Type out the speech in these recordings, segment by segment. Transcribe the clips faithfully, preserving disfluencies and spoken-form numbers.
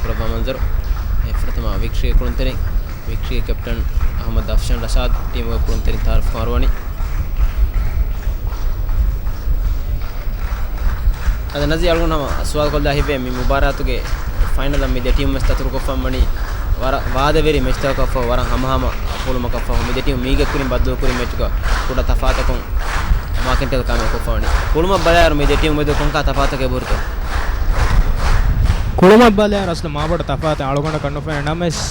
ކުރައްވާ މަންޒަރު. އެ ފުރަތަމަ ވިކްޓްރީގެ ކުޅުންތެރިން، ވިކްޓްރީގެ ކެޕްޓަން އަހްމަދު އަފްޝާން ރަޝާދު ޓީމުގެ ކުޅުންތެރިން ތައާރަފް ކުރައްވަނީ. އަދި ނަޒީ އަޅުގަނޑު ހަމަ ސުވާލު ކޮށްލާ ހިތްވޭ، މި މުބާރާތުގެ ފައިނަލަށް މި ދެ ޓީމު ވެސް ދަތުރުކޮށްފަން ވަނީ ވަރަށް ވާދަވެރި މެޗްތަކަކަށްފަހު، ވަރަށް ހަމަހަމަ ކުޅުމަކަށްފަހު، މި ދެ ޓީމު މީގެ ކުރިން ބައްދަލުކުރި މެޗުގަ ކުޑަ ތަފާތަކުން މާކެންޓޭލް ކާމިޔާބުކޮށްފަ ވަނީ. ކުޅުމަށް ބަލާއިރު މި ދެ ޓީމު މެދު ކޮންކަހަލަ ތަފާތަކެއް އެބަހުރިތޯ؟ ކުޅުމަށް ބަލާއިރު އަސްލު މާބޮޑަށް ތަފާތެއް އަޅުގަނޑަކަށް ނުފެނޭ ނަމަވެސް،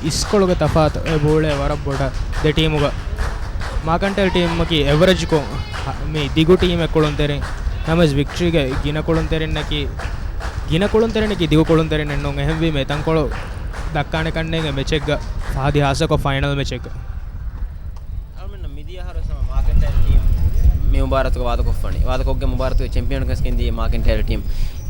އިސްކޮޅުގެ ތަފާތު އެބައުޅޭ ވަރަށް ބޮޑަށް ދެ ޓީމުގަ. މާކެންޓޭލް ޓީމަކީ އެވަރެޖްކޮށް، މި ދިގު ޓީމެއް ކުޅުންތެރިން. ނަމަވެސް ވިކްޓްރީގެ ގިނަ ކުޅުންތެރިންނަކީ، ގިނަ ކުޅުންތެރިންނަކީ ދިގު ކުޅުންތެރިންނެއް ނޫން. އެހެންވީމަ އެ ތަންކޮޅު ދައްކާނެ ކަންނޭނގެ މެޗެއްގަ ފަހަ ދި ހާއްސަކޮށް ފައިނަލް މެޗެއްގަ. އަޅުމެންނަށް މިދިޔަ އަހަރު ވެސް ހަމަ މާކެންޓޭލް ޓީމް މި މުބާރާތުގަ ވާދަކޮށްފަނީ. ވާދަކޮށްގެން މުބާރާތުގެ ޗެމްޕިއަން ކަން ގެންދިޔަ މާކެންޓޭލް ޓީމް.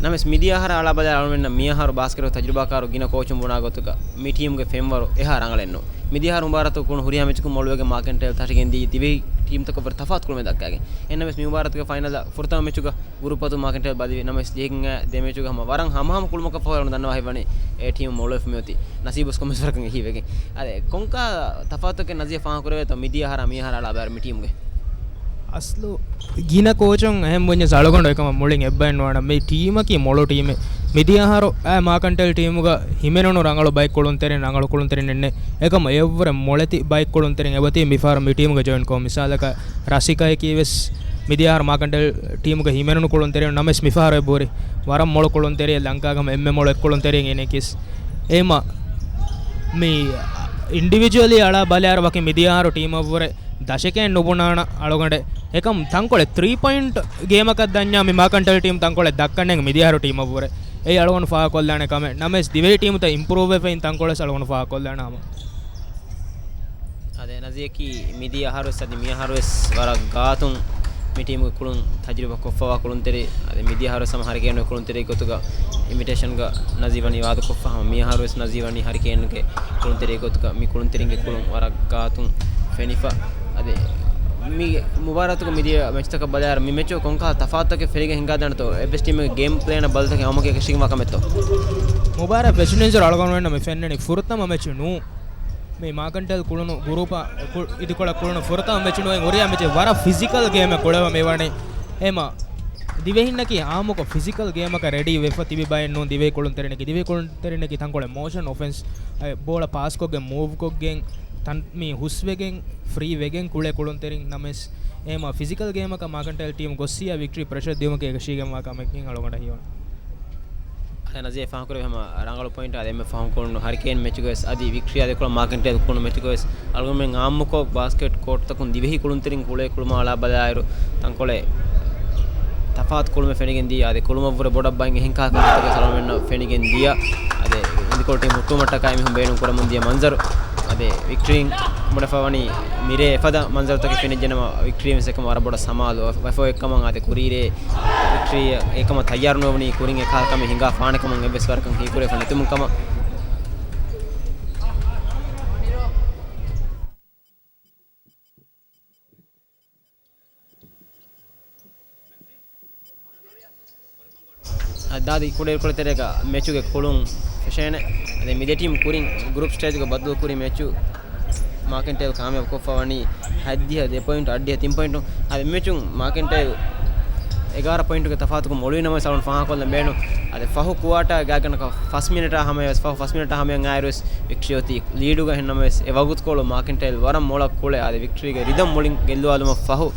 ނަމަވެސް މިދިޔަ އަހަރަށް އަޅާ ބަލާ އަޅުމެންނަށް މި އަހަރު ބާސްކެޓް ތަޖުރިބާކާރު ގިނަ ކޯޗުން ބުނާ ގޮތުގަ މި ޓީމުގެ ފެންވަރު އެހާ ރަނގަޅެއް ނޫން. މިދިޔަ އަހަރު މުބާރާތު ކުޅުނު ހުރިހާ މެޗަކުން މޮޅުވެގެން މާކެންޓޭލް ތަށިގެން ދިޔަ ދިވެހި ޓީމްތަކަށްވުރެ ތަފާތު ކުޅުމެއް ދައްކައިގެން. އެހެންނަމަވެސް މި މުބާރާތުގެ ފައިނަލަށް ފުރަތަމަ މެޗުގަ ގުރޫޕް އަތުން މާކެންޓޭލް ބަލިވި ނަމަވެސް، ޖެހިގެން ދެ މެޗުގަ ހަމަ ވަރަށް ހަމަހަމަ ކުޅުމަކަށްފަހު އަޅުގަނޑު ދަންނަވާ ހިތްވަނީ އެ ޓީމު މޮޅުވެފަ މިއޮތީ. ނަސީބުވެސް ކޮންމެސް ވަރަކަށް އެހީވެގެން. އަދި ކޮންކަހަލަ ތަފާތުތަކެއް ނަޒީ ފާހަގަކުރެވޭތޯ މިދިޔަ އަހަރާ މި އަހަރާ އަޅާ ބަލާއިރު މި ޓީމުގެ؟ އަސްލު ގިނަ ކޯޗުން އެހެން ބުންޏަސް އަޅުގަނޑު އެކަމަށް މުޅިން އެއްބައެއް ނުވާނަން. މި ޓީމަކީ މޮޅު ޓީމެއް. މިދިޔަ އަހަރު އައި މާކެންޓޭލް ޓީމުގަ ހިމެނުނު ރަނގަޅު ބައެއް ކުޅުންތެރިން، ރަނގަޅު ކުޅުންތެރިން ނެއްނެއް. އެކަމަށް އެއަށްވުރެ މޮޅެތި ބައެއް ކުޅުންތެރިން އެބަތީ މިފަހަރު މި ޓީމުގަ ޖޮއިން ކޮށް. މިސާލަކަށް ރަސިކަޔަކީ ވެސް މިދިޔަ އަހަރު މާކެންޓޭލް ޓީމުގަ ހިމެނުނު ކުޅުންތެރިން ނަމަވެސް މިފަހަރު އެބަހުރި ވަރަށް މޮޅު ކުޅުންތެރިއެއް، ލަންކާގަ ހަމަ އެންމެ މޮޅު އެއްކުޅުންތެރިއެއް އިނެކިސް. އެހެމަ މި އިންޑިވިޖުއަލީ އަޅާ ބަލާއިރު ވަކި މިދިޔަ އަހަރު ޓީމަށްވުރެ ދަށެކޭ ނުބުނާނަ އަޅުގަނޑެއް. އެކަމް ތަންކޮޅެއް ތްރީ ޕޮއިންޓް ގޭމަކަށް ދަންޏާ މި މާކެންޓޭލް ޓީމް ތަންކޮޅެއް ދައްކަންނޭނގެ މިދިޔަ އަހަރު ޓީމަށްވުރެ. އެއީ އަޅުގަނޑު ފާހަގަކޮށްލާނެ ކަމެއް. ނަމަވެސް ދިވެހި ޓީމުތައް އިމްޕްރޫވްވެފައި ތަންކޮޅެއް އަޅުގަނޑު ފާހަގަކޮށްލާނެ ހަމަ. އަދެ ނަޒީއަކީ މިދިޔަ އަހަރުވެސް އަދި މި އަހަރުވެސް ވަރަށް ގާތުން މި ޓީމުގެ ކުޅުން ތަޖުރިބަ ކޮށްފަވާ ކުޅުންތެރި. އަދި މިދިޔަ އަހަރުވެސް ހަމަ ހަރިކޭނުގެ ކުޅުންތެރި ގޮތުގަ އިންވިޓޭޝަންގަ ނަޒީ ވަނީ ވާދަކޮށްފަ ހަމަ މި އަހަރުވެސް ނަޒީ ވަނީ ހަރިކޭނުގެ ކުޅުންތެރި ގޮތުގަ މި ކުޅުންތެރިންގެ ކުޅުން ވަރަށް ގާތުން ފެނިފަ. އަދި މި މުބާރާތުގަ މިދިޔަ މެޗްތަކަށް ބަލާއިރު މި މެޗު ކޮންކަހަލަ ތަފާތުތަކެއް ފެނިގެން ހިނގާދާނެތޯ؟ އެއްވެސް ޓީމެއްގެ ގޭމް ޕްލޭނަށް ބަލިތަކެއް ހަމަކަށި ކަމެއްތޯ؟ މުބާރާތް ފެށުނީންސަރު އަޅުގަނޑުމެންނަށް މި ފެންނަނީ ފުރަތަމަ މެޗު ނޫން. މި މާކެންޓޭލް ކުޅުނު ގުރޫޕަށް ކު-، އިދިކޮޅަށް ކުޅުނު ފުރަތަމަ މެޗު ނޫން. ހުރިހާ މެޗެއް ވަރަށް ފިޒިކަލް ގޭމެއް ކުޅެވަމޭ ވަނީ. އެހެމަ ދިވެހިންނަކީ އާއްމުކޮށް ފިޒިކަލް ގޭމަކަށް ރެޑީ ވެފަ ތިބި ބައެއް ނޫން ދިވެހި ކުޅުންތެރިންނަކީ. ދިވެހި ކުޅުންތެރިންނަކީ ތަންކޮޅެއް މޯޝަން އޮފެންސް، އެ، ބޯޅަ ޕާސްކޮށްގެން، މޫވްކޮށްގެން، ތަން-، މި ހުސްވެގެން، ފްރީ ވެގެން ކުޅޭ ކުޅުންތެރިން ނަމަވެސް، އެހެމަ ފިޒިކަލް ގޭމަކަށް މާކެންޓޭލް ޓީމް ގޮއްސިޔާ ވިކްޓްރީ ޕްރެޝަރ ދިއުމަކީ އެކަށީގެންވާ ކަމެއް އަޅުގަނޑަށް ހީވަނީ. އަދި ނަޒީ ފާހަގަކުރެއްވި ހަމަ ރަނގަޅު ޕޮއިންޓް އަދި އެންމެ ފަހުން ކުޅުނު ހަރިކޭން މެޗުގަވެސް އަދި ވިކްޓްރީ އަދި ކުޅަ މާކެންޓޭލް ކުޅުނު މެޗުގަވެސް އަޅުގަނޑުމެން އާއްމުކޮށް ބާސްކެޓް ކޯޓްތަކުން ދިވެހި ކުޅުންތެރިން ކުޅޭ ކުޅުމާ އަޅާ ބަލާއިރު ތަންކޮޅެއް ތަފާތު ކުޅުމެއް ފެނިގެން ދިޔަ. އަދި ކުޅުމަށްވުރެ ބޮޑަށް ބައިން އެހެން ކަހަލަ ކަންތައްތަކެއް އަޅުގަނޑުމެންނަށް ފެނިގެން ދިޔަ. އަދި އިދިކޮޅު ޓީމް ހުއްޓުވުމަށްޓަކާ އެމީހުން ބޭނުން ކުރަމުން ދިޔަ މަންޒަރު. އަދި ވިކްޓްރީން ބުނެފަ ވަނީ މިރޭ އެފަދަ މަންޒަރުތަކެއް ފެނިއްޖެނަމަ، ވިކްޓްރީން ވެސް އެކަމަށް ވަރަށް ބޮޑަށް ސަމާލު ވެފަ އޮތްކަމަށް އަދި ކުރީރޭ ވިކްޓްރީ އެކަމަށް ތައްޔާރު ނުވެވުނީ ކުރިން އެކަހަލަ ކަމެއް ހިނގާ ފާނެކަމަށް އެއްވެސް ވަރަކަށް ހީކުރެވިފަ ނެތުމުން ކަމަށް. އަދި ކުޑަ ކުޑަ ތެރޭގަ މެޗުގެ ކުޅުން ފެށޭނެ. އަދި މި ދެ ޓީމް ކުރިން ގްރޫޕް ސްޓޭޖުގަ ބައްދަލުކުރި މެޗު މާކެންޓޭލް ކާމިޔާބު ކޮށްފަ ވަނީ ހަތްދިހަ ދެ ޕޮއިންޓު، އަށްޑިހަ ތިން ޕޮއިންޓު. އަދި މެޗުން މާކެންޓޭލް އެގާރަ ޕޮއިންޓުގެ ތަފާތުކުން މޮޅުވި ނަމަވެސް އަޅުގަނޑު ފާހަގަކޮށްލަން ބޭނުން. އަދި ފަހު ކުއާޓާ ގާތްގަނޑަކަށް ފަސް މިނެޓާ ހަމަޔަށް ވެސް، ފަހު ފަސް މިނެޓާ ހަމަޔަށް އައިރު ވެސް ވިކްޓްރީ އޮތީ ލީޑުގަ. އެހެން ނަމަވެސް އެ ވަގުތުކޮޅު މާކެންޓޭލް ވަރަށް މޮޅަށް ކުޅެ އަދި ވިކްޓްރީގެ ރިދަމް މުޅިން ގެއްލުވާލުމަށް ފަހު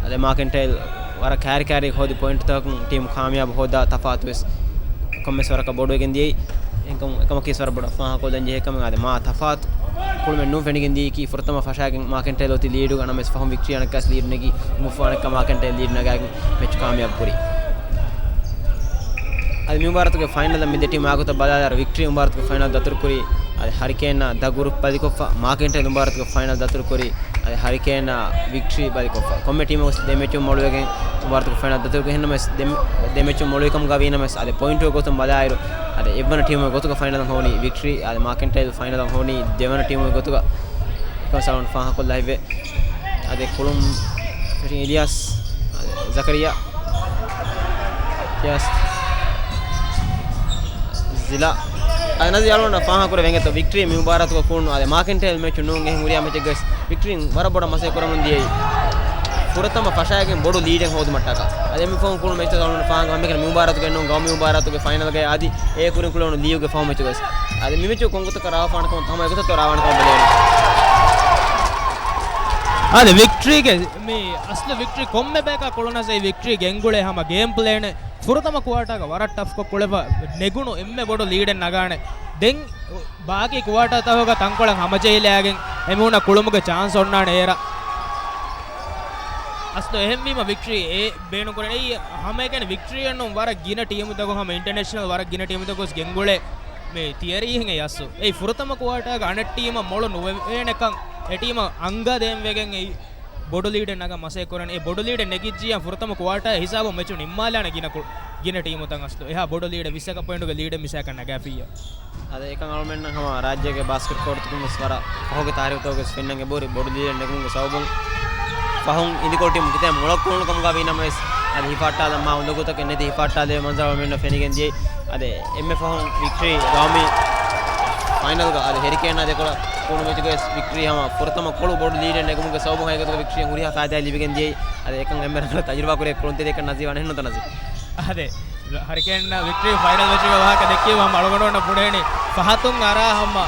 އަދި މާކެންޓޭލް ވަރަށް ކާރި ކާރި ހޯދި ޕޮއިންޓްތަކުން ޓީމު ކާމިޔާބު ހޯދާ ތަފާތު ވެސް ކޮންމެސް ވަރަކަށް ބޮޑުވެގެން ދިޔައީ. އެކަމަކީ ވަރަށް ބޮޑަށް ފާހަގަކޮށްލަން ޖެހޭ ކަމެއް. އަދި މާ ތަފާތު ކުޅުމެއް ނޫން ފެނިގެން ދިޔައީކީ ފުރަތަމަ ފަށާގެން މާކެންޓޭލް އޮތީ ލީޑުގަ ނަމަވެސް ފަހުން ވިކްޓްރީ އަނެއްކާސް ލީޑް ނެގި މުފާނެއްކަ މާކެންޓޭލް ލީޑް ނަގާގެން މެޗް ކާމިޔާބު ކުރީ. އަދި މި މުބާރާތުގެ ފައިނަލަށް މި ދެ ޓީމު އާގޮތަށް ބަލާލާއިރު ވިކްޓްރީ މުބާރާތުގެ ފައިނަލް ދަތުރުކުރީ. އަދި ހަރިކޭންއާ ދަ ގުރުޕް ބަލިކޮށްފަ މާކެންޓޭލް މުބާރާތުގެ ފައިނަލް ދަތުރުކުރީ. އަދި ހަރިކޭންއާ ވިކްޓްރީ ބަލިކޮށްފަ. ކޮންމެ ޓީމަކު ދެ މެޗުން މޮޅުވެގެން މުބާރާތުގެ ފައިނަލް ދަތުރުކުރި ހެންނަމަވެސް، ދެ، ދެ މެޗުން މޮޅުވި ކަމުގަ ވީނަމަވެސް، އަދި ޕޮއިންޓުގެ ގޮތުން ބަލާއިރު، އަދި އެއްވަނަ ޓީމުގެ ގޮތުގަ ފައިނަލަށް ހޮވުނީ ވިކްޓްރީ، އަދި މާކެންޓޭލް ފައިނަލަށް ހޮވުނީ ދެވަނަ ޓީމުގެ ގޮތުގަ. އެކަމަކު އަޅުގަނޑު ފާހަގަކޮށްލާ ހިތްވޭ. އަދި ކުޅުން ފެށި އިލްޔާސް، އަދި ޒަކަރިޔާ، އިލްޔާސް، ޒިލާ، އަދި ނަޒީ އަޅުގަނޑަށް ފާހަގަކުރެވޭނެތޯ ވިކްޓްރީ މި މުބާރާތުގަ ކުޅުނު އަދި މާކެންޓޭލް މެޗު ނޫން އެހެން ހުރިހާ މެޗެއްގަވެސް ވިކްޓްރީން ވަރަށް ބޮޑަށް މަސައްކަތް ކުރަމުން ދިޔައީ ފުރަތަމަ ފަށާގެން ބޮޑު ލީޑެއް ހޯދުމަށްޓަކާ. އަދި އެމީ ފަހުން ކުޅުނު މެޗްތައް އަޅުގަނޑު ފާހަގަ ހަމައެކަނި މި މުބާރާތުގައި ނޫން ގައުމީ މުބާރާތުގެ ފައިނަލްގައި އަދި އޭ ކުރިން ކުޅެވުނު ލީގުގެ ފަހު މެޗުގަވެސް. އަދި މި މެޗު ކޮންގޮތަކަށް ރާވާފާނެކަމަށް ހަމަ އެގޮތަށް ރާވާނެކަމަށް ބެލޭނެ. އަދި ވިކްޓްރީގެ މި އަސްލު ވިކްޓްރީ ކޮންމެ ބަޔަކާ ކުޅުނަސް އެ ވިކްޓްރީ ގެންގުޅޭ ހަމަ ގޭމް ޕްލޭނެއް ފުރަތަމަ ކުއާޓާގަ ވަރަށް ޓަފްކޮށް ކުޅެފަ ނެގުނު އެންމެ ބޮޑު ލީޑެއް ނަގާނެ. ދެން ބާކީ ކުއާޓާތަކުގަ ތަންކޮޅެއް ހަމަޖެހިލާގެން އެމީހުންނަށް ކުޅުމުގެ ޗާންސް އޮންނާނެ އޭރަށް. އަސްލު އެހެންވީމަ ވިކްޓްރީ އެ ބޭނުންކުރަނީ. އެއީ ހަމައެކަނި ވިކްޓްރީއެއްނޫން ވަރަށް ގިނަ ޓީމުތަކުން ހަމަ އިންޓަރނޭޝަނަލް ވަރަށް ގިނަ ޓީމުތަކުން ގެންގުޅޭ މި ތިޔަރީހެއް އެއީ އަސްލު. އެއީ ފުރަތަމަ ކުއާޓާގަ އަނެއް ޓީމަށް މޮޅު ނުވެވޭނެކަން އެ ޓީމަށް އަނގަ ދޭން ވެގެން އެއީ ބޮޑު ލީޑެއް ނަގަން މަސައްކަތް ކުރަނީ. އެ ބޮޑު ލީޑެއް ނެގިއްޖިއްޔާ ފުރަތަމަ ކުއާޓާ ހިސާބު މެޗު ނިންމާލާނެ ގިނަ ކު-، ގިނަ ޓީމުތައް އަސްލު. އެހާ ބޮޑު ލީޑެއް ވިއްސަކަށް ޕޮއިންޓުގެ ލީޑެއް މިސާކަށް ނަގާފިއްޔާ. އަދި އެކަން އަޅުމެންނަށް ހަމަ ރާއްޖޭގެ ބާސްކެޓް ކޯޓުތަކުން ވެސް ވަރަށް ފަހުގެ ތާރީޚުތަކުގަ ވެސް ފެންނަން އެބަހުރި ބޮޑު ލީޑެއް ނެގުމުގެ ސަބަބުން ފަހުން އިނދިކޮޅު ޓީމު ކިތައް މޮޅަށް ކުޅުނު ކަމުގަ ވީ ނަމަވެސް، އަދި ހިފާއްޓާލަން މާ އުނދަގޫތަކެއް ނެތި ހިފާއްޓާލެވޭ މަންޒަރު އަޅުމެންނަށް ފެނިގެން ދިޔައީ. އަދި އެންމެ ފަހުން ވިކްޓްރީ ގައުމީ ފައިނަލްގަ އަދި ހެރިކޭނާ ދެކޮޅަށް ކުޅުނު މެޗުގަވެސް ވިކްޓްރީ ހަމަ ފުރަތަމަ ކޮޅު ބޮޑު ލީޑެއް ނެގުމުގެ ސަބަބުން ހަގީގަތުގަ ވިކްޓްރީއަށް ހުރިހާ ފައިދާއެއް ލިބިގެން ދިޔައީ. އަދި އެކަން އެންމެ ރަނގަޅަށް ތަޖުރިބާ ކުރި ކުޅުންތެރިއެއްކަން ނަޒީ ވާނެ އެހެންނުތަ ނަޒީ؟ އަދެ، ހަރިކޭން ވިކްޓްރީ ފައިނަލް މެޗުގެ ވާހަކަ ދެއްކީމަ ހަމަ އަޅުގަނޑުމެންނަށް ބުނޭނީ ފަހަތުން އަރާ ހަމަ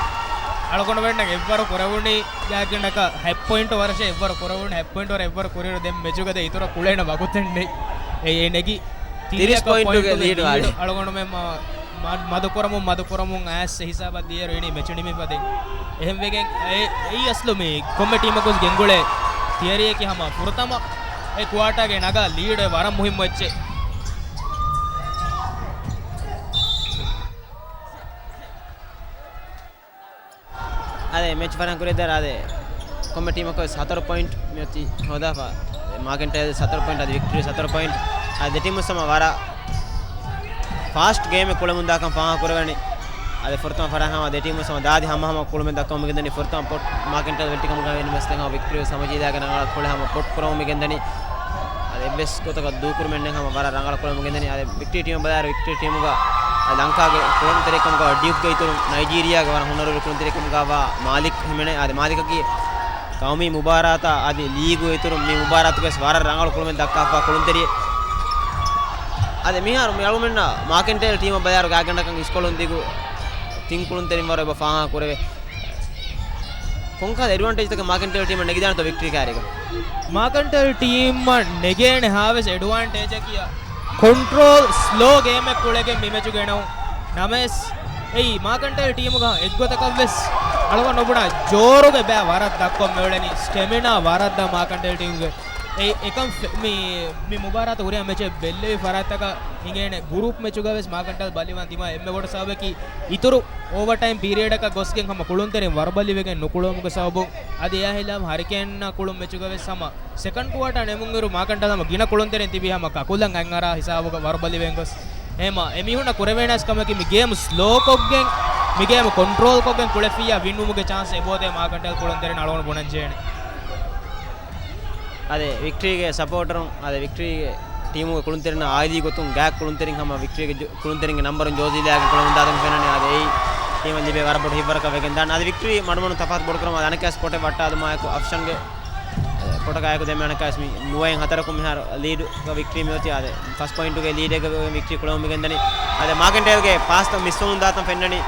އަޅުގަނޑުމެންނަށް އެއްވަރު ކުރެވުނީ ގާތްގަނޑަކަށް ހަތް ޕޮއިންޓު ވަރަށޭ އެއްވަރު ކުރެވުނީ. ހަތް ޕޮއިންޓު ވަރަށް އެއްވަރު ކުރިއިރު ދެން މެޗުގަ ދެ އިތުރަށް ކުޅޭނެ ވަގުތެއް ނެތް. އެ، އެ ނެގި ތިރީސް ތިރީސް ޕޮއިންޓުގެ ޕޮއިންޓުގެ ލީޑް ލީޑް ވާނެ. އަޅުގަނޑުމެން މަ-، މަ-، މަދުކުރަމުން، މަދުކުރަމުން އައިސް ހިސާބަށް ދިޔައިރު އިނީ މެޗު ނިމިފަ ދެން. އެހެންވެގެން އެ-، އެއީ އަސްލު މި ކޮންމެ ޓީމަކުސް ގެންގުޅޭ ތިޔަރީއަކީ ހަމަ ފުރަތަމަ އެ ކުއާޓާގެ ނަގާ ލީޑެއް ވަރަށް މުހިއްމު އެއްޗެއް. އަދެ މެޗް ފަރަހަން ކުރިއަށްދާއިރު އަދެ ކޮންމެ ޓީމަކު ވެސް ހަތަރު ޕޮއިންޓް މިއޮތީ ހޯދާފަ. މާކެންޓޭލް ހަތަރު ޕޮއިންޓް އަދި ވިކްޓްރީ ހަތަރު ޕޮއިންޓް. އަދި ދެ ޓީމު ސަމަ ވަރަށް ފާސްޓް ގޭމެއް ކުޅެމުންދާކަން ފާހަގަ ކުރެވެނީ. އަދި ފުރަތަމަ ފަރަހަން ދެ ޓީމު ސަމަ ދާދި ހަމަހަމަ ކުޅުމެއް ދައްކަމުން މިގެންދަނީ. ފުރަތަމަ ޕޮޓް މާކެންޓޭލް ވެއްޓިކަމުގަ ވެނި މެސް ދެން ހަމަ ވިކްޓްރީ ހަމަޖީލާގެ ރަނގަޅަށް ކުޅެ ހަމަ ޕޮޓް ކުރަމުން މިގެންދަނީ. އަދި އެއްވެސް ގޮތަކަށް ދޫކުރުމެއް ނެތް ހަމަ ވަރަށް ރަނގަޅަށް ކުޅެމުން މިގެންދަނީ. އަދި ވިކްޓްރީ ޓީމަށް ބަލާއިރު ވިކްޓްރީ ޓީމުގަ ލަންކާގެ ކުޅުންތެރިކަމުގަ ޑިޔުކްގެ އިތުރުން ނައިޖީރިޔާގެ ވަރަށް ހުނަރުވެރި ކުޅުންތެރިކަމުގަވާ މާލިކް ހިމެނޭ. އަދި މާލިކަކީ ގައުމީ މުބާރާތާ އަދި ލީގު އިތުރުން މި މުބާރާތުގަވެސް ވަރަށް ރަނގަޅު ކުޅުމެއް ދައްކާފަ ކުޅުންތެރިއެއް. އަދި މިހާރު މި އަޅުމެންނަށް މާކެންޓޭލް ޓީމަށް ބަލާއިރު ގާތްގަނޑަކަށް އިސްކޮޅުން ދިގު ތިން ކުޅުންތެރިން ވަރަށް އެބަ ފާހަގަ ކުރެވޭ. ކޮންކަހަލަ އެޑްވާންޓޭޖްތަކެއް މާކެންޓޭލް ޓީމަށް ނެގިދާނެތޯ ވިކްޓްރީ ކާރިގަ؟ މާކެންޓޭލް ޓީމަށް ނެގޭނެ ހާވެސް އެޑްވާންޓޭޖަކީ ކޮންޓްރޯލް ސްލޯ ގޭމެއް ކުޅެގެން މި މެޗު ގެނައުން. ނަމަވެސް އެއީ މާކެންޓޭލް ޓީމުގަ އެއްގޮތަކަށްވެސް އަޅުގަނޑު ނުބުނާ ޖޯރުގެ ބައި ވަރަށް ދައްކޮށް މިއުޅެނީ. ސްޓެމިނާ ވަރަށް ދަށް މާކެންޓޭލް ޓީމުގެ. އެ-، އެކަން ފެ-، މި، މި މުބާރާތު ހުރިހާ މެޗެއް ބެއްލެވި ފަރާތްތަކަށް ހިނގޭނެ. ގުރޫޕް މެޗުގަވެސް މާކެންޓޭލް ބަލިވާން ދިމާ އެންމެ ބޮޑު ސަބަބަކީ އިތުރު އޯވަރ ޓައިމް ޕީރިއަޑަކަށް ގޮސްގެން ހަމަ ކުޅުންތެރިން ވަރުބަލިވެގެން ނުކުޅެވުމުގެ ސަބަބުން. އަދި އެއާ ހިލާފަށް ހަރިކޭންއާ ކުޅުން މެޗުގަވެސް ހަމަ ސެކަންޑް ކުއާޓާ ނިމުނުއިރު މާކެންޓޭލް ހަމަ ގިނަ ކުޅުންތެރިން ތިބީ ހަމަ ކަކުލަން އަތްއަރާ ހިސާބުގަ ވަރުބަލިވެގެން ގޮސް. އެހެމަ އެމީހުންނަށް ކުރެވޭނެ ކަމަކީ މި ގޭމް ސްލޯ ކޮށްގެން، މި ގޭމް ކޮންޓްރޯލް ކޮށްގެން ކުޅެފިއްޔާ ވިން ވުމުގެ ޗާންސް އެބައޮތޭ މާކެންޓޭލް ކުޅުންތެރިން އަޅުގަނޑު ބުނަން ޖެހޭނެ. އަދި ވިކްޓްރީގެ ސަޕޯޓަރުން، އަދި ވިކްޓްރީގެ ޓީމުގެ ކުޅުންތެރިންނަށް އާއިލީ ގޮތުން ގާތް ކުޅުންތެރިން ހަމަ ވިކްޓްރީގެ ޖޯ-، ކުޅުންތެރިންގެ ނަމްބަރުން ޖޯޒީ ލިޔާގެން ކުޅެމުންދާތަން ފެންނަނީ. އަދި އެއީ ޓީމަށް ލިބޭ ވަރަށް ބޮޑު ހިތްވަރަކަށް ވެގެންދާނެ. އަދި ވިކްޓްރީ މަޑުމަޑުން ތަފާތު ބޮޑުކުރަމުން އަދި އަނެއްކާވެސް ސްޕޮޓެއް ވައްޓާލުމާއެކު އޮޕްޝަންގެ ކޮޓަކާއެކު ދެންމެ އަނެއްކާވެސް މި ނުވައިން ހަތަރަކުން މިހާރު ލީޑުގަ ވިކްޓްރީ މިއޮތީ. އަދި ފަސް ޕޮއިންޓުގެ ލީޑެއްގަ ވިކްޓްރީ ކުޅެމުން މިގެންދަނީ. އަދި މާކެންޓޭލްގެ ޕާސްތައް މިސްވަމުން ދާތަން ފެންނަނީ.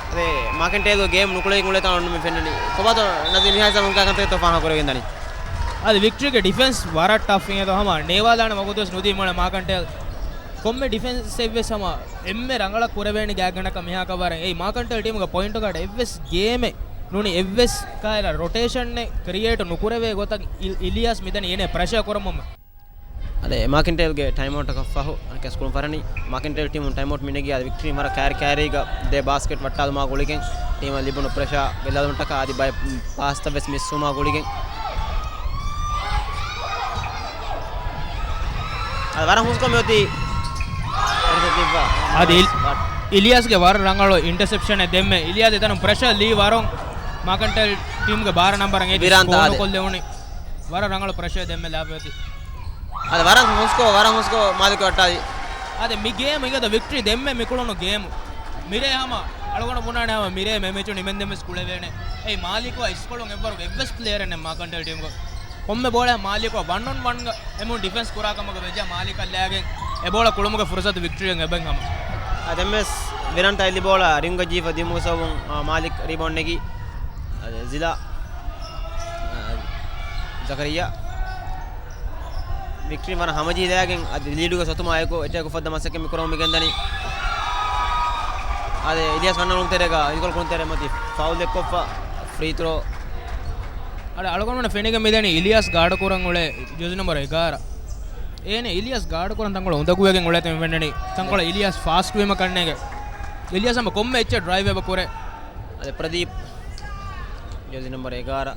އަދި މާކެންޓޭލްގެ ގޭމް ނުކުޅެވިގެން އުޅޭތާ އޮންނަ މި ފެންނަނީ. ކޮބާތޯ ނަޒީ މިހާ ހިސާބުން ކާކަންތަކެއްތޯ ފާހަގަ ކުރެވިގެންދަނީ؟ އަދި ވިކްޓްރީގެ ޑިފެންސް ވަރަށް ޓަފް އިނގޭތޯ ހަމަ ނޭވާލާނެ ވަގުތުވެސް ނުދީ މޮޅެ މާކެންޓޭލް. ކޮންމެ ޑިފެންސެއްވެސް ހަމަ އެންމެ ރަނގަޅަށް ކުރެވޭނެ ގާތްގަނޑަކަށް މިހާކަށް ވަރަށް. އެއީ މާކެންޓޭލް ޓީމުގެ ޕޮއިންޓު ގާޑް އެއްވެސް ގޭމެއް ނޫނީ އެއްވެސް ކަހަލަ ރޮޓޭޝަންއެއް ކްރިއޭޓް ނުކުރެވޭ ގޮތަށް އިލް-، އިލިޔާސް މިދަނީ އޭނަ ޕްރެޝަރ ކުރަމުން. އަދި މާކެންޓޭލްގެ ޓައިމްއައުޓަކަށް ފަހު އަނެއްކާވެސް ކުޅުން ފަރަނީ. މާކެންޓޭލް ޓީމުން ޓައިމްއައުޓް މި ނެގީ އަދި ވިކްޓްރީން ވަރަށް ކައިރި ކައިރީގަ ދެ ބާސްކެޓް ވައްޓާލުމާ ގުޅިގެން ޓީމަށް ލިބުނު ޕްރެޝާ ގެއްލާލުމަށްޓަކާ އަދި ބައެއް ޕާސްތައް ވެސް މިސްވުމާ ގުޅިގެން. އަދި ވަރަށް ހުސްކޮށް މިއޮތީ. އަދި އިލް-، އިލިޔާސްގެ ވަރަށް ރަނގަޅު އިންޓަސެޕްޝަނެއް ދެންމެ އިލިޔާސް އެތަނުން ޕްރެޝަރ ލީ ވަރުން މާކެންޓޭލް ޓީމުގެ ބާރަ ނަމްބަރަށް އެދި ވިރާންތަ ސްކޯރު އަދި ކޮށްލެވުނީ. ވަރަށް ރަނގަޅު ޕްރެޝަރެއް ދެންމެ ލާފައޮތީ. އަދި ވަރަށް ހުސްކޮށް، ވަރަށް ހުސްކޮށް މާލިކު ވައްޓާލީ. އަދި މި ގޭމް އިނގޭތޯ ވިކްޓްރީ ދެންމެ މިކުޅުނު ގޭމު. މިރޭ ހަމަ އަޅުގަނޑު ބުނާނެ ހަމަ މިރޭ މެ މެޗު ނިމެންދެން ވެސް ކުޅެވޭނެ. އެއީ މާލިކުއާ އިސްކޮޅުން އެއްވަރުގެ އެއްވެސް ޕްލޭޔަރެއް ނެތް މާކަންޓޭލް ޓީމުގަ. ކޮންމެ ބޯޅައެއް މާލިކުއާ ވަން އޮން ވަންގަ އެމުން ޑިފެންސް ކުރާ ކަމަކަށް ވެއްޖެ މާލިކަށް ލާގެން އެ ބޯޅަ ކުޅުމުގެ ފުރުސަތު ވިކްޓްރީއަށް އެބައިން ހަމަ. އާ، ދެން ވެސް ވިރަންތާ އެއްލި ބޯޅަ ރިންގަށް ޖީފަ ދިއުމުގެ ސަބަބުން، އާ، މާލިކް ރީބައުންޑް ނެގި، އާ، ޒިލާ، އާ، ޒަކަރިއްޔާ. ވިކްޓްރީ ވަރަށް ހަމަޖެހިލާގެން އަދި ލީޑުގަ ސޮތުމާއެކު އެޓޭކު ފައްދަ މަސައްކަތް މި ކުރަމުން މި ގެންދަނީ. އަދި އިލިޔާސް ކަންނަ ކުޅުންތެރޭގަ އިދިކޮޅު ކުޅުންތެރޭ މަތި ފައުލް ދެއްކޮށްފަ ފްރީ ތްރޯ. އަދި އަޅުގަނޑުމެން ފެނިގެން މިދަނީ އިލިޔާސް ގާޑު ކުރަން އުޅޭ ޖެރސީ ނަމްބަރު އެގާރަ. އޭނަ އިލިޔާސް ގާޑު ކުރަން ތަންކޮޅެއް އުނދަގޫވެގެން އުޅޭތަން ފެންނަނީ. ތަންކޮޅެއް އިލިޔާސް ފާސްޓް ވީމަ ކަންނޭގެ. އިލިޔާސް ހަމަ ކޮންމެ އެއްޗެއް ޑްރައިވް އެބަ ކުރޭ. އަދި ޕްރަދީޕް ޖެރސީ ނަމްބަރު އެގާރަ.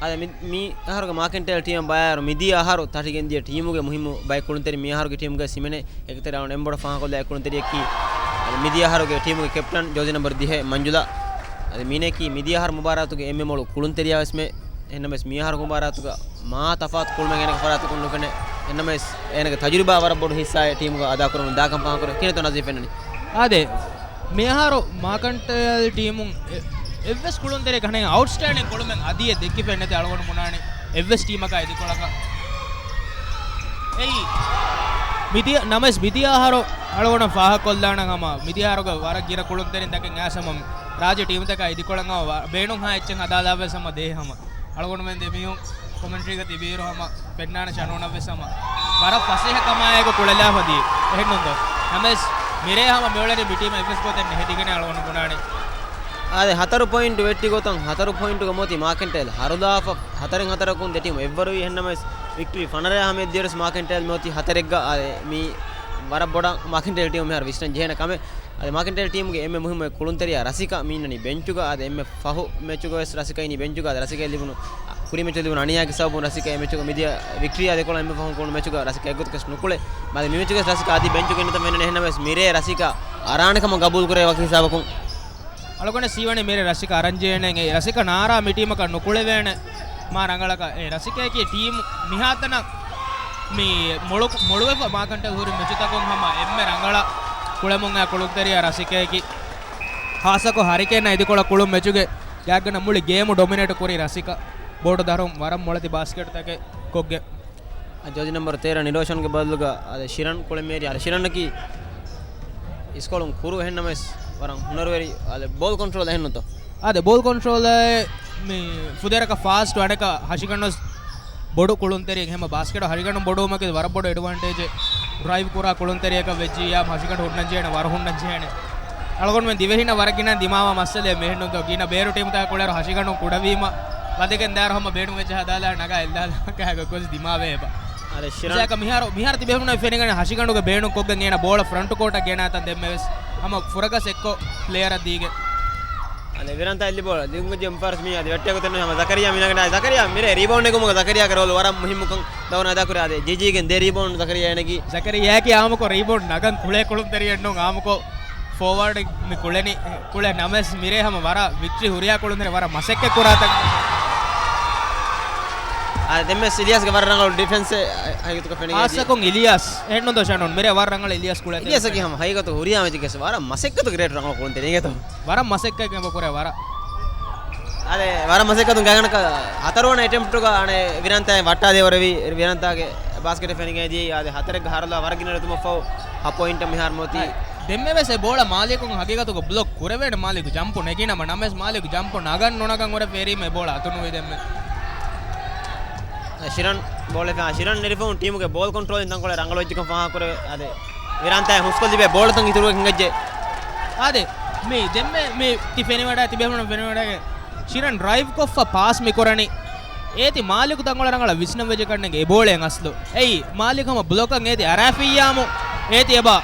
އަދި މި، މި އަހަރުގެ މާކެންޓޭލް ޓީމަށް ބައިވާއިރު މިދިޔަ އަހަރު ތަށިގެންދިޔަ ޓީމުގެ މުހިއްމު ބައެއް ކުޅުންތެރި މި އަހަރުގެ ޓީމުގައި ހިމެނޭ. އެކަތެރޭ އަޅުގަނޑު އެންމެ ބޮޑަށް ފާހަގަކޮށްލާ އެއް ކުޅުންތެރިޔަކީ، އަދި މިދިޔަ އަހަރުގެ ޓީމުގެ ކެޕްޓަން ޖެރސީ ނަމްބަރު ދިހަ މަންޖުލާ. އަދި މީނަކީ މިދިޔަ އަހަރު މުބާރާތުގެ އެންމެ މޮޅު ކުޅުންތެރިޔާ ވެސްމެ. އެހެންނަމަވެސް މި އަހަރު މުބާރާތުގަ މާ ތަފާތު ކުޅުމެއް އޭނަގެ ފަރާތަކުން ނުފެނޭ. އެހެންނަމަވެސް އޭނަގެ ތަޖުރިބާ ވަރަށް ބޮޑު ހިއްސާއެއް ޓީމުގަ އަދާކުރަމުން ދާކަން ފާހަގަކުރޭ. ކިހިނެއްތޯ ނަޒީފް ފެންނަނީ؟ އާދެ، މިއަހަރު މާކަންޓޭލް ޓީމުން އެ، އެއްވެސް ކުޅުންތެރިޔަކަށް ހަމަ އައުޓްސްޓޭންޑިން ކުޅުމެއް އަދިއެއް ދެއްކިފައެއް ނެތި އަޅުގަނޑު ބުނާނެ އެއްވެސް ޓީމަކާ އިދިކޮޅަކަށް. އެއީ، މިދިޔަ، ނަމަވެސް މިދިޔަ އަހަރު އަޅުގަނޑަށް ފާހަގަކޮށްލާނަން ހަމަ މިދިޔަ އަހަރުގަ ވަރަށް ގިނަ ކުޅުންތެރިން ދަކެން އައިސް ހަމަ ރާއްޖެ ޓީމުތަކާ އިދިކޮޅަށް ހަމަ ވަ-، ބޭނުންހާ އެއްޗެއް ހަދާލާފަވެސް ހަމަ ދޭ ހަމަ. އަޅުގަނޑުމެން ދެމީހުން ކޮމެންޓްރީގަ ތިބިއިރު ހަމަ ފެންނާނެ ޝަނޫނަށްވެސް ހަމަ ވަރަށް ފަސޭހަ ކަމާއެކު ކުޅެލާފަ ދިޔަ. އެހެންނުންތޯ؟ ނަމަވެސް މިރޭ ހަމަ މިއުޅެނީ މި ޓީމަށް އެއްވެސް ގޮތެއް ނެހެދިގެން އަޅުގަނޑު ބުނާނެ. އާދެ، ހަތަރު ޕޮއިންޓު ވެއްޓި ގޮތަށް ހަތަރު ޕޮއިންޓުގަ މިއޮތީ މާކެންޓޭލް ހަރުލާފަ ހަތަރެއް ހަތަރަކުން ދެ ޓީމު އެއްވަރުވީ. އެހެންނަމަވެސް ވިކްޓްރީ ފަނަރަޔާ ހަމަ އެއްދިޔަވަރުވެސް މާކެންޓޭލް މިއޮތީ ހަތަރެއްގަ. އާދެ، މީ ވަރަށް ބޮޑަށް މާކެންޓޭލް ޓީމު މިހާރު ވިސްނަން ޖެހޭނެ ކަމެއް. އަދި މާކެންޓޭލް ޓީމުގެ އެންމެ މުހިއްމު އެއް ކުޅުންތެރިޔާ ރަސިކަ މި އިންނަނީ ބެންޗުގަ. އަދި އެންމެ ފަހު މެޗުގަ ވެސް ރަސިކަ އިނީ ބެންޗުގަ. އަދި ރަސިކަ ލިބުނު ކުރިމެޗު ލިބުނު އަނިޔާގެ ސަބަބުން ރަސިކަ އެ މެޗުގަ މިދިޔަ ވިކްޓްރީ އަދި ކޮޅަށް އެންމެ ފަހުން ކުޅުނު މެޗުގަ ރަސިކަ އެއްގޮތަކަސް ނުކުޅެ. އަދި މި މެޗުގަ ވެސް ރަސިކަ އަދި ބެންޗުގަ އިންނަތަން ފެންނަނީ. އެހެންނަމަވެސް މިރޭ ރަސިކަ އަރާނެ ކަމަށް ގަބޫލު ކުރޭ ވަކި ހިސާބަކުން. އަޅުގަނޑަށް ސީވަނީ މިރޭ ރަސިކަ އަރަން ޖެހޭނެ. އެ ރަސިކަ ނާރާ މި ޓީމަކަށް ނުކުޅެވޭނެ. މާ ރަނގަޅަކަށް އެ ރަސިކައަކީ ޓީމު މިހާތަނަށް މި މޮޅު، މޮޅުވެފަ މާކަންޓޭލް ހުރި މެޗުތަކުން ހަމަ އެންމެ ރަނގަޅަށް ކުޅެމުން އައި ކުޅުންތެރިޔާ ރަސިކައަކީ. ހާއްސަކޮށް ހަރިކޭންއާ އިދިކޮޅަށް ކުޅުން މެޗުގެ ގާތްގަނޑަށް މުޅި ގޭމު ޑޮމިނޭޓް ކުރި ރަސިކަ. ބޯޑު ދަރުން ވަރަށް މޮޅެތި ބާސްކެޓްތަކެއް ކޮށްގެން. ޖާޒީ ނަމްބަރު ތޭރަ ނިރޯޝަންގެ ބަދަލުގަ އަދި ޝިރަން ކުޅެމޭރި. އަދި ޝިރަންއަކީ އިސްކޮޅުން ކުރު އެހެންނަމަވެސް ވަރަށް ހުނަރުވެރި. އަދި ބޯލް ކޮންޓްރޯލް އެހެންނުތޯ؟ އާދެ، ބޯލް ކޮންޓްރޯލް މި ފުދޭވަރަކަށް ފާސްޓް އަނެކަ ހަށިގަނޑު ވެސް ބޮޑު ކުޅުންތެރިއެއް. ހަމަ ބާސްކެޓް ހަށިގަނޑު ބޮޑުވުމަކީ ވަރަށް ބޮޑު އެޑްވާންޓޭޖެއް. ޑްރައިވް ކުރާ ކުޅުންތެރިޔަކަށް ވެއްޖިއްޔާ ހަށިގަނޑު ހުންނަން ޖެހޭނެ، ވަރަށް ހުންނަން ޖެހޭނެ. އަޅުގަނޑުމެން ދިވެހިންނަށް ވަރަށް ގިނަ ދިމާވާ މައްސަލައެއް މިހެންނުންތޯ. ގިނަ ބޭރު ޓީމުތަކާ ކުޅޭއިރު ހަށިގަނޑު ކުޑަވީމަ ވަދެގެން ދާއިރު ހަމަ ބޭނުން ވެއްޖެ ހަދާލާ ނަގާ އެއްލާލާ ގޮސް ދިމާވޭ އެބަ. އަދި ޝިރަން މިސާލަކަށް މިހާރު، މިހާރު ތިބޭފުޅުންނަށް ފެނިގަނެ ހަށިގަނޑުގެ ބޭނުން ކޮށްގެން އޭނަ ބޯޅަ ފްރަންޓް ކޯޓަށް ގެނައިތަން ދެންމެވެސް ހަމަ ފުރަގަސް އެއްކޮށް ޕްލޭޔަރަށް ދީގެން. އަދި ވިރަންތާ އެއްލި ބޯޅަ ލިބުން ގޮތް ޖެހުން ފާސް މީ އަދި ވެއްޓޭގޮތެއް ނޫން ހަމަ ޒަކަރިޔާ މި ނަގަން. އަދި ޒަކަރިޔާ މިރޭ ރީބައުންޑް ނެގުމުގަ ޒަކަރިޔާގެ ރޯލް ވަރަށް މުހިއްމުކަން ދަވަން އަދާކުރޭ. އަދި ޖީޖީގެން ދޭ ރީބައުންޑް ޒަކަރިޔާ އޭނަގެ. ޒަކަރިޔާއަކީ އާއްމުކޮށް ރީބައުންޑް ނަގަން ކުޅޭ ކުޅުންތެރިއެއް ނޫން އާއްމުކޮށް ފޯވާޑް މި ކުޅެނީ، ކުޅެ ނަމަވެސް މިރޭ ހަމަ ވަރަށް ވިކްޓްރީ ހުރިހާ ކުޅުންތެރި ވަރަށް މަސައްކަތް ކުރާތަން. އާ، ދެންވެސް އިލްޔާސްގެ ވަރަށް ރަނގަޅު ޑިފެންސެއް ހަ-، ހަގީގަތުގަ ފެނިގެން އާސަކުން އިލްޔާސް އެހެންނުންތޯ ޝަނޫން؟ މިރޭ ވަރަށް ރަނގަޅު އިލްޔާސް ކުޅޭ. އިލްޔާސްއަކީ ހަމަ ހަގީގަތު ހުރިހާ މެޗެއްގެ ވަރަށް މަސައްކަތުގެ ރޭޓް ރަނގަޅު ކުޅުންތެރި އިނގޭތޯ. ވަރަށް މަސައްކަތް ކުރޭ ވަރަށް. އާދެ، ވަރަށް މަސައްކަތުން ގާތްގަނޑަކަށް ހަތަރުވަނަ އެޓެމްޕްޓުގަ އަނެއް ވިރަންތާ ވައްޓާދޭވަރެވި. ވިރަންތާގެ ބާސްކެޓެއް ފެނިގެން ދިޔައީ. އާދެ، ހަތަރެއްގަ ހަރުލާ ވަރަށް ގިނަ ރަތުމަށްފަހު ހަ ޕޮއިންޓަށް މިހާރު މިއޮތީ. ދެންމެވެސް އެ ބޯޅަ މާލިކުން ހަގީގަތުގަ ބްލޮކް ކުރެވޭނެ މާލިކު ޖަމްޕު ނެގިނަމަ ނަމަވެސް މާލިކު ޖަމްޕު ނަގަން ނުނަގަން ހުރެ ފޭރީމަ އެ ބޯޅަ އަތުނުވި ދެންމެ. ޝިރަން ބޯޅަ ޝިރަން ނެރިފަހުން ޓީމުގެ ބޯލް ކޮންޓްރޯލިން ތަންކޮޅެއް ރަނގަޅުވެއްޖެކަން ފާހަގަކުރެވޭ. އާދެ، ވިރަންތާ ހުސްކޮށްލިބޭ ބޯޅަތައް އިތުރުވެގެން އެއްޗެއް. އާދެ، މި ދެންމެ މި ތި ފެނިވަޑައި ތިބޭފުޅުން ފެނިވަޑައިގެން ޝިރަން ޑްރައިވް ކޮށްފަ ޕާސް މި ކުރަނީ. އޭތި މާލިކު ތަންކޮޅެއް ރަނގަޅަށް ވިސްނަން ވެއްޖެ ކަންނޭނގެ އެ ބޯޅައެއް އަސްލު. އެއީ މާލިކު ހަމަ ބްލޮކަށް އޭތި އަރާފިއްޔާމު އޭތި އެބަ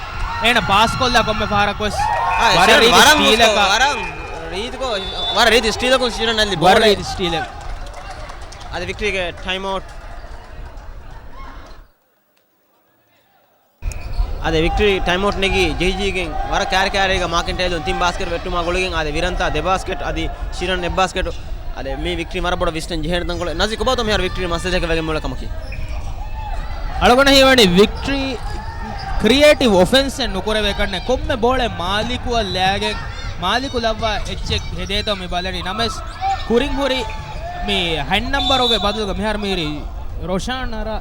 އޭނަ ޕާސް ކޮށްލާ ކޮންމެ ފަހަރަކުވެސް. އާ، ވަރަށް ޝިރަން ރީތި ވަރަށް ސްޓީލަކަށް. ވަރަށް ރީތިކޮށް، ވަރަށް ރީތި ސްޓީލަކުން ޝިރަން އައްލި ވަރަށް ބޯޅަ. ރީތި ސްޓީލެއް. އަދި ވިކްޓްރީގެ ޓައިމް އައުޓް. އާދެ، ވިކްޓްރީ ޓައިމް އައުޓް ނެގި ޖެހިޖީގެން ވަރަށް ކާރި ކާރީގަ މާކެންޓޭލުން ތިން ބާސްކެޓް ވެއްޓުމާ ގުޅިގެން އާދެ، ވިރަންތާ ދެ ބާސްކެޓް އަދި ޝިރަން އެއް ބާސްކެޓު. އާދެ، މި ވިކްޓްރީ ވަރަށް ބޮޑަށް ވިސްނަން ޖެހޭނެ ތަންކޮޅެއް. ނަޒީ، ކޮބާތޯ މިހާރު ވިކްޓްރީ މައްސަލައަކަށް ވެގެން މިއުޅޭ ކަމަކީ؟ އަޅުގަނޑަށް ހީވަނީ ވިކްޓްރީ ކްރިއޭޓިވް އޮފެންސެއް ނުކުރެވޭ ކަންނެ ކޮންމެ ބޯޅެއް މާލިކުއަށް ލައިގެން މާލިކު ލައްވާ އެއްޗެއް ހެދޭތޯ މި ބަލަނީ. ނަމަވެސް ކުރިން ހުރި މި ހަތް ނަމްބަރުގެ ބަދަލުގަ މިހާރު މިހުރީ ރޮޝާން އަރާ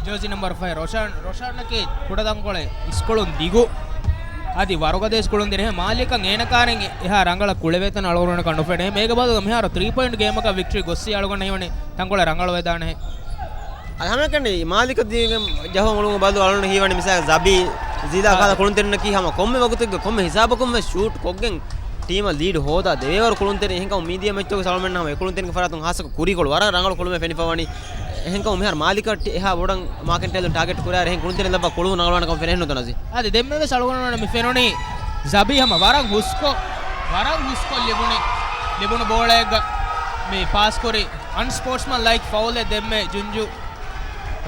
ޖާޒީ ނަމްބަރު ފައިވް ރޮޝާން، ރޮޝާންއަކީ ކުޑަތަންކޮޅެއް އިސްކޮޅުން ދިގު. އަދި ވަރުގަދަ އިސްކޮޅުން ދިރިހެ މާލިކަށް އޭނަ ކާރިން އެހާ ރަނގަޅަށް ކުޅެވޭތަން އަޅުގަނޑަކަށް ނުފެނޭ. މޭގަ ބަދަލުގަ މިހާރު ތްރީ ޕޮއިންޓް ގޭމަކަށް ވިކްޓްރީ ގޮއްސި އަޅުގަނޑަށް ހީވަނީ ތަންކޮޅެއް ރަނގަޅުވެދާނެހެ. އަދި ހަމައެކަނި މާލިކަށް ދީގެން ޖަހުން އުޅުމުގެ ބަދަލު އަޅުގަނޑު ހީވަނީ މިސާލަށް ޒަބީ، ޒީލާ ކާލަ ކުޅުންތެރިންނަކީ ހަމަ ކޮންމެ ވަގުތެއްގަ ކޮންމެ ހިސާބަކުން ވެސް ޝޫޓް ކޮށްގެން ޓީމަށް ލީޑް ހޯދާ ދެވޭވަރު ކުޅުންތެރިން. އެހެންކަމުން މީދިޔަ މެޗްތަކުގެ ސަޅުމެން ހަމަ އެ ކުޅުންތެރިންގެ ފަރާތުން ހާއްސަކޮށް ކުރީކޮޅު ވަރަށް ރަނގަޅު ކުޅުމެއް ފެނިފަވަނީ. އެހެންކަމުން މިހާރު މާލިކަށް އެހާ ބޮޑަށް މާކެން ޓެލަން ޓާގެޓް ކުރާއިރު އެހެން ކުޅުންތެރިން ލައްވާ ކޮޅު ނަގަޅުވާނެ ކަމަށް ފެނެހެން ނުދަންނަސީ. އަދި ދެންމެވެސް އަޅުގަނޑު މި ފެނުނީ ޒަބީ ހަމަ ވަރަށް ހުސްކޮށް، ވަރަށް ހުސްކޮށް ލިބުނީ، ލިބުނު ބޯޅައެއްގަ މި ޕާސް ކުރި އަންސްޕޯޓްސްމަން ލައިކް ފައުލެއް ދެންމެ ޖުންޖު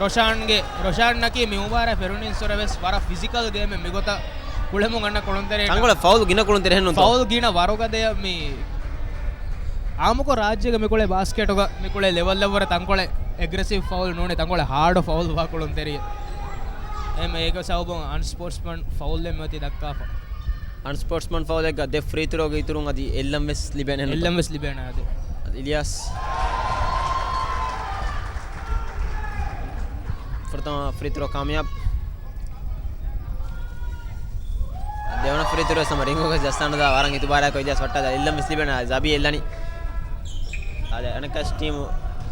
ރޮޝާންގެ، ރޮޝާންއަކީ މި މުބާރާތް ފެރުނީންސުރެ ވެސް ވަރަށް ފިޒިކަލް ގޭމެއް މިގޮތަށް ކުޅެމުން އަންނަ ކުޅުންތެރިން. ތަންކޮޅެއް ފައުލް ގިނަ ކުޅުންތެރި ހެންނުންތޯ؟ ފައުލް ގިނަ ވަރުގަދަޔަށް މި އާއްމުކޮށް ރާއްޖޭގަ މިކުޅޭ ބާސްކެޓުގަ މިކުޅޭ ލެވަލްއަށްވުރެ ތަންކޮޅެއް އެގްރެސިވް ފައުލް ނޫނޭ، ތަންކޮޅެއް ހާޑް ފައުލް ވާ ކުޅުންތެރިއެއް. އެހެން އޭގެ ސަބަބުން އަންސްޕޯޓްސްމަން ފައުލްއެއް މިއޮތީ ދައްކާފަ. އަންސްޕޯޓްސްމަން ފައުލެއްގަ ދެ ފްރީ ތްރޯގެ އިތުރުން އަދި އެއްލަން ވެސް ލިބޭނެ ހެންނުތޯ؟ އެއްލަން ވެސް ލިބޭނެ އަދި. އަދި އިލްޔާސް. ފުރަތަމަ ފްރީ ތްރޯ ކާމިޔާބު. ދެވަނަ ފްރީ ތްރޯ ސަމަ ރިންގުގަ ޖައްސާނުދާ ވަރަށް އިތުބާރާ ކޮށް އިލްޔާސް ވައްޓާލާ އެއްލަން ވެސް ލިބޭނެ ޒަބީ އެއްލަނީ. އާދެ، އަނެއްކާ ޓީމު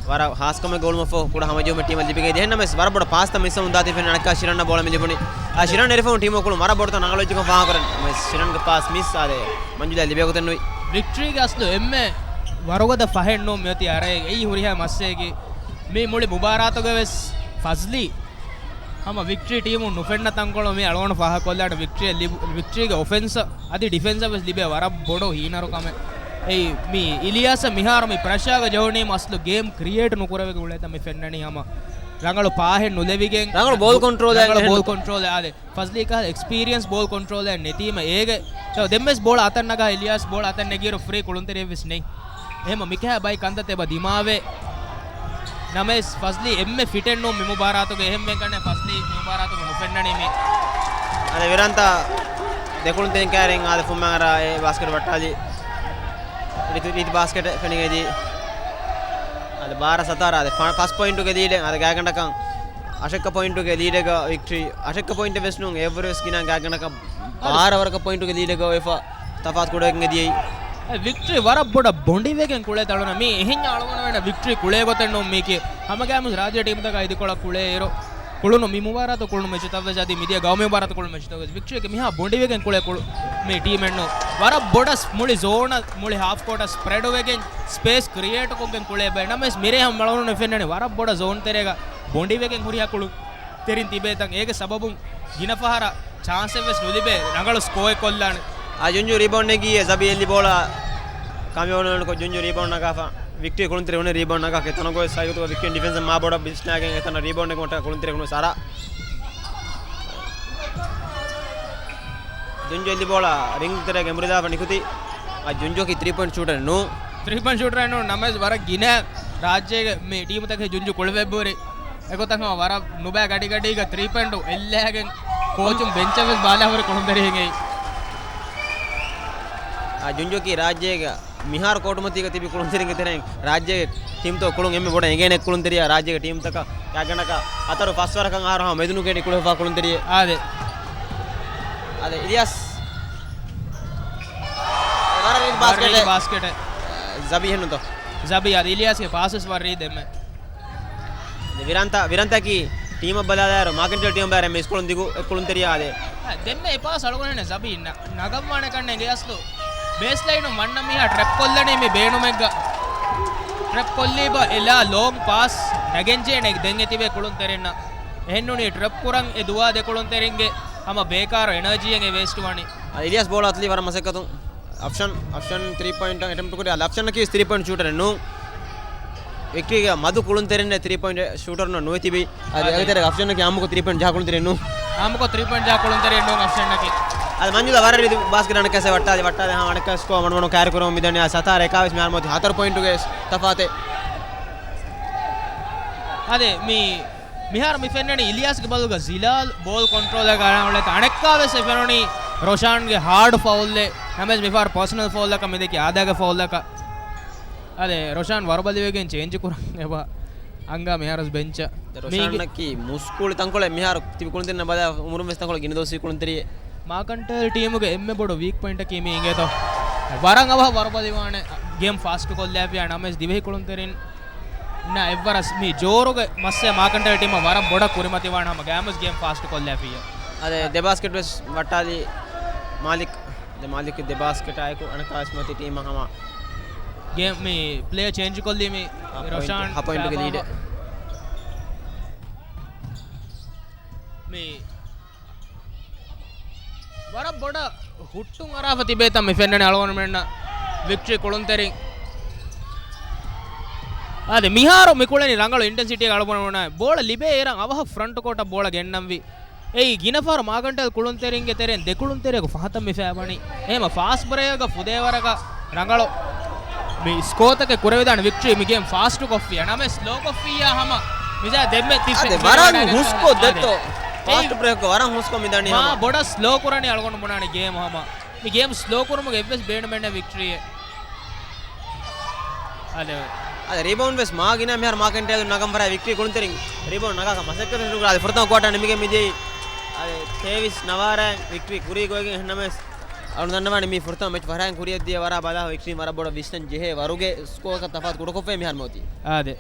ވަރަށް ހާސްކަމެއް ގޯލުމަށްފަހު ކުޑަ ހަމަޖެހުމެއް ޓީމަށް ލިބިގެން އެދި. އެހެންނަމަވެސް ވަރަށް ބޮޑަށް ޕާސްތައް މިސްވަމުން ދާތީ ފެންނަ އަނެއްކާ ޝިރަންއަށް ބޯޅަ މި ލިބުނީ. އާ، ޝިރަން އެރިފަހުން ޓީމު ކުޅުން ވަރަށް ބޮޑުތަން ރަނގަޅު އެއްޗަކަށް ފާހަގަކުރަން. ޝިރަންގެ ޕާސް މިސް އާދެ. މަންޖުލާ ލިބޭ ގޮތެއް ނުވި. ވިކްޓްރީގެ އަސްލު އެންމެ ވަރުގަދަ ފަހެއް ނޫން މިއޮތީ އަރައެއް. އެއީ ހުރިހާ މައްސަލައެކޭ. މި މުޅި މުބާރާތުގަ ވެސް ފަޒްލީ ހަމަ ވިކްޓްރީ ޓީމުން ނުފެންނަ ތަންކޮޅު މި އަޅުގަނޑު ފާހަގަކޮށްލާނެ ވިކްޓްރީ ލިބު-، ވިކްޓްރީގެ އޮފެންސަށް އަދި ޑިފެންސަށް ވެސް ލިބޭ ވަރަށް ބޮޑު ހީނަރުކަމެއް. އެއީ މި އިލިޔާސަށް މިހާރު މި ޕްރެޝާގަ ޖެހުނީމަ އަސްލު ގޭމް ކްރިއޭޓް ނުކުރެވޭ ގުޅޭތަ މި ފެންނަނީ ހަމަ ރަނގަޅު ޕާހެއް ނުލެވިގެން. ރަނގަޅު ބޯލް ކޮންޓްރޯލް ރަނގަޅު އެހެން ބޯލް ކޮންޓްރޯލް އާދެ. ފަޒްލީ ކަހަލަ އެކްސްޕީރިއަންސް ބޯލް ކޮންޓްރޯލަރ ނެތީމަ އޭގެ ދެންވެސް ބޯޅަ އަތަށް ނަގާ އިލްޔާސް ބޯޅަ އަތަށް ނެގިއިރު ފްރީ ކުޅުންތެރިއެއްވެސް ނެތް. އެހެމަ މިކަހަ ބައި ކަންތައްތައް އެބަ ދިމާވޭ. ނަމަވެސް ފަޒްލީ އެންމެ ފިޓެއް ނޫން މި މުބާރާތުގަ. އެހެންވެ ކަންނޭ ފަޒްލީ މި މުބާރާތުގަ ނުފެންނަނީ މި. އަދި ވިރާންތާ ދެކުޅުންތެރިން ކައިރިން އާދެ ފުންމައިން އަރާ އެ ބާސްކެޓް ވައްޓާލި. ރީތި، ރީތި ބާސްކެޓެއް ފެނިގެން އެދި. އަދި ބާރަ ސަތާރަ އާދެ ފަ-، ފަސް ޕޮއިންޓުގެ ލީޑެއް އާދެ ގާތްގަނޑަކަށް އަށެއްކަ ޕޮއިންޓުގެ ލީޑެއްގަ ވިކްޓްރީ. އަށެއްކަ ޕޮއިންޓެއް ވެސް ނޫން އެއަވަރޭޖް ވެސް ގިނަ ގާތްގަނޑަކަށް ބާރަ ވަރަކަށް ޕޮއިންޓުގެ ލީޑެއްގަ އޮވެފަ ތަފާތު ކުޑަވެގެން އެދިޔައީ. އެ ވިކްޓްރީ ވަރަށް ބޮޑަށް ބޮނޑިވެގެން ކުޅޭ ތަޅުނަ މީ އެހެންޏާ އަޅުގަނޑުމެންނަށް ވިކްޓްރީ ކުޅޭ ގޮތެއް ނޫން މީކީ. ހަމަގައިމު ރާއްޖެ ޓީމްތަކާ އިދިކޮޅަށް ކުޅޭ އިރު ކުޅުނު މި މުބާރާތު ކުޅުނު މެޗުތައްވެސް އަދި މިދިޔަ ގައުމީ މުބާރާތު ކުޅުނު މެޗުތައްވެސް ވިކްޓްރީގެ މިހާ ބޮނޑިވެގެން ކުޅޭ ކުޅު މި ޓީމެއްނު. ވަރަށް ބޮޑަށް މުޅި ޒޯނަށް މުޅި ހާފް ކޯޓަށް ސްޕްރެޑްވެގެން ސްޕޭސް ކްރިއޭޓް ކޮށްގެން ކުޅޭ ބައެއް. ނަމަވެސް މިރޭ ހަމަ އަޅުގަނޑު ފެންނަނީ ވަރަށް ބޮޑަށް ޒޯން ތެރޭގަ ބޮނޑިވެގެން ހުރިހާ ކުޅުން ތެރިން ތިބޭތަން. އޭގެ ސަބަބުން ގިނަ ފަހަރަށް ޗާންސެއް ވެސް ނުލިބޭ ރަނގަޅު ސްކޯއެއް ކޮށްލާނެ. އާ، ޖުންޖު ރީބައުންޑް ނެގި އެ ޒަބީ އެއްލި ބޯޅަ ކާމިޔާބު ނުވާނެ ޖުންޖު ރީބައުންޑް ނަގާފަ. ވިކްޓްރީ ކުޅުންތެރި ހުންނެ ރީބައުންޑް ނަގާ ކެތަނަކު ވެސް ސައިގުތުގަ ވިކްޓްރީ ޑިފެންސަށް މާ ބޮޑަށް ބިސްނާގެން އެތަނަށް ރީބައުންޑް ނެގުމަށް ކުޅުންތެރި ހުންނު ސަރާ. ޖުންޖު އެއްލި ބޯޅަ ރިންގް ތެރޭގަ އެނބުރިދާފަ ނިކުތީ. އާ، ޖުންޖުއަކީ ތްރީ ޕޮއިންޓް ޝޫޓަރެއް ނޫން. ތްރީ ޕޮއިންޓް ޝޫޓަރެއް ނޫން. ނަމަވެސް ވަރަށް ގިނަ ރާއްޖޭގެ މި ޓީމުތަކެއް ޖުންޖު ކުޅެވެއްވުރި. އެގޮތަށް ހަމަ ވަރަށް ނުބައި ގަޑިގަޑީގަ ތްރީ ޕޮއިންޓު އެއްލައިގެން ކޯޗުން ބެންޗަށް ވެސް ބާލާ ހުރި ކުޅުންތެރިއެއް އެއީ. އާ، ޖުންޖުއަކީ ރާއްޖޭގަ މިހާރު ކޯޓުމަތީގަ ތިބި ކުޅުންތެރިންގެ ތެރެއިން ރާއްޖޭގެ ޓީމްތަކުގެ ކުޅުން އެންމެ ބޮޑަށް އެނގޭނެ ކުޅުންތެރިޔާ ރާއްޖޭގެ ޓީމްތަކަށް ގާތްގަނޑަކަށް ހަތަރު ފަސް ވަރަކަށް އަހަރު ހަމަ މެދުނުކެނޑި ކުޅެފާ ކުޅުންތެރިއެއް. އާދެ. އާދެ، އިލްޔާސް. ވަރަށް ރީތި ވަރަށް ރީތި ބާސްކެޓެއް. ބާސްކެޓެއް. ޒަބީ ހެންނުތޯ؟ ޒަބީ އާދެ، އިލްޔާސްގެ ޕާސެސް ވަރަށް ރީތި ދެންމެ. ވިރާންތާ، ވިރާންތާއަކީ ޓީމަށް ބަލާލާއިރު، މާކެން ޓީމަށް ބަލާލާއިރު އެންމެ އިސްކޮޅުން ދިގު އެއް ކުޅުންތެރިޔާ އާދެ. އަ، ދެންމެ އެ ޕާސް އަޅުގަނޑު ޒަބީ ނަ-، ނަގަންވާނެ ކަންނޭނގެ އަސްލު. ބޭސްލައިނުން ވަންނަ މީހާ ޓްރެޕް ކޮށްލަނީ މި ބޭނުމެއްގަ. ޓްރެޕް ކޮށްލީބަ އެލާ ލޯން ޕާސް ނަގެންޖޭނެ ދެން އެތިބޭ ކުޅުންތެރިންނަށް. އެހެންނޫނީ ޓްރެޕް ކުރަން އެ ދުވާ ދެ ކުޅުންތެރިންގެ ހަމަ ބޭކާރު އެނަރޖީއެއް އެ ވޭސްޓް ވަނީ. އަ، އިލްޔާސް ބޯޅަ އަތުލީ ވަރަށް މަސައްކަތުން. އަފްޝަން، އަފްޝަން ތްރީ ޕޮއިންޓަށް އެޓެމްޕްޓް ކުރި. އަލް އަފްޝަންއަކީ ތްރީ ޕޮއިންޓް ޝޫޓަރެއް ނޫން. ވިކްޓްރީގެ މަދު ކުޅުންތެރިންނެއް ތްރީ ޕޮއިންޓް ޝޫޓަރުންނަށް ނުވެތިބި. އަދި އާދެ. އޭގެ ތެރޭ އަފްޝަންއަކީ އާއްމުކޮށް ތްރީ ޕޮއިންޓް ޖަހާ ކުޅުންތެރިއެއް ނޫން. އާއްމުކޮށް ތްރީ ޕޮއިންޓް ޖަހާ ކުޅުންތެރިއެއް ނޫން އަފްޝަންއަކީ. އަދި މަންޖުލާ ވަރަށް ރީތި ބާސްކެޓް އަނެއްކާސް ވައްޓާލި، ވައްޓާލި ހަމަ އަނެއްކާސް ސްކޯ މަޑުމަޑުން ކައިރި ކުރަމުން މިދަނީ. އާ، ސަތާރަ އެކާވީސް މިހާރު މޮތި ހަތަރު ޕޮއިންޓުގެ ތަފާތެއް. އާދެ، މި މިހާރު މި ފެންނަނީ އިލްޔާސްގެ ބަލުގަ ޒިލާލް ބޯލް ކޮންޓްރޯލް ކަރާން އުޅޭތާ އަނެއްކާވެސް އެ ފެނުނީ ރޮޝާންގެ ހާޑް ފައުލްއެއް. ނަމަވެސް މިފަހަރު ޕާސަނަލް ފައުލްއަކަށް މިދެކި އާދައިގެ ފައުލްއަކަށް. އާދެ، ރޮޝާން ވަރުބަލިވެގެން ޗޭންޖް ކުރަން އެބަ އަންގާ މިހާރު ބެންޗަށް. މީގެ ރޮޝާންއަކީ މުސްކުޅި ތަންކޮޅެއް މިހާރު ތިބި ކުޅުންތެރިންނަށް ބަލާ އުމުރުން ވެސް ތަންކޮޅެއް ގިނަ ދުވަސްވީ ކުޅުންތެރިއެއް. މާކަންޓޭލް ޓީމުގެ އެންމެ ބޮޑު ވީކް ޕޮއިންޓަކީ މި އިނގޭތޯ. ވަރަށް އަވަހަށް ވަރުބަލިވާނެ ގޭމް ފާސްޓް ކޮށްލާފިޔާ ނަމަވެސް ދިވެހި ކުޅުންތެރިންނަށް އެއްވަރަސް މި ޖޯރުގެ މައްސަލަ މާކަންޓޭލް ޓީމަށް ވަރަށް ބޮޑަށް ކުރިމަތިވާނެ ހަމަ ގާމަސް ގޭމް ފާސްޓް ކޮށްލާފިޔާ. އަދެ ދެ ބާސްކެޓް ވެސް ވައްޓާލި މާލިކް. ދެ މާލިކް ދެ ބާސްކެޓާއެކު އަނެއްކާވެސް މަތި ޓީމަށް ހަމަ ގޭމް މި ޕްލޭ ޗޭންޖް ކޮށްލީ މި ހަ ޕޮއިންޓް، ރޮޝާން ހަ ޕޮއިންޓުގެ ފާފާ ލީޑެއް. މި ވަރަށް ބޮޑަށް ހުއްޓުން އަރާފަ ތިބޭތަން މި ފެންނަނީ އަޅުގަނޑުމެންނަށް ވިކްޓްރީ ކުޅުންތެރިން. އާދެ، މިހާރު މި ކުޅެނީ ރަނގަޅު އިންޓެންސިޓީއެއް އަޅުގަނޑުމެންނަށް. ބޯޅަ ލިބޭ އިރަށް އަވަހަށް ފްރަންޓް ކޯޓަށް ބޯޅަ ގެންނަންވީ. އެއީ ގިނަ ފަހަރު މާކަންޓޭލް ކުޅުންތެރިންގެ ތެރެއިން ދެ ކުޅުންތެރިޔަކު ފަހަތަށް މި ފައިބަނީ. އެހެމަ ފާސްޓް ބްރޭކަށް ފުދޭ ވަރަކަށް ރަނގަޅު މި ސްކޯތަކެއް ކުރެވިދާނެ ވިކްޓްރީ މި ގޭމް ފާސްޓް ކޮށްފިޔާ. ނަމަވެސް ސްލޯ ކޮށްފިއްޔާ ހަމަ މިޒާ ދެންމެ ތި އަދެ ފެ-، ވަރަށް ފެން ހުސްކޮށް އާދެ. ދެއްތޯ. ފާސްޓް އެއީ ބްރޭކް ވަރަށް ހުސްކޮށް މިދަނީ މާ ހަމަ. ބޮޑަށް ސްލޯ ކުރަނީ އަޅުގަނޑު ބުނާނީ ގޭމް ހަމަ. މި ގޭމް ސްލޯ ކުރުމުގެ އެއްވެސް ބޭނުމެއް ނެތް ވިކްޓްރީއެއް. އާދެ. އަދެ ރީބައުންޑް ވެސް މާ ގިނަ މިހާރު މާކަންޓޭލް ނަގަން ފަރާ ވިކްޓްރީ ކުޅުންތެރިން ރީބައުންޑް ނަގާކަށް މަސައްކަތް ނުކުރާ. އަދެ ފުރަތަމަ ކުއާޓާ ނިމިގެން މިދިޔައީ. އަދެ ތޭވީސް ނަވާރައިން ވިކްޓްރީ ކުރީގޮތްގެން ނަމަވެސް އަޅު ދަންނަވާނެ މީ ފުރަތަމަ މެޗް ފަރާތުން ކުރިއަށްދިޔަ ވަރަށް ބަލާ ވިކްޓްރީ ވަރަށް ބޮޑަށް ވިސްނަން ޖެހޭ ވަރުގެ ސްކޯއަކަށް ތަފާތު ކުޑަކޮށްފައި މިހާރު މިއޮތީ. އާދެ.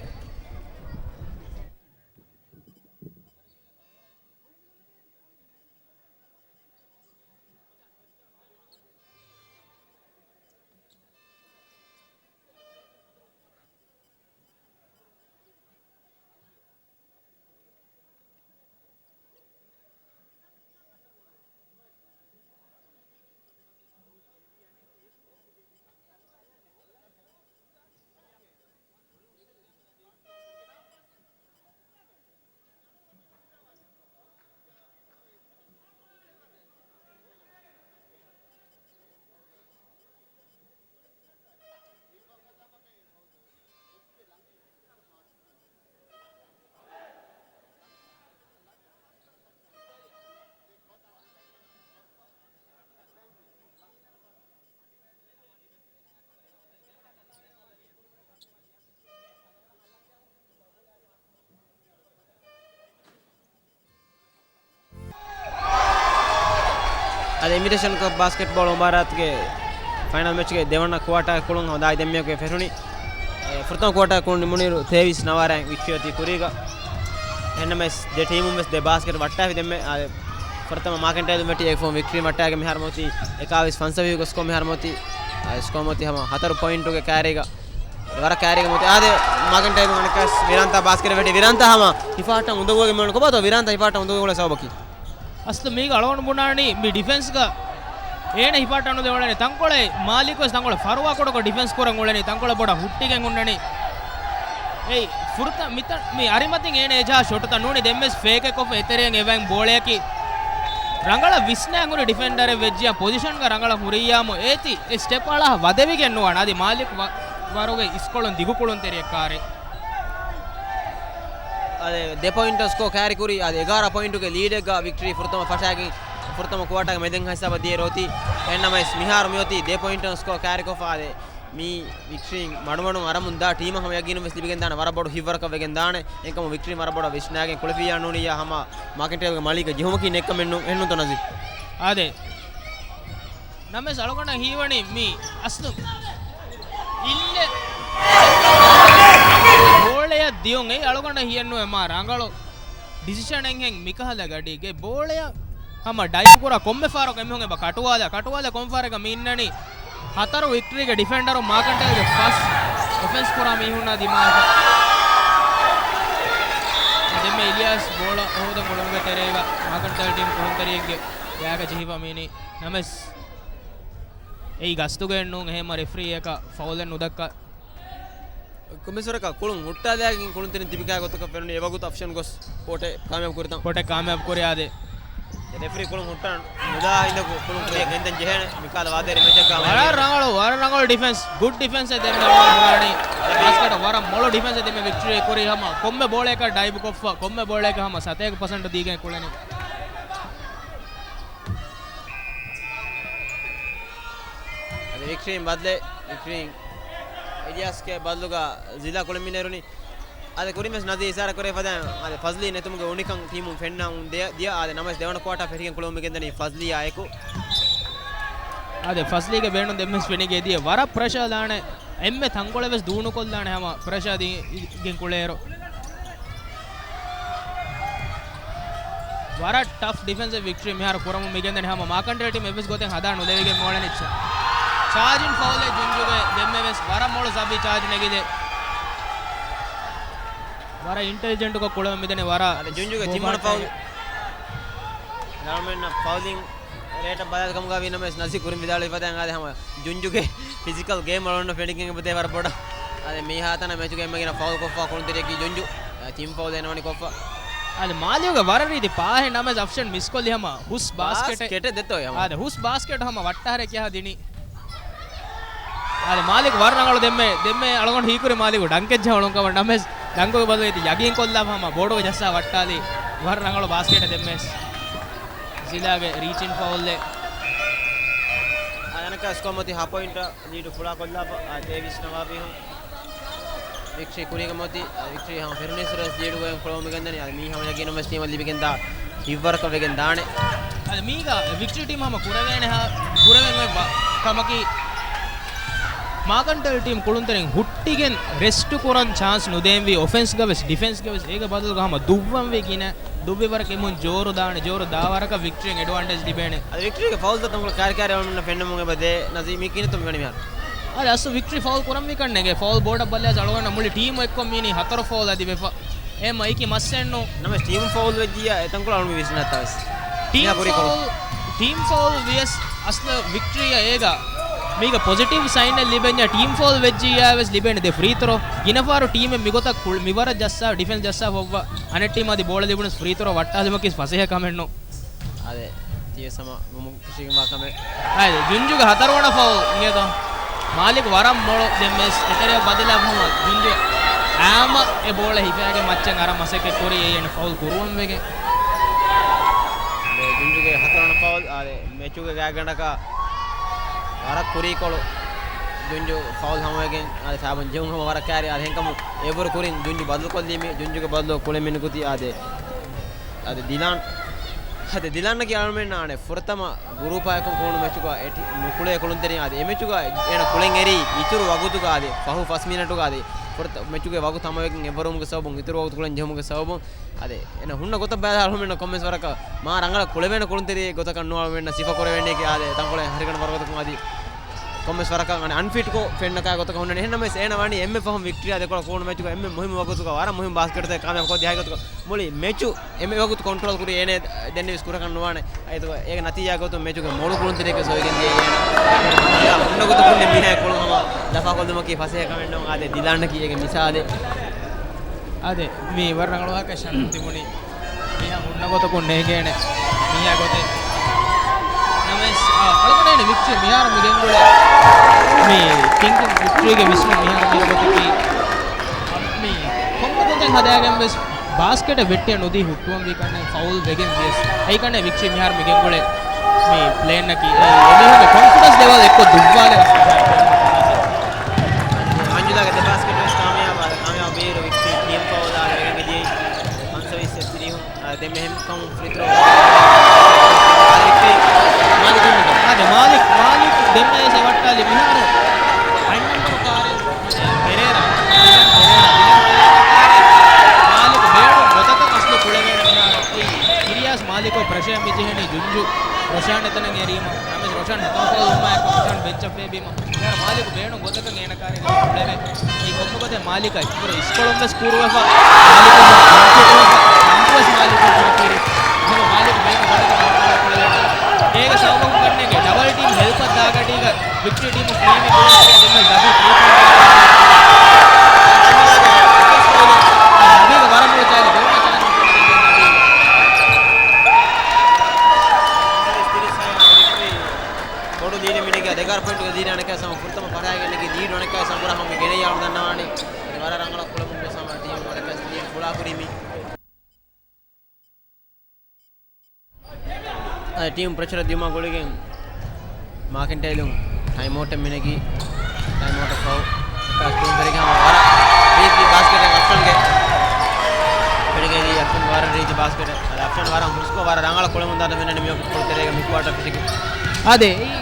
އަދި އިންވިޓޭޝަން ކަޕް ބާސްކެޓްބޯޅަ މުބާރާތުގެ ފައިނަލް މެޗްގެ ދެވަނަ ކުއާޓާ ކުޅުން ހަމަ ދާއި ދެންމެއަކު ފެށުނީ. އެ، ފުރަތަމަ ކުއާޓާ ކުޅުން ނިމުނުއިރު ތޭވީސް ނަވާރައިން ވިކްޓްރީ އޮތީ ކުރީގަ. އެހެންނަމަވެސް ދެ ޓީމުން ވެސް ދެ ބާސްކެޓް ވައްޓާފި ދެންމެ، އާ، ފުރަތަމަ މާކަންޓޭލުން ވެއްޓި އެކަމު ވިކްޓްރީ ވައްޓާގެ މިހާރު މަތި އެކާވީސް ފަންސަވީހުގެ ސްކޯ މިހާރު މަތި، އާ، ސްކޯ މަތި ހަމަ ހަތަރު ޕޮއިންޓުގެ ކާރީގަ، ވަރަށް ކާރީގަ މަތި. އާދެ، މާކަންޓޭލުން އަނެއްކާސް ވިރާންތާ ބާސްކެޓް ވެއްޓި ވިރާންތާ ހަމަ ހިފާހައްޓަން އުނދަގޫވެގެން މިއޮން ކޮބާތޯ ވިރާންތާ ހިފާހައްޓަން އުނދަގޫ އުޅޭ ސަބަބަކީ؟ އަސްލު މީގަ އަޅުގަނޑު ބުނާނީ މި ޑިފެންސްގަ އޭނަ ހިފާހައްޓަން ނުދެވޭ އުޅެނީ ތަންކޮޅެއް މާލިކު ވެސް ތަންކޮޅެއް ފަރުވާ ކުޑަކޮށް ޑިފެންސް ކުރަން އުޅެނީ ތަންކޮޅެއް ބޮޑަށް ހުއްޓިގެން ހުންނަނީ. އެއީ ފުރަތަ-، މިތަ-، މި އަރިމަތިން އޭނަ އެޖާ ޝޮޓުތައް ނޫނީ ދެންވެސް ފޭކެއް ކޮށްފަ އެތެރެއަށް އެބައިން ބޯޅަޔަކީ ރަނގަޅަށް ވިސްނާ ހުރި ޑިފެންޑަރެއް ވެއްޖިޔާ ޕޮޒިޝަންގަ ރަނގަޅަށް ހުރިއްޔާމު އޭތި އެ ސްޓެޕް އަޅާ ވަދެވިގެން ނުވާނެ. އަދި މާލިކް ވަ-، ވަރުގެ އިސްކޮޅުން ދިގު ކުޅުންތެރިއެއް ކާރި. އަދި ދެ ޕޮއިންޓަށް ސްކޯ ކާރި ކުރި، އަދި އެގާރަ ޕޮއިންޓުގެ ލީޑެއްގަ ވިކްޓްރީ ފުރަތަމަ ފަށާގެން ފުރަތަމަ ކުއާޓާގެ މެދެން ހިސާބަށް ދިޔައިރު އޮތީ. އެހެންނަމަވެސް މިހާރު މިއޮތީ ދެ ޕޮއިންޓަށް ސްކޯ ކާރިކޮށްފަ އާދެ. މީ ވިކްޓްރީން މަޑުމަޑުން އަރަމުން ދާ ޓީމަށް ހަމަ ޔަގީނުން ވެސް ލިބިގެންދާނެ ވަރަށް ބޮޑު ހިތްވަރަކަށް ވެގެންދާނެ. އެކަމު ވިކްޓްރީ ވަރަށް ބޮޑަށް ވިސްނާގެން ކުޅެފިއްޔާ ނޫނިއްޔާ ހަމަ މާކަންޓޭލްގެ މަޅީގަ ޖެހުމަކީ ނެއްކަމެއް ނޫން. އެހެންނޫންތޯ ނަޒީ؟ އާދެ. ނަމަވެސް އަޅުގަނޑަށް ހީވަނީ މީ އަސްލު އިންނެ ބޯޅަޔަށް ދިޔުން އެއީ އަޅުގަނޑަށް ހިޔެއްނުވޭ މާ ރަނގަޅު ޑިސިޝަނެއްހެން މިކަހަލަ ގަޑީގެ ބޯޅަޔަށް ހަމަ ޑައިވް ކުރާ ކޮންމެ ފަހަރަކު އެމީހުން އެބަ ކަޓުވާލާ، ކަޓުވާލާ ކޮން ފަހަރެއްގަ މި އިންނަނީ ހަތަރު ވިކްޓްރީގެ ޑިފެންޑަރު މާކަންޓޭލްގެ ފަސް އޮފެންސް ކުރާ މީހުންނާ ދިމާއަކަށް. ދެންމެ އިލްޔާސް ބޯޅަ ހޯދަން އުޅުމުގެ ތެރޭގަ މާކަންޓޭލް ޓީމް ކުޅުންތެރިއެއްގެ ގާގަ ޖެހިފަ މިއިނީ. ނަމަވެސް އެއީ ގަސްތުގައެއް ނޫން، އެހެންމަ ރެފްރީއަކަށް ފައުލެއް ނުދައްކާ. ކޮންމެސްވަރަކަށް ކުޅުން ހުއްޓާލާގެން ކުޅުންތެރިން ތިބިކާ ގޮތަކަށް ފެނުނީ އެވަގުތު އޮފްޝަން ގޮސް ކޯޓެއް ކާމިޔާބު ކުރިތަން. ކޯޓެއް ކާމިޔާބު ކުރި އާދެ. ރެފްރީ ކުޅުން ހުއްޓަން ނުދާ ހިނދަކު ކުޅުން ކުރިޔަށް ގެންދަން ޖެހޭނެ. މިކަހަލަ ވާދައިރު މެޗަށް ވަރަށް ރަނގަޅު، ވަރަށް ރަނގަޅު ޑިފެންސް، ގުޑް ޑިފެންސް އެއް ދެންމެ އަޅުގަނޑު ކުރާނީ. ބާސްކެޓަށް ވަރަށް މޮޅު ޑިފެންސް އެއް ދެންމެ ވިކްޓްރީ ކުރީ. ހަމަ ކޮންމެ ބޯޅައަކަށް ޑައިވް ކޮށްފަ، ކޮންމެ ބޯޅައަކަށް ހަމަ ސަތޭކަ ޕަސެންޓް ދީގެން ކުޅެނީ. އަދި ވިކްޓްރީން ބަދަލެއް، ވިކްޓްރީން އެލިޔާސްގެ ބަދަލުގަ ޒިލާ ކުޅެން މިނެރުނީ. އާދެ، ކުރިން ވެސް ނަޒީ އިޝާރާ ކުރެ ފަދައިން، އާދެ، ފަޒްލީ ނެތުމުގެ އުނިކަން ޓީމުން ފެންނަ އުން ދެ-، ދިޔަ. އާދެ، ނަމަވެސް ދެވަނަ ކުއާޓާ ފެށިގެން ކުޅެވުމުގެ ގެންދަނީ ފަޒްލީއާ އެކު. އާދެ، ފަޒްލީގެ ބޭނުން ދެން ވެސް ފެނިގެ ދިޔަ. ވަރަށް ޕްރެޝާ ލާނެ. އެންމެ ތަންކޮޅެއް ވެސް ދޫނުކޮށްލާނެ ހަމަ ޕްރެޝާ ދީ-، ގެން ކުޅޭއިރު. ވަރަށް ޓަފް ޑިފެންސް ވިކްޓްރީ މިހާރު ކުރަމުން މިގެންދަނީ. ހަމަ މާކަންޓްރޭ ޓީމް އެއްވެސް ގޮތެއް ހަދާ ނުލެވިގެން މިއުޅެނީ. ޗާޖިން ފައުލެއް ޖުންޖުގެ ދެންމެ ވެސް ވަރަށް މޮޅު ސަބީ ޗާޖް ނެގިލެ. ވަރަށް އިންޓެލިޖެންޓުކޮށް ކުޅަމުން މިދަނީ ވަރަށް. އަދި ޖުންޖުގެ ތިންވަނަ ފައުލް. ލަމެންނަށް ފައުލިން ރޭޓަށް ބަލާލި ކަމުގަ ވީ ނަމަވެސް ނަޒީ ކުރިން ވިދާޅުވި ފަދައިން އާދެ ހަމަ ޖުންޖުގެ ފިޒިކަލް ގޭމް އަޅުގަނޑު ފެނިގެން އެބަދޭ ވަރަށް ބޮޑަށް. އާދެ މީހާ ތަނަށް މެޗުގެ އެންމެ ގިނަ ފައުލް ކޮށްފަ ކުޅުންތެރިޔަކީ ޖުންޖު. އާ، ތިން ފައުލް އޭނަ ވަނީ ކޮށްފަ. އާދެ މާލީގެ ވަރަށް ރީތި ޕާހެއް ނަމަވެސް އޮޕްޝަން މިސްކޮށްލި ހަމަ ހުސް ބާސްކެޓެއް. ބާސްކެޓެއް ދެއްތޯ ހަމަ. އާދެ ހުސް ބާސްކެޓް ހަމަ ވައްޓާހަރެއް ކިހާ ދިނީ. އާދެ މާލިކް ވަރަށް ރަނގަޅު ދެންމެ، ދެންމެ އަޅުގަނޑު ހީކުރި މާލިކު ޑަންކެއް ޖަހައި އުޅުން ކަމަށް ނަމަވެސް ޑަންކުގެ ބަދަލު އެތި ޔަގީން ކޮށްލާފަ ހަމަ ބޯޑުގަ ޖައްސާ ވައްޓާލި. ވަރަށް ރަނގަޅު ބާސްކެޓެއް ދެންމެ. ޒިލާގެ ރީޗިން ފައުލްއެއް. އަދި އަނެއްކާ ސްކޯ މަތި ހަ ޕޮއިންޓަށް ލީޑު ފުޅާ ކޮށްލާފަ، އާ، ތޭވީސް ނަވާބީހުން. ވިކްޓްރީ ކުރީގަ މަތި، އާ، ވިކްޓްރީ ހަމަ ފެރުނީސް ރަސް ލީޑުގައި ކުޅަމުން މިގެންދަނީ. އާ، މީ ހަމަ ޔަގީނުން ވެސް ޓީމަށް ލިބިގެންދާ ހިތްވަރަކަށް ވެގެން ދާނެ. އާ، މީގަ ވިކްޓްރީ ޓީމް ހަމަ ކުރެވޭނެ ހާ، ކުރެވެން އޮތް ވަ-، ކަމަކީ މާކަންޓްރޭ ޓީމް ކުޅުންތެރިން ހުއްޓިގެން ރެސްޓު ކުރަން ޗާންސް ނުދޭންވީ އޮފެންސްގަ ވެސް ޑިފެންސްގަ ވެސް. އޭގެ ބަދަލުގަ ހަމަ ދުއްވަންވީ ގިނަ ދުއްވި ވަރަކަށް އެމުން ޖޯރު ދާނެ. ޖޯރު ދާ ވަރަކަށް ވިކްޓްރީއަށް އެޑްވާންޓޭޖް ލިބޭނެ. އަދި ވިކްޓްރީގެ ފައުލްތައް ތަންކޮޅެއް ކާރި ކާރި އަޅުގަނޑަށް ފެންނަމުން އެބަ ދޭ. ނަޒީ މީ ކިހިނެއްތޯ މިވަނީ މިހާރު؟ އަދި އަސްލު ވިކްޓްރީ ފައުލް ކުރަންވީ ކަންނޭނގެ. ފައުލް ބޯޑަށް ބަލާ އަޅުގަނޑަށް މުޅި ޓީމް އެއްކޮށް މީނީ ހަތަރު ފައުލް އަދި ވެފަ. އެ މައިކި މައްސެއްނު. ނަމަވެސް ޓީމް ފައުލް ވެއްޖިއްޔާ އެތަންކޮޅު އަޅުގަނޑު ވިސްނާތާވެސް. ޓީމް މިހާ ކުރީ ކޮޅު. ފައުލް، ޓީމް ފައުލް ވިޔަސް އަސްލު ވިކްޓްރީއަށް އޭގަ މީގަ ޕޮޒިޓިވް ސައިނެއް ލިބެންޏާ ޓީމް ފައުލް ވެއްޖިއްޔާ ވެސް ލިބޭނެ ދެ ފްރީ ތްރޯ. ގިނަ ފަހަރު ޓީމެއް މިގޮތަށް ކުޅި-، މިވަރަށް ޖައްސާ ޑިފެންސް ޖައްސާ ފޮއްވާ އަނެއް ޓީމް އަދި ބޯޅަ ލިބުނަސް ފްރީ ތްރޯ ވައްޓާލުމަކީ ފަސޭހަ ކަމެއްނު. އާދެ، ތިޔަ ސަމަ ވަމު ކުށިގެންވާ ކަމެއް. އާދެ، ޖުންޖުގެ ހަތަރުވަނަ ފައުލް އިނގޭތޯ. މާލިކު ވަރަށް މޮޅު ދެން ވެސް އެތެރެއަށް ބަދަލާ ހަމަ ޖުންޖު އާމަ އެ ބޯޅަ ހިފާގެ މައްޗަށް އަރަން މަސައްކަތް ކުރި އެއީ އޭނަ ފައުލް ކުރުވަން ވެގެން. އާދެ، ޖުންޖުގެ ހަތަރުވަނަ ފައުލް. އާދެ، މެޗުގެ ގާތްގަނޑަކަށް ވަރަށް ކުރީކޮޅު ޖުންޖު ފައުލް ހަމަވެގެން އާދެ، ފާބަން ޖެހުން ހަމަ ވަރަށް ކާރި. އާދެ، ހެންކަމުން އެވަރު ކުރިން ޖުންޖު ބަދަލުކޮށްލީމި. ޖުންޖުގެ ބަދަލު ކުޅެމިނިކުތީ އާދެ، އާދެ، ދިލާން. އާދެ، ދިލާންއަކީ އަޅުމެންނާ އަނެއް ފުރަތަމަ ގުރޫޕާއެކު ކުޅުނު މެޗުގަ އެޓި ނުކުޅޭ ކުޅުންތެރިން. އާދެ، އެ މެޗުގަ އޭނަ ކުޅެން އެރީ އިތުރު ވަގުތުގަ އާދެ، ފަހު ފަސް މިނެޓުގަ އާދެ، ފުރަތަ-، މެޗުގެ ވަގުތު ހަމަވެގެން އެއްވަރުވުމުގެ ސަބަބުން، އިތުރު ވަގުތު ކުޅެން ޖެހުމުގެ ސަބަބުން. އާދެ، އޭނަ ހުންނަ ގޮތަށް ބަލާ އަޅުމެންނަށް ކޮންމެސް ވަރަކަށް މާ ރަނގަޅަށް ކުޅެވޭނެ ކުޅުންތެރި ގޮތަކަށް ނުވާ އަޅުމެންނަށް ސިފަ ކުރެވޭނެ އާދެ، ތަންކޮޅެއް ހަރިގަނޑު ވަރުގަދަކުން އަދި ކޮންމެސް ވަރަކަށް އަނެއް އަންފިޓްކޮށް ފެންނަ ކާ ގޮތަކަށް ހުންނަނީ. އެހެންނަމަވެސް އޭނަ ވަނީ އެންމެ ފަހުން ވިކްޓްރީ އާދެ ކޮޅަށް ކުޅުނު މެޗުގަ އެންމެ މުހިއްމު ވަގުތުގަ ވަރަށް މުހިއްމު ބާސްކެޓްތައް ކާމިޔާބު ކޮށް ދިޔަ ހަގީގަތުގަ މުޅި މެޗު އެންމެ ވަގުތު ކޮންޓްރޯލް ކުރީ އޭނަ ދެންނެވިސް ކުރަކަށް ނުވާނެ. އޭގެ ނަތީޖާ ގޮތުން މެޗުގެ މޮޅު ކުޅުންތެރިޔަކަށް ސޮއިގެން ދިޔައީ އޭނަ. ހުންނަ ގޮތަކުން މީހާ ކުޅުން ހަމަ ލަފާކޮށްލުމަކީ ފަސޭހަ ކަމެއް ނޫން. އާދެ، ދިލާންއަކީ އޭގެ މިސާލެއް. އާދެ، މީ ވަރަށް ރަނގަޅު ވާހަކަ ޝަން ތިބުނީ. މީހާ ހުންނަ ގޮތަކުން ނޭނގޭނެ މީހާ ގޮތެއް. ނަމަވެސް، އާ، އަޅުގަނޑު މިކްސް މިހާރު މި ގެންގުޅޭ މި ތިންކިން ވިކްޓްރީގެ ވިސްނުން މިހާރު މި ގޮތަކީ މި ކޮންމެ ގޮތެއް ހަދާގެން ވެސް ބާސްކެޓަށް ވެއްޓިއަށް ނުދީ ހުއްޓުވަންވީ ކަންނޭނގެ ފައުލް ވެގެން ވިޔަސް. އެއީ ކަންނޭނގެ ވިކްޓްރީ މިހާރު މި ގެންގުޅޭ މި ޕްލޭންއަކީ އެ އެމީހުންގެ ކޮންފިޑެންސް ލެވަލް އެއްކޮށް ދުއްވާލެވޭ. އަންޖުލާގެ ދެ ބާސްކެޓް ވެސް ކާމިޔާބާ، ކާމިޔާބު ވީއިރު ވިކްޓްރީ ޓީމް ފައުލް އާދެ ވެގެން ދިޔައީ ފަންސަވީސް އެއް ތިރީހުން. އާދެ، ދެންމެ ހެންކަމުން ފްރީ ތްރޯ. އާދެ، ވިކްޓްރީ މާލިކު ދެންމެ ވެސް އެ ވައްޓާލި މިހާރު އައިން ނަމްބަރު ކާރި ޕެރޭރާ، ޕެރޭރާ، މާލިކު ބޭނުން ގޮތަކަށް އަސްލު ކުޅެވޭނެ މިހާރު. އޮތް ސީރިއަސް މާލިކު ޕްރެޝަރެއް މި ޖެހެނީ ޖުންޖު ރޮޝާން އެތަނަށް އެރީމަ. ނަމަވެސް ރޮޝާން ހަތަރު ފައުލް ވުމާއެކު ރޮޝާން ބެންޗަށް ފޭބީމަ. މިހާރު މާލިކު ބޭނުން ގޮތަކަށް އޭނަ ކާރި ކުޅެވޭ. އެއީ ކޮންމެ ގޮތެއް މާލިކަށް އިތުރު އިސްކޮޅުން ވެސް ކޫރުވެފަ. މާލިކު ވެސް މާލިކު ކުރި. ހަމަ މާލިކު ބޭނުން ގޮތަކަށް ރޮޝާން ކުޅެވޭ. އޭގެ ސަބަބުން ކަންނޭނގެ ޑަބަލް ޓީމް ހެލްޕަށް ދާގަޑީގަ ވިކްޓްރީ ޓީމު ފްރީމެ ގޯލް ދެންމެ ޒަބީ ފްރީ ތްރޯ. ޒަބީގެ ވަރަށް މޮޅު ޗާލި ބޯޅަ ޗާލި. ދެގާރަ ޕޮއިންޓުގެ ލީޑް އަނެއްކާ ސަމަ ފުރަތަމަ ފަށާގެން ނެގި ލީޑް އަނެއްކާ ސަމަ ހަމަ ގެނެއްޔާ ދަންނަވާނީ. ވަރަށް ރަނގަޅަށް ކުޅަމުންގެ ސަމަ ޓީމް އަނެއްކާ ލީޑް ފުޅާކުރީމީ. އަދި ޓީމް ޕްރެޝަރ ދިޔުމާ ގުޅިގެން މާކެންޓައިލުން ޓައިމް އައުޓެއް މިނެގީ. ޓައިމް އައުޓަށް ފަހު އެކާސް ދުވަހު ފެރިގެން ވަރަށް ރީތި ބާސްކެޓެއް އަފްޝަންގެ ފެނިގެން އަފްޝަން ވަރަށް ރީތި ބާސްކެޓެއް. އަދި އަފްޝަން ވަރަށް ހުސްކޮށް ވަރަށް ރަނގަޅަށް ކުޅެމުން ދާތަން ފެންނަނީ މިވަގުތު ކުޅު ތެރޭގަ މި ކުއާޓަރ ފިށިގެން. އާދެ، އެއީ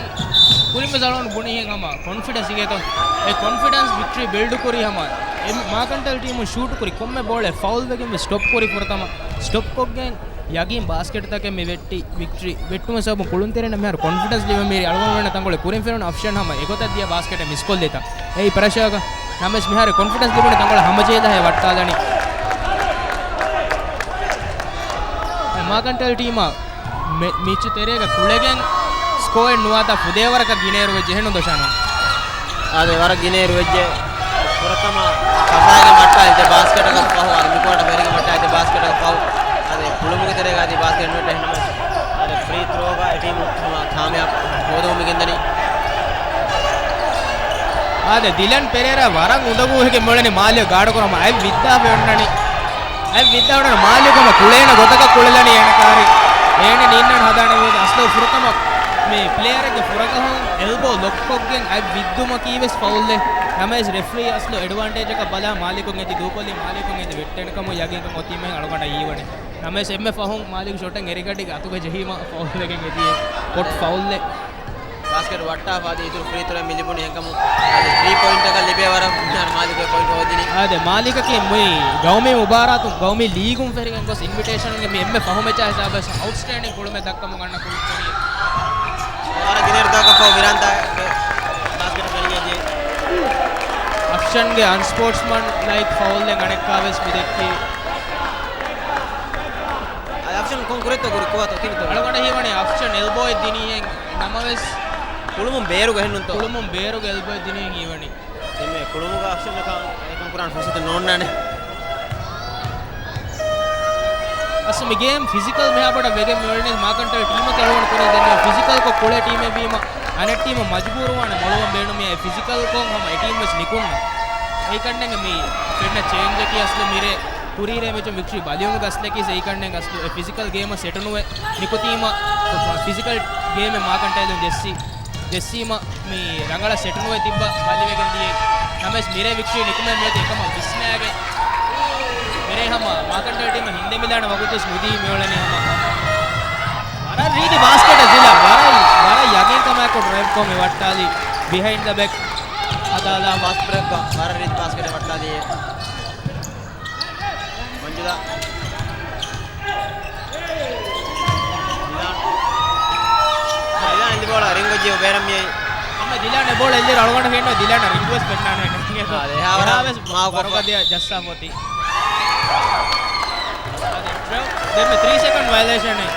ކުރިންވެސް އަޅުގަނޑު ބުނިހެން ހަމަ ކޮންފިޑެންސް އިނގޭތޯ؟ އެ ކޮންފިޑެންސް ވިކްޓްރީ ބިލްޑް ކުރީ ހަމަ އެ މާކަންޓައިލް ޓީމުން ޝޫޓް ކުރި ކޮންމެ ބޯޅެއް ފައުލް ވެގެން ވެސް ސްޓޮޕް ކުރި ފުރަތަމަ ސްޓޮޕް ކޮށްގެން ޔަގީން ބާސްކެޓްތަކެއް މި ވެއްޓި ވިކްޓްރީ ވެއްޓުމަށް ސަބަބުން ކުޅުންތެރޭން މިހާރު ކޮންފިޑެންސް ލިބެން މިހާރު އަޅުގަނޑުމެންނަށް ތަންކޮޅެއް ކުރިން ފެނުނު އަފްޝަން ހަމަ އެގޮތަށް ދިޔަ ބާސްކެޓެއް މިސްކޮށްލިތަ؟ އެއީ ޕްރެޝަރގަ ނަމަވެސް މިހާރު ކޮންފިޑެންސް ލިބުނު ތަންކޮޅެއް ހަމަޖެހިލާ ހޭ ވައްޓާލަނީ. މާކަންޓައިލް ޓީމަށް މެ-، މިއްޗު ތެރޭގަ ކުޅެގެން ސްކޯއެއް ނުވާތާ ފުދޭވަރަކަށް ގިނައިރު ވެއްޖެ ހެނުން ދޮށާނަ. އާދެ، ވަރަށް ގިނައިރު ވެއްޖެ. ފުރަތަމަ ކަފާގެ މައްޓާ އެތެ ބާސްކެޓަކަށް ފަހު، އަދި މިކުއާޓަ ފެރިގެ މައްޓާ އެތެ ބާސްކެޓަކަށް ފަހު. އަދި ކުޅުމުގެ ތެރޭގަ އަދި ބާސްކެޓް ނުވެއްޓެ ހެންނަމެސް. އާދެ، ފްރީ ތްރޯގަ އެ ޓީމު ހަމަ ކާމިޔާބު ހޯދަމުން މިގެންދަނީ. އާދެ، ދިލަން ޕެރޭރާ ވަރަށް އުނދަގޫ ހެކެ މޮޅެނި މާލެ ގާޑަކުރަމަ އަތް ވިއްދާފަ އޮންނަނީ. އަތް ވިއްދާ އޮންނަނީ މާލެ ކޮމަ ކުޅޭނަ ގޮތަކަށް ކުޅެލަނީ އޭނަ ކާރި. އޭނަ ނީންނަން ހަދާނެ ވޭ އަސްލު ފުރަތަމަ މި ޕްލޭޔަރެއްގެ ފުރަގަހުން އެލްބޯ ލޮކްކޮށްގެން އަތް ވިއްދުމަކީ ވެސް ފައުލެއް. ނަމަވެސް ރެފްރީ އަސްލު އެޑްވާންޓޭޖަކަށް ބަލާ މާލިކު އެދި ދޫކޮށްލީ މާލިކު އެދި ވެއްޓެން ކަމު ޔަގީންކަން އޮތީމައި އަޅުގަނޑަށް ހީވަނީ. ނަމަވެސް އެންމެ ފަހުން މާލިކު ޝޮޓެއް އެރިގަޑިގެ އަތުގެ ޖެހީމަ ފައުލްވެގެން އެދިޔޭ ކޮޓް ފައުލްއެއް. ބާސްކެޓް ވައްޓާފަ އަދި އިތުރު ފްރީ ތްރޯއެއް މި ލިބުނީ އެކަމު އަދި ތްރީ ޕޮއިންޓަކަށް ލިބޭ ވަރަށް މާލިކު ޕޮއިންޓް ހޯދިނީ. އާދެ، މާލިކަކީ މުއި ގައުމީ މުބާރާތުން ގައުމީ ލީގުން ފެރިގެން ގޮސް އިންވިޓޭޝަންގެ މި އެންމެ ފަހު މެޗާ ހިސާބަށް އައުޓްސްޓޭންޑިން ކުޅުމެއް ދައްކަމުން އަންނަ ކުޅުންތެރި. ވަރަށް ގިނައިރު ދާކަށްފަހު ވިރާންތާ ބާސްކެޓް ފެނިގެން އަފްޝަންގެ އަންސްޕޯޓްސްމަން ލައިކް ފައުލްއެއް އަނެއްކާވެސް މި ދެއްކީ. އަފްޝަން ކޮން ކުރެއްތޯ ކުރި ކުވާތޯ ކިނިތޯ؟ އަޅުގަނޑަށް ހީވަނީ އަފްޝަން އެލްބޯއެއް ދިނީހެން ނަމަވެސް ކުޅުމުން ބޭރުގަ ހެންނުންތޯ؟ ކުޅުމުން ބޭރުގަ އެލްބޯއެއް ދިނީހެން ހީވަނީ. ދެންމެ ކުޅުމުގަ އަފްޝަން އެކަން ކުރާން ފުރުސަތެއް ނޯންނާނެ. އަސް މި ގޭމް ފިޒިކަލް މިހާ ބޮޑަށް ވެގެން މިއުޅެނީ މާކަންޓައިލް ޓީމަކީ އަޅުގަނޑު ކުރިން ދެންނެވި ފިޒިކަލްކޮށް ކުޅޭ ޓީމެއް ވީމަ އަނެއް ޓީމަށް މަޖުބޫރުވާނެ މޮޅުވަން ބޭނުމީ އެ ފިޒިކަލްކޮށް ހަމަ އެ ޓީމް ވެސް ނިކުންނަ. އެއީކަންނޭނގެ މި ފެންނަ ޗޭންޖަކީ އަސްލު މިރޭ ކުރީރޭ މެޗު ވިކްޓްރީ ބަލިއުން ގަސްލަކީ ސެއިކަންނޭނގެ އަސްލު އެ ފިޒިކަލް ގޭމަށް ސެޓުނުވެ ނިކުތީމަ ފިޒިކަލް ގޭމެއް މާކަންޓައިލުން ޖެއްސީ. ޖެއްސީމަ މި ރަނގަޅަށް ސެޓުނުވެ ތިއްބަ ބަލިވެގެން ދިޔައީ. ނަމަވެސް މިރޭ ވިކްޓްރީ ނިކުމެ މިއޮތީ އެކަމަށް ވިސްނާގެ މިރޭ ހަމަ މާކަންޓައިލް ޓީމަށް ހިންދެމިލާނެ ވަގުތުވެސް ނުދީ މިއުޅެނީ ހަމަ. ވަރަށް ރީތި ބާސްކެޓެއް ދިލާ. ވަރަށް، ވަރަށް ޔަގީންކަމާއެކު ޑްރައިވްކޮށް މި ވައްޓާލީ ބިހައިންޑް ދަ ބެކް ހަދާލާ ފާސްޓް ބްރޭކްގަ ވަރަށް ރީތި ބާސްކެޓެއް ވައްޓާލީ. މަންޖުލާ. ދިލާން. ދިލާން އެއްލި ބޯޅަ ރިންގް ކޮށްޖެ ބޭރަށް މިއައީ. އަމެ ދިލާން އެ ބޯޅަ އެއްލި އަޅުގަނޑަށް ހެންނަ ދިލާން ރިންގް ވެސް ފެންނާނެ. އާ، އެހާވަރަށް އެހާވެސް މާ ވަރުގަދަ ޖައްސާފަ އޮތީ. ދެންމެ ތްރީ ސެކަންޑް ވަޔަލޭޝަނެއް.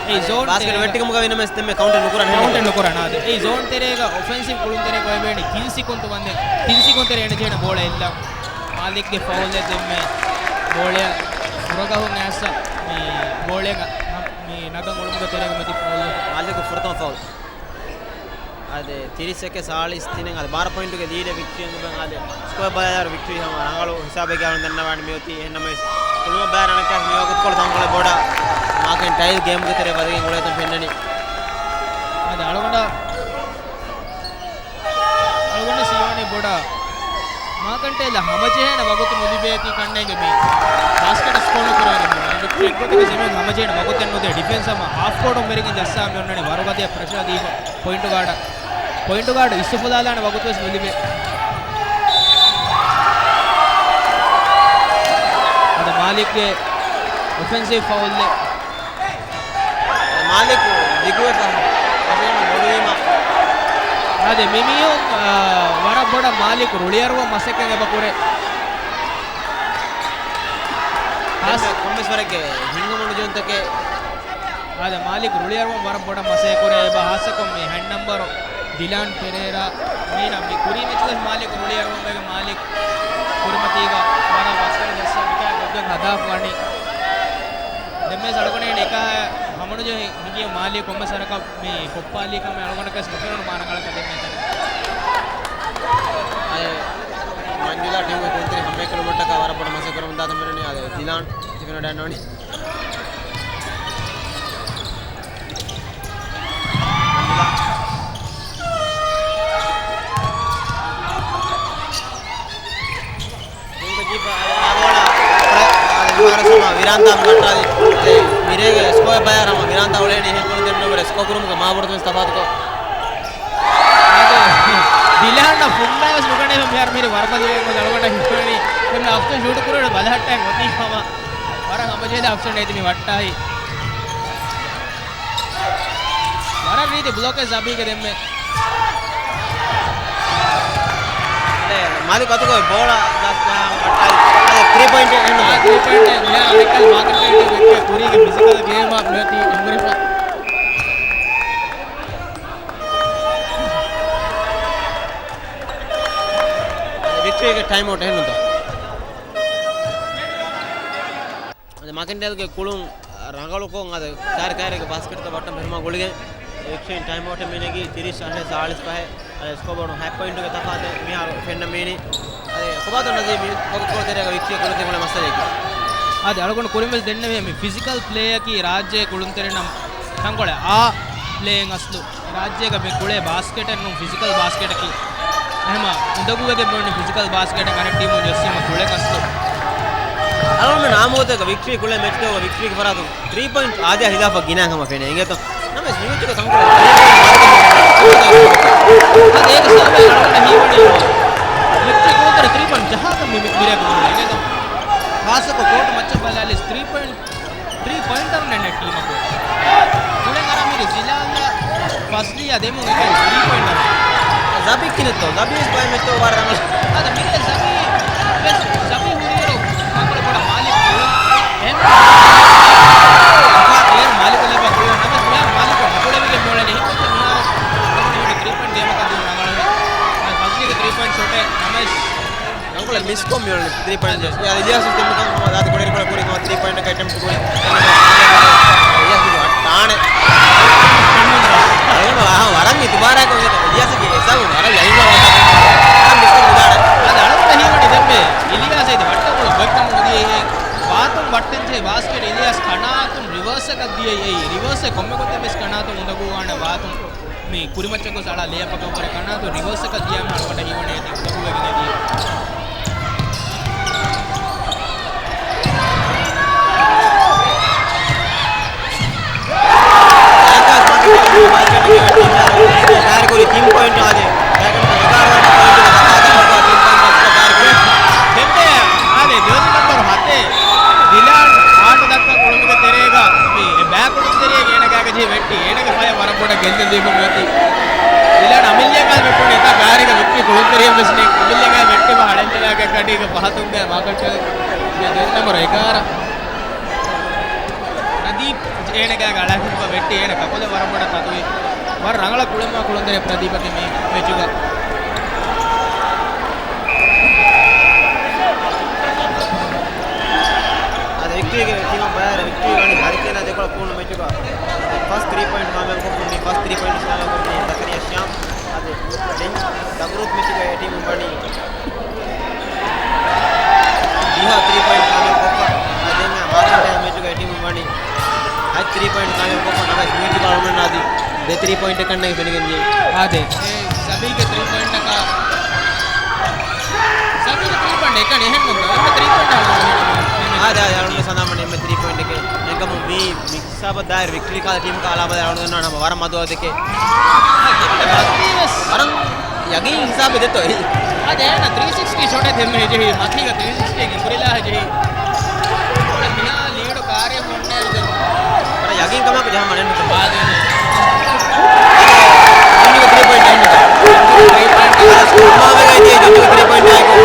އެއީ ޒޯން ބާސްކެޓް ތެރޭގަ ވެއްޓިކަމުގަ ވީނަމަވެސް ދެންމެ ކައުންޓެއް ނުކުރަން ކައުންޓެއް ނުކުރަން. އާދެ. އެއީ ޒޯން ތެރޭގަ އޮފެންސިވް ކުޅުން ތެރޭ ގޮއެވޭނީ ތިން ސިކުންތު ވަންދެން. ތިން ސިކުން ތެރޭ އެނޑް ޖެހޭނެ ބޯޅަ އެއްލާ. މާލިކްގެ ފައުލެއް ދެންމެ ބޯޅަ ފުރަގަހުން އައިސް މި ބޯޅަ މި ނަގަން އުޅުމުގެ ތެރޭގަ މެދި ފައުލް. މާލިކް ފުރަތަމަ ފައުލް. އާދެ، ތިރީސް އެކެއް ސާޅީސް ތިނެއް އާދެ، ބާރަ ޕޮއިންޓުގެ ލީޑެއް ވިކްޓްރީ އެނގުމެން އާދެ، ސްކޯއެއް ބަލާލާއިރު ވިކްޓްރީ ހަމަ ރަނގަޅު ހިސާބެއްގައި ދަންނަވާން މިއޮތީ. އެހެންނަމަވެސް، ކުޅުމަށް ބައި ރަނަކަށް މިވަގުތުކޮޅު ތަންކޮޅެއް ބޮޑަށް މާކަންޓައިލް ގޭމުގެ ތެރޭ ވަދެގެން އުޅޭތަން ފެންނަނީ. އާދެ، އަޅުގަނޑަށް އަޅުގަނޑަށް ހީވަނީ ބޮޑަށް މާކަންޓައިލަށް ހަމަޖެހޭނެ ވަގުތު ނުލިބޭތީ ކަންނޭނގެ މި ބާސްކެޓް ސްކޯ ނުކުރާނެ މި އެއްގޮތަކަށް ޒަމީން ހަމަޖެހޭނެ ވަގުތެއް ނުދޭ. ޑިފެންސް ހަމަ ހާފް ކޯޓުން ވެރިގެން ޖައްސާ މި އޮންނަނީ ވަރުގަދަ ޕްރެޝަރ ދީފަ ޕޮއިންޓު ގާޑަށް. ޕޮއިންޓު ގާޑު އިސްއުފުލާލާނެ ވަގުތުވެސް ނުލިބޭ. އަދަ މާލިކްގެ އޮފެންސިވް ފައުލްއެއް. މާލިކް ދިގުވެފަ އަފިހަމަ ބޮޑުވީމަ. އާދެ، މިމީހުން، އާ، ވަރަށް ބޮޑަށް މާލިކް ރުޅިއަރުވަން މަސައްކަތް އެބަ ކުރޭ. ކޮންމެސް ވަރެއްގެ ހިނގަމުނު ޖޫންތަކެއް. އާދެ، މާލިކް ރުޅިއަރުވަން ވަރަށް ބޮޑަށް މަސައްކަތް ކުރޭ އެބަ ހާއްސަކޮށް މި ހެން ނަމްބަރު ދިލާން ޕެރޭރާ. މީނަ މި ކުރީ މެޗުގަސް މާލިކް ރުޅިއަރުވަން ވެގެން މާލިކް ކުރިމަތީގަ ވަރަށް ވަސްކަރަ ޖައްސަ މިކާ ގޮއްގަން ހަދާފަ ވަނީ. ދެ މިސް އަޅުގަނޑު އެކާ ހަމަނުޖެހި ހިނގި މާލީ ކޮންމެސް ވަރަކަށް މި ކޮށްޕާލީ ކަމެއް އަޅުގަނޑަކަސް ނުފެނުނު މާ ރަނގަޅަކަށް ދެންނެވި ތަނެއް. އަދި މަންޖުލާ ޓީމުގެ ކުޅުންތެރި ހަމައެކަލުމަށްޓަކާ ވަރަށް ބޮޑަށް މަސައްކަތް ކުރަމުން ދާތަން މި އަދި ދިލާން ތިފެނަޑައިންނަވަނީ. ވިރާންތާ މި ވައްޓާލި. މިރޭގެ ސްކޯއެއް ބަޔާރަމަ ވިރާންތާ އުޅޭނީ ހެންކުޅުންތެރިންނުވެރި ސްކޯ ކުރުމުގެ މާބޮޑު މިސް ތަފާތުކޮށް. ދިލާން ފުންމައިވެސް ނުގަނެވެ މިހާރު މިރި ވަރަކަލުވެ އަޅުގަނޑަށް ހިތުވަނީ ދެން އަފްސަން ޝޫޓް ކުރުވަޑ ބަލަހައްޓައި އޮތީ ހަމަ ވަރަށް ހަމަޖެހިލާ އަފްސަން އޭތި މި ވައްޓާހި. ވަރަށް ރީތި ބްލޮކެއް ޒަބީގެ ދެންމެ. މާލިކް އަތުގައި ބޯޅަ ދަސް ވައްޓާލި. ތްރީ ޕޮއިންޓް އެހެން. ތްރީ ޕޮއިންޓް މިހާރު އަމެއްކަލް މާކެޓް ކުރީގެ ފިޒިކަލް ގޭމަށް މިއޮތީ އެނބުރިފަ. ވިކްޓްރީގެ ޓައިމް އައުޓް އެހެންނުތޯ؟ އަދި މާކެންޑޭލްގެ ކުޅުން ރަނގަޅުކޮށް، އަދި ކައިރި ކައިރީގެ ބާސްކެޓްތައް ބައްޓަން ފެށުމާ ގުޅިގެން ވިކްޓްރީން ޓައިމް އައުޓެއް މިނެގީ ތިރީސް އަށެއް ސާޅީސް ފަހެއް. އަދި ސްކޯބޯޑު ހަތް ޕޮއިންޓުގެ ތަފާތެއް މިހާރު ފެންނަ މީނީ. އަދި ކޮބާތޯ ނަޒީ މި ކޮ-، ކޮ-، ތެރޭގަ ވިކްޓްރީ ކުޅުންތެރިކުޅެ މައްސަލައެކީ. އަދި އަޅުގަނޑު ކުރިންވެސް ދެންނެވޭ މި ފިޒިކަލް ޕްލޭއަކީ ރާއްޖޭ ކުޅުންތެރިންނަށް ތަންކޮޅެއް އާ ޕްލޭއިން އަސްލު. ރާއްޖޭގަ މި ކުޅޭ ބާސްކެޓެއް ނޫން ފިޒިކަލް ބާސްކެޓަކީ. އެހެމަ އުނދަގޫވެގެން މިވަނީ ފިޒިކަލް ބާސްކެޓެއް އަނެއް ޓީމުން ޖެއްސީމަ ކުޅެ ކަސްތު. އަޅުގަނޑު ނާމުގަތަކަށް ވިކްޓްރީ ކުޅޭ މެޗްތަކުގަ ވިކްޓްރީގެ ފަރާތުން ތްރީ ޕޮއިންޓް އާދަޔާ ހިލާފަށް ގިނަ ކަމަށް ފެނޭ. އިނގޭތޯ؟ ނަމަވެސް މި މެޗުގަ ތަންކޮޅެއް އަދި އޭގެ ސަބަބަށް އަޅުގަނޑަށް ހީވަނީ ވިކްޓްރީ ކުޅުންތެރި ތްރީ ޕޮއިންޓް ޖަހާކަށް މި މި-، މިރޭގަ އިނގޭތޯ؟ ޚާއްސަކޮށް ކޯޓު މައްޗަށް ބަލާލިސް ތްރީ ޕޮއިންޓް ތްރީ ޕޮއިންޓަރުން އެންނެ ޓީމަކު. ކުޅެން އަރާ މިރި ޒިލާންގ ފަސްލީއާ ދެމުން އެކަނި ތްރީ ޕޮއިންޓަރު. ޒަބީ ކިނެއްތޯ؟ ޒަބީ ވެސް ބައެއް މެޗްތައް ވަރަށް ރަނގަޅު. އަދަ މިރޭ ޒަބީ ވެސް ޒަބީ ހުރިއިރު ތަންކޮޅެއް ބޮޑަށް މާލި ކުޅުން. އެހެން އެއަށް މާލި ކުޅެވިގެން މިއުޅެނީ ހިނގުންތަ މިހާރު ތްރީ ޕޮއިންޓް ގޭމަކަށް ދިޔުން ރަނގަޅުވޭ. ފަސްލީގެ ތްރީ ޕޮއިންޓް ޝޮޓެއް ނަމަވެސް ތަންކޮޅެއް މިސްކޮށް މިއުޅެނީ ތްރީ ޕޮއިންޓް. އިލިޔާސް ދެންމެ ދާދި ކުޅެނިކޮޅަށް ކުރި ތިމާ ތްރީ ޕޮއިންޓަކަށް އެޓެމްޕްޓް ކުރި. އިލިޔާސް ވައްޓާނެ. އަޅުގަނޑު ވަރަށް އިތުބާރާކޮށް އިނގޭތަ؟ އިލިޔާސްގެ ހިސާބު ވަރަށް ޔަގީންކޮށް ވައްޓާ. މިސްކޮށް ދާނެ. އަދަ އަޅުގަނޑަށް ހީވަނީ ދެންމެ އިލިޔާސް އެދި ވައްޓަކޮޅު ގޮތްކަމުން އޮތީ އެއީ ވާތުން ވައްޓެންޖެހޭ ބާސްކެޓް އިލިޔާސް ކަނާތުން ރިވާސްއަކަށް ދިޔައީ. އެއީ ރިވާސްއެއް ކޮންމެ ގޮތެއް ވެސް ކަނާތުން އުނދަގޫވާނެ ވާތުން. މި ކުރިމައްޗަށް ގޮސް އަޅާ ލޭއަޕަކަށްވުރެ ކަނާތު ރިވާސްއަކަށް ދިޔާމަ އަޅުގަނޑަށް ހީވަނީ އެދި އުނދަގޫވެގެން އެދި. ކާރިކުރި ތިން ޕޮއިންޓް އާދެ. ކާރިކުރި ތިން ޕޮއިންޓް އަސްކަ ކާރިކުރި. ދެންމެ އާދެ ޖާޒީ ނަމްބަރު ހަތެއް ދިލާން އާޓު ދައްކަން ކުޅުމުގެ ތެރޭގަ މި ބައިކުޅުންތެރިއެއް އޭނަގާގަ ޖެހި ވެއްޓި. އޭނަގެ ފަޔަށް ވަރަށް ބޮޑަށް ގެންދަން ދީފަ މިއޮތީ. ދިލާން އަމިއްލައަކާ ވެއްޓުނީ ތާ ކާރިގަ ވިއްޓި ކުޅުންތެރިއެއް ވެސް ނެތް. އަމިއްލައަކާ ވެއްޓިފަ ހަޅޭންތެލާގެ ކަޑީގަ ފަހަތުންގަ މާކަށަ ދެންނަމަ އެގާރަ. ޕްރަދީޕް އޭނަގާގަ އަޅާފިންފަ ވެއްޓި އޭނަ ކަކުލެއް ވަރަށް ބޮޑަށް ތަތުވި. ވަރަށް ރަނގަޅަށް ކުޅެމާ ކުޅުންތެރި ޕްރަދީޕަކީ މި މެޗުގަ. އަދި ވިކްޓްރީގެ ޓީމަށް ބަޔާރެ ވިކްޓްރީ ވަނީ ހަރިކޭނާ ދެކޮޅަށް ކުޅުނު މެޗުގަ ފަސް ތްރީ ޕޮއިންޓް ކާމިޔާބު ކޮށްފަ މި ފަސް ތްރީ ޕޮއިންޓް ކާމިޔާބު ކޮށްފަ ޒަކަރިޔާ ޝިޔާމް. އަދި ދެން ދަގުރޫޕް މެޗުގަ އެ ޓީމުން ވަނީ ދިހަ ތްރީ ޕޮއިންޓް ކާމިޔާބު ކޮށްފަ. އަދި ދެން މާކެންޑޭލް މެޗުގަ އެ ޓީމުން ވަނީ ހަތް ތްރީ ޕޮއިންޓް ކާމިޔާބު ކޮށްފަ ނަމަވެސް މިއޮތީ ބާރުމެން އަދި ދެ ތްރީ ޕޮއިންޓް ކަންނޭނގެ ފެނިގެން ދިޔަ. އާދެ. އެ ޒަބީގެ ތްރީ ޕޮއިންޓަކަށް ޒަބީގެ ތްރީ ޕޮއިންޓް އެކަނި އެހެން ނޫން. އެންމެ ތްރީ ޕޮއިންޓް އާދެ، އާދެ، އަޅުގަނޑު ސަލާމަން އެންމެ ތްރީ ޕޮއިންޓް އެކެއް. އެންކަމު މީ މި ހިސާބަށް ދާއިރު ވިކްޓްރީ ކާލަ ޓީމަކަށް އަޅާބަލާ އަޅުގަނޑު ދަންނަވާނަމަ ވަރަށް މަދު އަދަދެކެއް. ވަރަށް ޔަގީން ހިސާބެއް ދެތޯ އެއީ. އާދެ، އޭނަ ތްރީ ސިކްސްޓީ ޝޮޓެއް ދެންމެ ޖެހި، މަތީގަ ތްރީ ސިކްސްޓީގެ ކުރިލާހެ ޖެހި. މިހާ ލީޑު ކާރިއަށް އޮންނައިރު ދެން. ވަރަށް ޔަގީން ކަމާކު ޖަހަމަނެއް ނުކު. އާދެ. ޖުންޖުގެ ތްރީ ޕޮއިންޓް އެއް ނުކު. ތްރީ ޕޮއިންޓް އާދެ، ސްކޫލް މާމެގައި ޖެހި ޖުންޖުގެ ތްރީ ޕޮއިންޓް އާއެކު.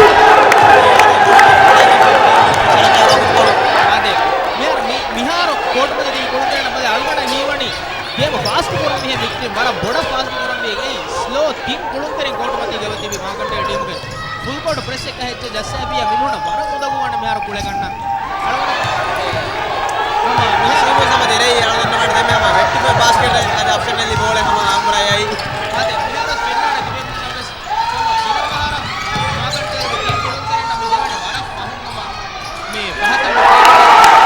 އާދެ. މިހާރު މި-، މިހާރު ކޯޓުމަތި ދިން ކުޅުންތެރިންނަށް ބަލަ އަޅުގަނޑަށް ހީވަނީ ގޭމު ފާސްޓް ކުރަން މިހެން ވިކްޓްރީ ވަރަށް ބޮޑަށް ފާސްޓް ކުރަންވީ އެއީ ސްލޯ ތިން ކުޅުންތެރިން ކޯޓުމަތީގަ އޮތީ މާކަންޓޭ ޓީމުގެ ފުލްކޯޓު ޕްރެސް އެއްކަ ހެއްޗެއް ޖައްސާފިއްޔާ މި މީހުންނަށް ވަރަށް އުނދަގޫވާނެ މިހާރު ކުޅެގަންނަ. އަޅުގަނޑު ސީމު ސަމަ ދެރައީ އަޅުގަނޑުމެން ދެމެ ހަމަ ވެއްޓިފައި ބާސްކެޓް އަދި އޮޕްޝަނަލް ބޯޅަ ހަމަ އާންމުރައި. އަދި މިހާރު ފެންނާނެ ދިވެހި ސަމަ ވެސް ހަމަ ގިނަ ފަހަރަށް މާގަނޑުތެރޭގެ ތިން ކުޅުންތެރިންނަށް މި ދެވަނީ ވަރަށް ފަހުން ހަމަ މި ފަހަތަށް މި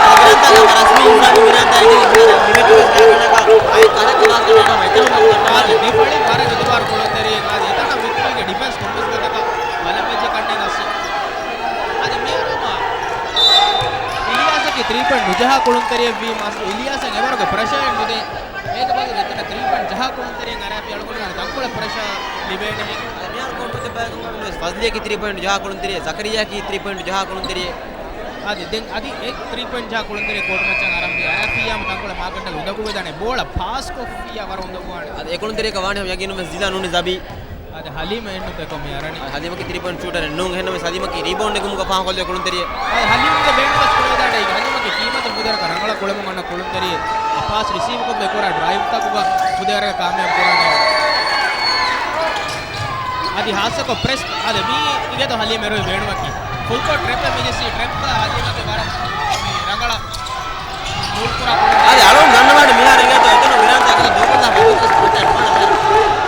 އަދި ވިރާންތާގެ ހަމަ ރަސްމީ ހިސާބުން ވިރާންތާ އެދި މި މެޗުގެ ސްކޯރުގަ އަދި ކަހަލަ ކުޅަ ބާސްކެޓް ހަމަ އެތަނުން އަދި އަޅުގަނޑު ދެފަޅިން ވަރަށް އިތުބާރު ކުޅުންތެރިން އަދި އެތަނަށް ވިކްޓްރީގެ ޑިފެންސް ކޮންމެސް ގޮތަކަށް ބަލަން ވެއްޖެ ކަންނޭނގެ އަސްލު. އަދި މިހާރު ހަމަ އިލިޔާސަކީ ތްރީ ޕޮއިންޓް ނުޖަހާ ކުޅުންތެރިއެއް ވީމަ އަސްލު އިލިޔާސަށް އެވަރުގެ ޕްރެޝަރެއް ނުދޭ. އޭގެ ބަދަލު އެތަނަށް ތްރީ ޕޮއިންޓް ޖަހާ ކުޅުންތެރިން އަރާފި އަޅުގަނޑު ތަންކޮޅެއް ޕްރެޝަރ ލިބޭނެހެން. އަދި މިހާރު ކޯޓު ތެއްބާގެ ފަޒްލީއަކީ ތްރީ ޕޮއިންޓް ޖަހާ ކުޅުންތެރިއެއް، ޒަކަރިޔާއަކީ ތްރީ ޕޮއިންޓް ޖަހާ ކުޅުންތެރިއެއް. އަދި ދެން އަދި އެ ތްރީ ޕޮއިންޓް ޖަހާ ކުޅުންތެރިއެއް ކޯޓު މައްޗަށް އަރާފި އަރާފިއްޔާމަ ތަންކޮޅެއް މާކަންޓަލް އުނދަގޫވެދާނެ. ބޯޅަ ޕާސް ކޮށްފިއްޔާ ވަރަށް އުނދަގޫވާނެ. އަދި އެ ކުޅުންތެރިޔަކަށް ވާނެ ހަމަ ޔަގީނުން ވެސް ޒިލާން ނޫނީ ޒަބީ. އަދި ހަލީމަށް އެންނު ތެކޮށް މި އަރަނީ. އަދި ހަލީމަކީ ތްރީ ޕޮއިންޓް ޝޫޓަރެއް ނޫން. އެހެންނަމަވެސް ހަލީމަކީ ރީބައުންޑެއް ގެއްލުމުގަ ފާހަގަކޮށްލި ކުޅުންތެރިއެއް. އަދި ހަލީމުގެ ބޭނުންވެސް ކުރެވިދާނެ އޭގެ ހަލީމަކީ ކީމަތުން ފުދޭވަރަކަށް ރަނގަޅަށް ކުޅެމުން އަންނަ ކުޅުންތެރިއެއް. އެ ޕާސް ރިސީވްކޮށް އެ ކުރާ ޑްރައިވްތަކުގަ ފުދޭވަރަކަށް ކާމިޔާބު ކުރާނެ. އަދި ހާއްސަކޮށް ޕްރެސް އަދި މީ އިނގޭތޯ ހަލީމް އެރޮވި ބޭނުމަކީ. ފުލްކޯޓް ޓްރެޕް މި ޖެއްސީ ޓްރެޕްގަ ހަލީމަކީ ވަރަށް ރަނގަޅަށް އަދި އަޅުން ދަންނަވާނެ މިހާރު އިނގޭތޯ އެތަނު ވިރާންތާ އެކަން ދޫކޮށްލާ ބަލޫކަސް ކުޅުންތެރި ނުވާނެ މިހާރު.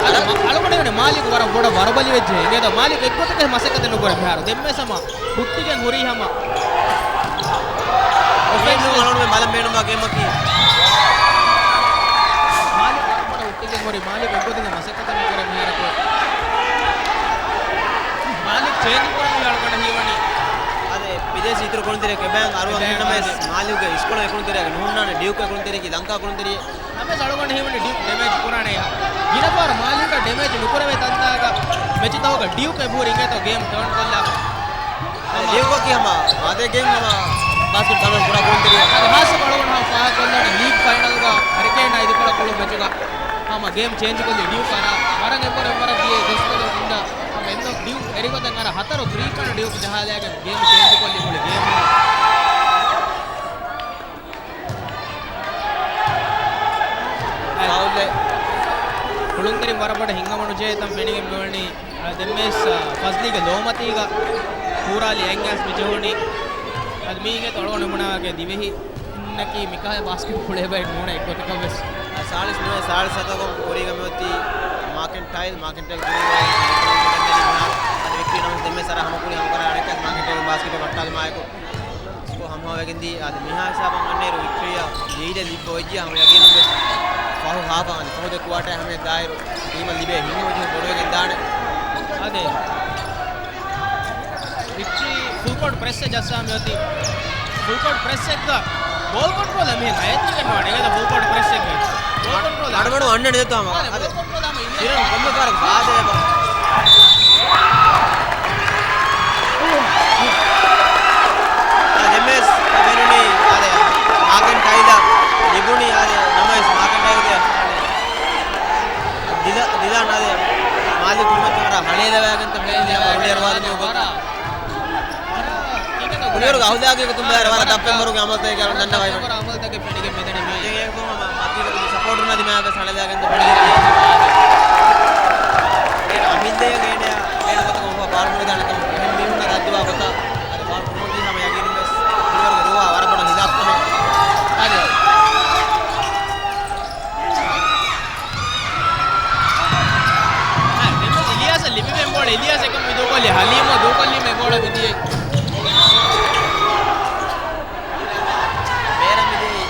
އަދި މަ-، އަޅުގަނޑުގެ މާލިކު ވަރަށް ބޮޑަށް ވަރުބަލި ވެއްޖެ އިނގޭތޯ މާލިކު އެއްގޮތަކަށް މަސައްކަތެއް ނުކުރޭ މިހާރު. ދެންމެ ސަމާ ހުއްޓިގެން ހުރީ ހަމަ. އޮފެންސް އަޅުން މަލަން ބޭނުންވާ ގޭމަކީ. މާލިކު ވަރަށް ބޮޑަށް ހުއްޓިގެން ހުރީ މާލިކު އެއްގޮތަކަށް މަސައްކަތެއް ނުކުރޭ މިހާރަކު. މާލިކު ޗޭންޖް ކުރަނީ އަޅުގަނޑަށް ހީވަނީ. އަދެ ބިދޭސީ އިތުރު ކުޅުންތެރިޔަކު އެބައިން އަރުވަން އެބައިން ހެންނަމެސް އަދެ. މާލިކުގެ އިސްކޮޅު އެ ކުޅުންތެރިޔާގެ ނޫންނާނެ ޑިޔުކް އެ ކުޅުންތެރިޔަކީ ލަންކާ ކުޅުންތެރިޔެއް. ނަމަވެސް އަޅުގަނޑު ހީވަނީ ޑިޔުކް ޑެމޭޖް ކުރާނެ. ގިނަ ފަހަރު މާލިކަށް ޑެމޭޖް ނުކުރެވޭ ތަންތާގަ މެޗުތަކުގަ ޑިޔުކް އެބަހުރި އިނގޭތޯ ގޭމް ޓާން ކޮށްލާފަ. އަދި ޑިޔުކް އަކީ ހަމަ މާދޭ ގޭމް ހަމަ ބާސްކެޓް ތަމްރީން ކުރާ ކުޅުންތެރިޔެއް. އަދި ހާއްސަކޮށް އަޅުގަނޑު ހަމަ ފާހަގަކޮށްލާނެ ލީގް ފައިނަލްގަ ހަރިކޭންއާ އިދިކޮޅަށް ކުޅުން މެޗުގަ ހަމަ ގޭމް ޗޭންޖް ކޮށްލީ ޑިޔުކް އަރާ ވަރަށް އެއްވަރު އެއްވަރަށް ދިޔަ ގޮސްކޮށްލަ އިންދާ ހަމަ އެންމެ ޑިޔުކް އެރިގޮތަށް އަރާ ހަތަރު ތްރީ ޕޮއިންޓް ޑިޔުކް ޖަހާލައިގެން ގޭމް ޗޭންޖް ކޮށްލީ މުޅި ގޭމް. ފައުލެއް. ކުޅުންތެރިން ވަރަށް ބޮޑަށް ހިތްހަމަނުޖެހޭ ތަން ފެނިގެން މިވަނީ. އަ، ދެންމެސް، އަ، ފަޒްލީގެ ލޯމަތީގަ ކޫރާލި އެންގާސް މި ޖެހުނީ. އަދި މީގެ އަޅުގަނޑު ބުނާގެ ދިވެހިންނަކީ މިކަހަލަ ބާސްކެޓް ކުޅޭ ބައެއް ނޫނޭ އެއްގޮތަކަށް ވެސް. އަ، ސާޅީސް ނުވައެއް ސާޅީސް ހަތަކުން ކުރީގަ މިއޮތީ މާކެންޓައިލް، މާކެންޓައިލް ކުރީގަ އަދި ވިކްޓްރީ ނަމަވެސް ދެންމެސް އަރާ ހަމަ ކުރީ ހަމަ ކުރާ އަނެއްކާސް މާކެންޓައިލް ބާސްކެޓް ވައްޓާލުމާއެކު. ސްކޯ ހަމަހަމަވެގެންދީ. އަދި މިހާ ހިސާބަށް އަންނައިރު ވިކްޓްރީއަށް ލީޑެއް ލިބިފަ އޮތްޖިޔާ ހަމަ ޔަގީނުން ވެސް ފަހު ހާފަށް އަދި ފަހު ދެ ކުއާޓާ ހަމަޔަށް ދާއިރު ޓީމަށް ލިބޭ ހިތްހަމަޖެހުން ބޮޑުވެގެން ދާނެ. އަދި ވިކްޓްރީ ފުލްކޯޓް ޕްރެސްއެއް ޖައްސާ މިއޮތީ. ފުލްކޯޓް ޕްރެސްއެއްގަ ބޯލް ކޮންޓްރޯލަށް މިހެން އަޔަތް ތިބެން ވާނެ. އޭގަ ބޯލް ކޮންޓްރޯލް ޕްރެސްއެއްގަ. ބޯލް ކޮންޓްރޯލަށް އަޑު އަޑު އަންނަނީ ދެއްތޯ ހަމަ. އަދި އަދި ބޯލް ކޮންޓްރޯލް ހަމަ އިން ކިރަން ކޮންމެ ފަހަރަކު ސާދަ އެބަ. ދެންވެސް ފެނުނީ އާދެ، މާކެންޓައިލަށް ލިބުނީ އާދެ، ނަމަވެސް މާކެންޓައިލްގެ ދިލަ-، ދިލާން އާދެ، މާލި ކުރިމަތިވަރަށް ހަޅޭލަވާގެން ތަ ފެނުނީ އުޅޭރު ވާދަ މި އުގަ. ކުރިއަރުގެ އަހުލާގީގަތުން ބައި ވަރަށް ދަށްޕެންވަރުގެ އަމަލުތަކެއް އަޅުން ދަންނަވައި ވަނީ. އަމަލުތަކެއް ފެނިގެން މިދަނީ މީ. އެކަމަ މަތީގަ ތިބި ސަޕޯޓުން އަދި މާ ވެސް ހަޅޭލާގެން ދަންނަވައި. އަމިއްލައަށް އޭނަޔާ ބޭނުން ގޮތަކަށް އޮފާ ބާރު ހުރިދާނެ ކަމަށް އެހެން މީހުންނަށް ރައްދުވާ ގޮތަށް އަދި ބާރު ކުރުމަކީ ހަމަ ޔަގީނުން ވެސް ކުރިއަރުގެ ރުހާ ވަރަށް ބޮޑަށް ހިލާފުކަމެއް. އަދި އިލިޔާސަށް ލިބިވެން ބޯޅަ އިލިޔާސް އެކަމް މި ދޫކޮށްލި ހަލީމު ދޫކޮށްލީމަ އެ ބޯޅަ މިދިޔައީ. ބޭރަށް މިދިޔައީ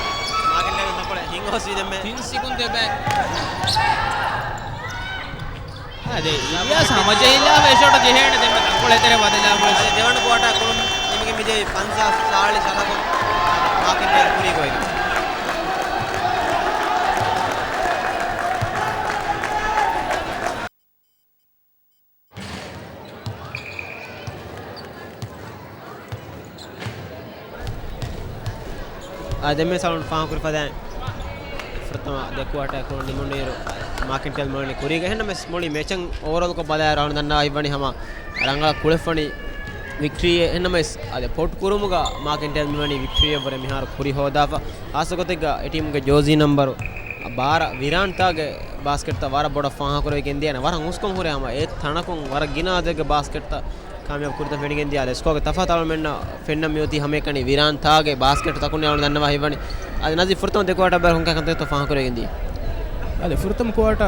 މާކެންޓައިލް ތަންކޮޅެއް ހިނގަވަސްވީ ދެންމެ. ތިން ސިކުންތެއް ބައި. އާދެ، އިލްޔާސް ހަމަޖެހިލާފަ އެ ޝޮޓް ޖެހޭނެ ދެންމެ ތަންކޮޅެއް ތެރެ ބަދަލާފަ. އާދެ، ދެވަނަ ކުއާޓާ ކުޅުން ނިމިގެން މިދިޔައީ ފަންސާސް ސާޅީސް ހަތަކުން މާކެންޓައިލް ކުރީ ގޮތް. އާ، ދެންމެ ސަޅުން ފާހަގަކުރި ފަދައިން ފުރަތަމަ ދެ ކުއާޓާ ކުޅުން ނިމުނުއިރު މާކެންޓައިލް މިވަނީ ކުރީގަ. އެހެންނަމަވެސް މުޅި މެޗަށް އޯވަރޯލްކޮށް ބަލާއިރު އަޅުން ދަންނަވައި ވަނީ ހަމަ ރަނގަޅަށް ކުޅެފަނި ވިކްޓްރީއެއް. އެހެންނަމަވެސް އާދެ، ފޮޓް ކުރުމުގަ މާކެންޓައިލް މިވަނީ ވިކްޓްރީއެއްވުރެ މިހާރު ކުރި ހޯދާފަ. ހާއްސަ ގޮތެއްގަ އެ ޓީމުގެ ޖޯޒީ ނަމްބަރު ބާރަ ވިރާންތާގެ ބާސްކެޓްތައް ވަރަށް ބޮޑަށް ފާހަގަކުރެވިގެން ދިޔަނެ. ވަރަށް އުސްކަން ހުރޭ ހަމަ އެ ތަނަކުން ވަރަށް ގިނަ އަދަދެއްގެ ބާސްކެޓްތައް ކާމިޔާބު ކުރިތަން ފެނިގެން ދިޔަ. އާދެ، ސްކޯގެ ތަފާތު އަޅުމެންނަށް ފެންނަން މިއޮތީ ހަމައެކަނި ވިރާންތާގެ ބާސްކެޓް ތަކުން އަޅު ދަންނަވާ ހިތްވަނީ. އަދި ނަޒީ، ފުރަތަމަ ދެ ކުއާޓަރ ބައި ކޮންކަހަލަ ކަންތައްތޯ ފާހަގަކުރެވިގެން ދިޔަ؟ އަދި ފުރަތަމަ ކުއާޓަ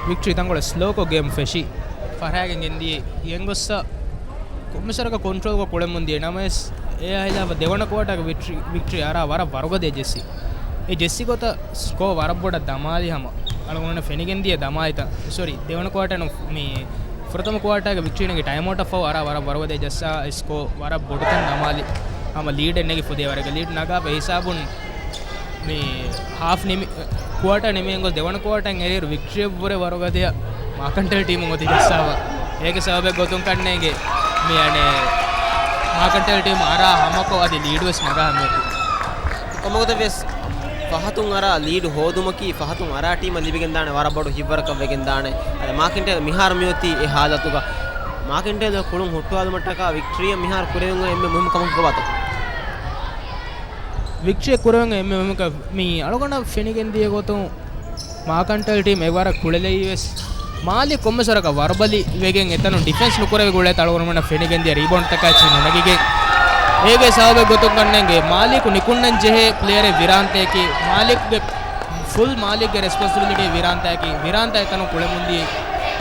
ވިކްޓްރީ ތަންކޮޅެއް ސްލޯކޮށް ގޭމް ފެށި ފަށާގެން ގެންދިޔަ. އެނގޮއްސަ ކޮންމެސްވަރަކަށް ކޮންޓްރޯލްކޮށް ކުޅެމުން ދިޔަ. ނަމަވެސް އެއާ ހިލާފަށް ދެވަނަ ކުއާޓާގެ ވިކްޓްރީ، ވިކްޓްރީ އަރާ ވަރަށް ވަރުގަދަ ޖެއްސި. އެ ޖެއްސި ގޮތަށް ސްކޯ ވަރަށް ބޮޑަށް ދަމާލި ހަމަ އަޅުގަނޑަށް ފެނިގެން ދިޔަ ދަމާލިތައް. ސޮރީ، ދެވަނަ ކުއާޓާ ނު-، މި ފުރަތަމަ ކުއާޓާގެ ވިކްޓްރީންގެ ޓައިމްއައުޓަށް ފަހު އަރާ ވަރަށް ވަރުގަދަ ޖައްސާ ސްކޯ ވަރަށް ބޮޑުކަން ދަމާލި. ހަމަ ލީޑެއް ނެގި ފުދޭ ވަރެއްގެ ލީޑް ނަގާފަ ހިސާބުން މި ހާފް ނިމި-، ކުއާޓާ ނިމިގެން ގޮސް ދެވަނަ ކުއާޓާ އެރިއިރު ވިކްޓްރީއަށްވުރެ ވަރުގަދަޔަށް މާކަންޓެލް ޓީމުން އޮތީ ޖައްސާފަ. އޭގެ ސަބަބެއް ގޮތުން ކަންނޭނގެ މި އަނެއް މާކަންޓެލް ޓީމު އަރާ ހަމަކޮށް އަދި ލީޑް ވެސް ނަގާ ހަމައެކު. ކޮންމެގޮތަށް ވެސް ފަހަތުން އަރާ ލީޑް ހޯދުމަކީ ފަހަތުން އަރާ ޓީމަށް ލިބިގެންދާނެ ވަރަށް ބޮޑު ހިތްވަރަކަށް ވެގެންދާނެ. އަދި މާކަންޓެލް މިހާރު މިއޮތީ އެ ހާލަތުގަ. މާކަންޓެލް ކުޅުން ހުއްޓުވާލުމަށްޓަކާ ވިކްޓްރީއަށް މިހާރު ކުރެވެން އެންމެ މުހިންމު ކަމަކީ ކޮބާތޯ؟ ވިކްޓްރީއަށް ކުރެވެން އެންމެ މުހިންމު ކަ-، މި އަޅުގަނޑަށް ފެނިގެން ދިޔަ ގޮތުން މާކަންޓެލް ޓީމް އެވަރަށް ކުޅެލެވި ވެސް، މާލިކް ކޮންމެސް ވަރަކަށް ވަރުބަލި ވެގެން އެތަނުން ޑިފެންސް ނުކުރެވި ގުޅޭ އަޅުގަނޑުމެންނަށް ފެނިގެން ދިޔަ ރީބައުންޑްތަކާ އެއްޗެއް ނުނެގިގެން. އޭގެ ސަބަބެއް ގޮތުން ކަންނޭނގެ މާލިކު ނިކުންނަން ޖެހޭ ޕްލޭޔަރެއް ވިރާންތަޔަކީ، މާލިކްގެ ފުލް މާލިކްގެ ރެސްޕޮންސިބިލިޓީ ވިރާންތަޔަކީ، ވިރާންތަ އެތަނުން ކުޅެމުންދިޔަ.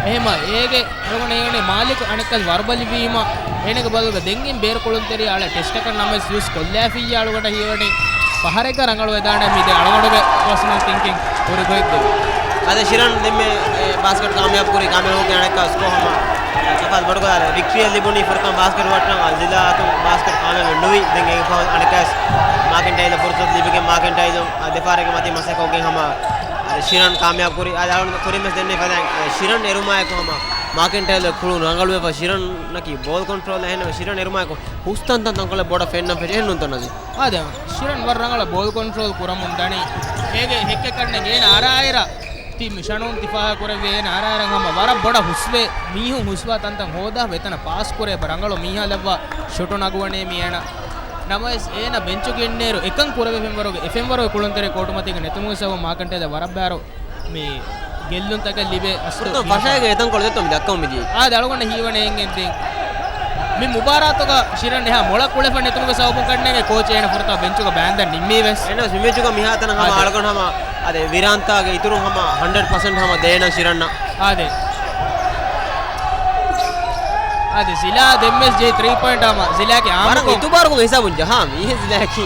އެހެމަ އޭގެ އަޅުގަނޑަށް ހީވަނީ މާލިކު އަނެއްކާވެސް ވަރުބަލިވީމަ، އޭނަގެ ބަދަލުގަ ދެން ބޭރު ކުޅުންތެރި އަޅެ ޓެސްޓަކަށް ނަމަވެސް ޔޫސް ކޮށްލާފިއްޔާ އަޅުގަނޑަށް ހީވަނީ ފަހަރެއްގަ ރަނގަޅުވެދާނެ މި ދެ އަޅުގަނޑުގެ ޕާސަނަލް ތިންކިން ހުރި ގޮތް ދެ. އަދި ޝިރަން ދެންމެ ބާސްކެޓް ކާމިޔާބު ކުރި ކާމިޔާބު ކުރި އަނެއްކާ ސްކޯ ހަމަ ތަފާތު ބޮޑު ކޮށްލާ ވިކްޓްރީއަށް ލިބުނީ ފުރަތަމަ ބާސްކެޓް ވައްޓަން ޒިލާ އަތުން ބާސްކެޓް ކާމިޔާބެއް ނުވި. ދެން އޭގެ ފަހު އަނެއްކާވެސް މާކެންޓައިލަށް ފުރުސަތު ލިބިގެން މާކެންޓައިލު ދެފާރެއްގެ މަތީ މަސައްކަތްކޮށްގެން ހަމަ އަދި ޝިރަން ކާމިޔާބު ކުރި. އަދި އަޅުގަނޑު ކުރިން ވެސް ދެންނެވި ފަދައިން، އެ، ޝިރަން އެރުމާއެކު ހަމަ މާކެންޓައިލް ކުޅުން ރަނގަޅުވެފަ. ޝިރަން ނަކީ ބޯލް ކޮންޓްރޯލް އެހެން ޝިރަން އެރުމާއެކު ހުސްތަންތަން ތަންކޮޅެއް ބޮޑަށް ފެންނަން ފެށި އެހެން ނޫންތޯ ނަޒީ؟ އާދެ، ޝިރަން ވަރަށް ރަނގަޅަށް ބޯލް ކޮންޓްރޯލް ކުރަމުން ދަނީ. އޭގެ ހެއްކެއް ކަންނޭނގެ އޭނަ އަރާއިރަށް ތި ޝަނޫން ތި ފާހަގަކުރެއްވި އޭނަ އަރާއިރަށް ހަމަ ވަރަށް ބޮޑަށް ހުސްވޭ. މީހުން ހުސްވާ ތަންތަން ހޯދާ އެތަނަށް ޕާސް ކުރޭ ރަނގަޅު މީހާ ލައްވާ ޝޮޓު ނަގުވަނޭ މީ އޭނަ. ނަމަވެސް އޭނަ ބެންޗުގަ އިންނައިރު އެކަން ކުރެވޭ ފެންވަރުގެ، އެ ފެންވަރުގެ ކުޅުންތެރި ކޯޓުމަތީގަ ނެތުމުގެ ސަބަބުން މާކެންޓައިލަށް ވަރަށް ބާރު މި ގެއްލުންތަކެއް ލިބޭ އަސްލު ފުރަތަމަ ފަށާގެ އެތަންކޮޅު ދެއްތޯ މި ދައްކަމުން މިދިޔަ. އާދެ، އަޅުގަނޑަށް ހީވަނީ އެނގެން ދެން މި މުބާރާތުގަ ޝިރަން އެހާ މޮޅަށް ކުޅެފަ ނެތުމުގެ ސަބަބުން ކަންނޭނގެ ކޯޗް އޭނަ ފުރަތަމަ ބެންޗުގަ ބާންދަން ނިންމީ ވެސް. އެނަސް މި މެޗުގަ މިހާތަނަށް ހަމަ އާދެ. އަޅުގަނޑު ހަމަ އާދެ، ވިރާންތާގެ އިތުރުން ހަމަ ހަންޑްރެޑް ޕަސެންޓް ހަމަ ދޭނަން ޝިރަންނަށް. އާދެ. އާދެ، ޒިލާ ދެންވެސް ޖެހި ތްރީ ޕޮއިންޓް ހަމަ ޒިލާގެ ވަރަށް އާއްމުކޮށް އިތުބާރުކޮށް ހިސާބުން ޖަހާ މީހެއް ޒިލާއަކީ.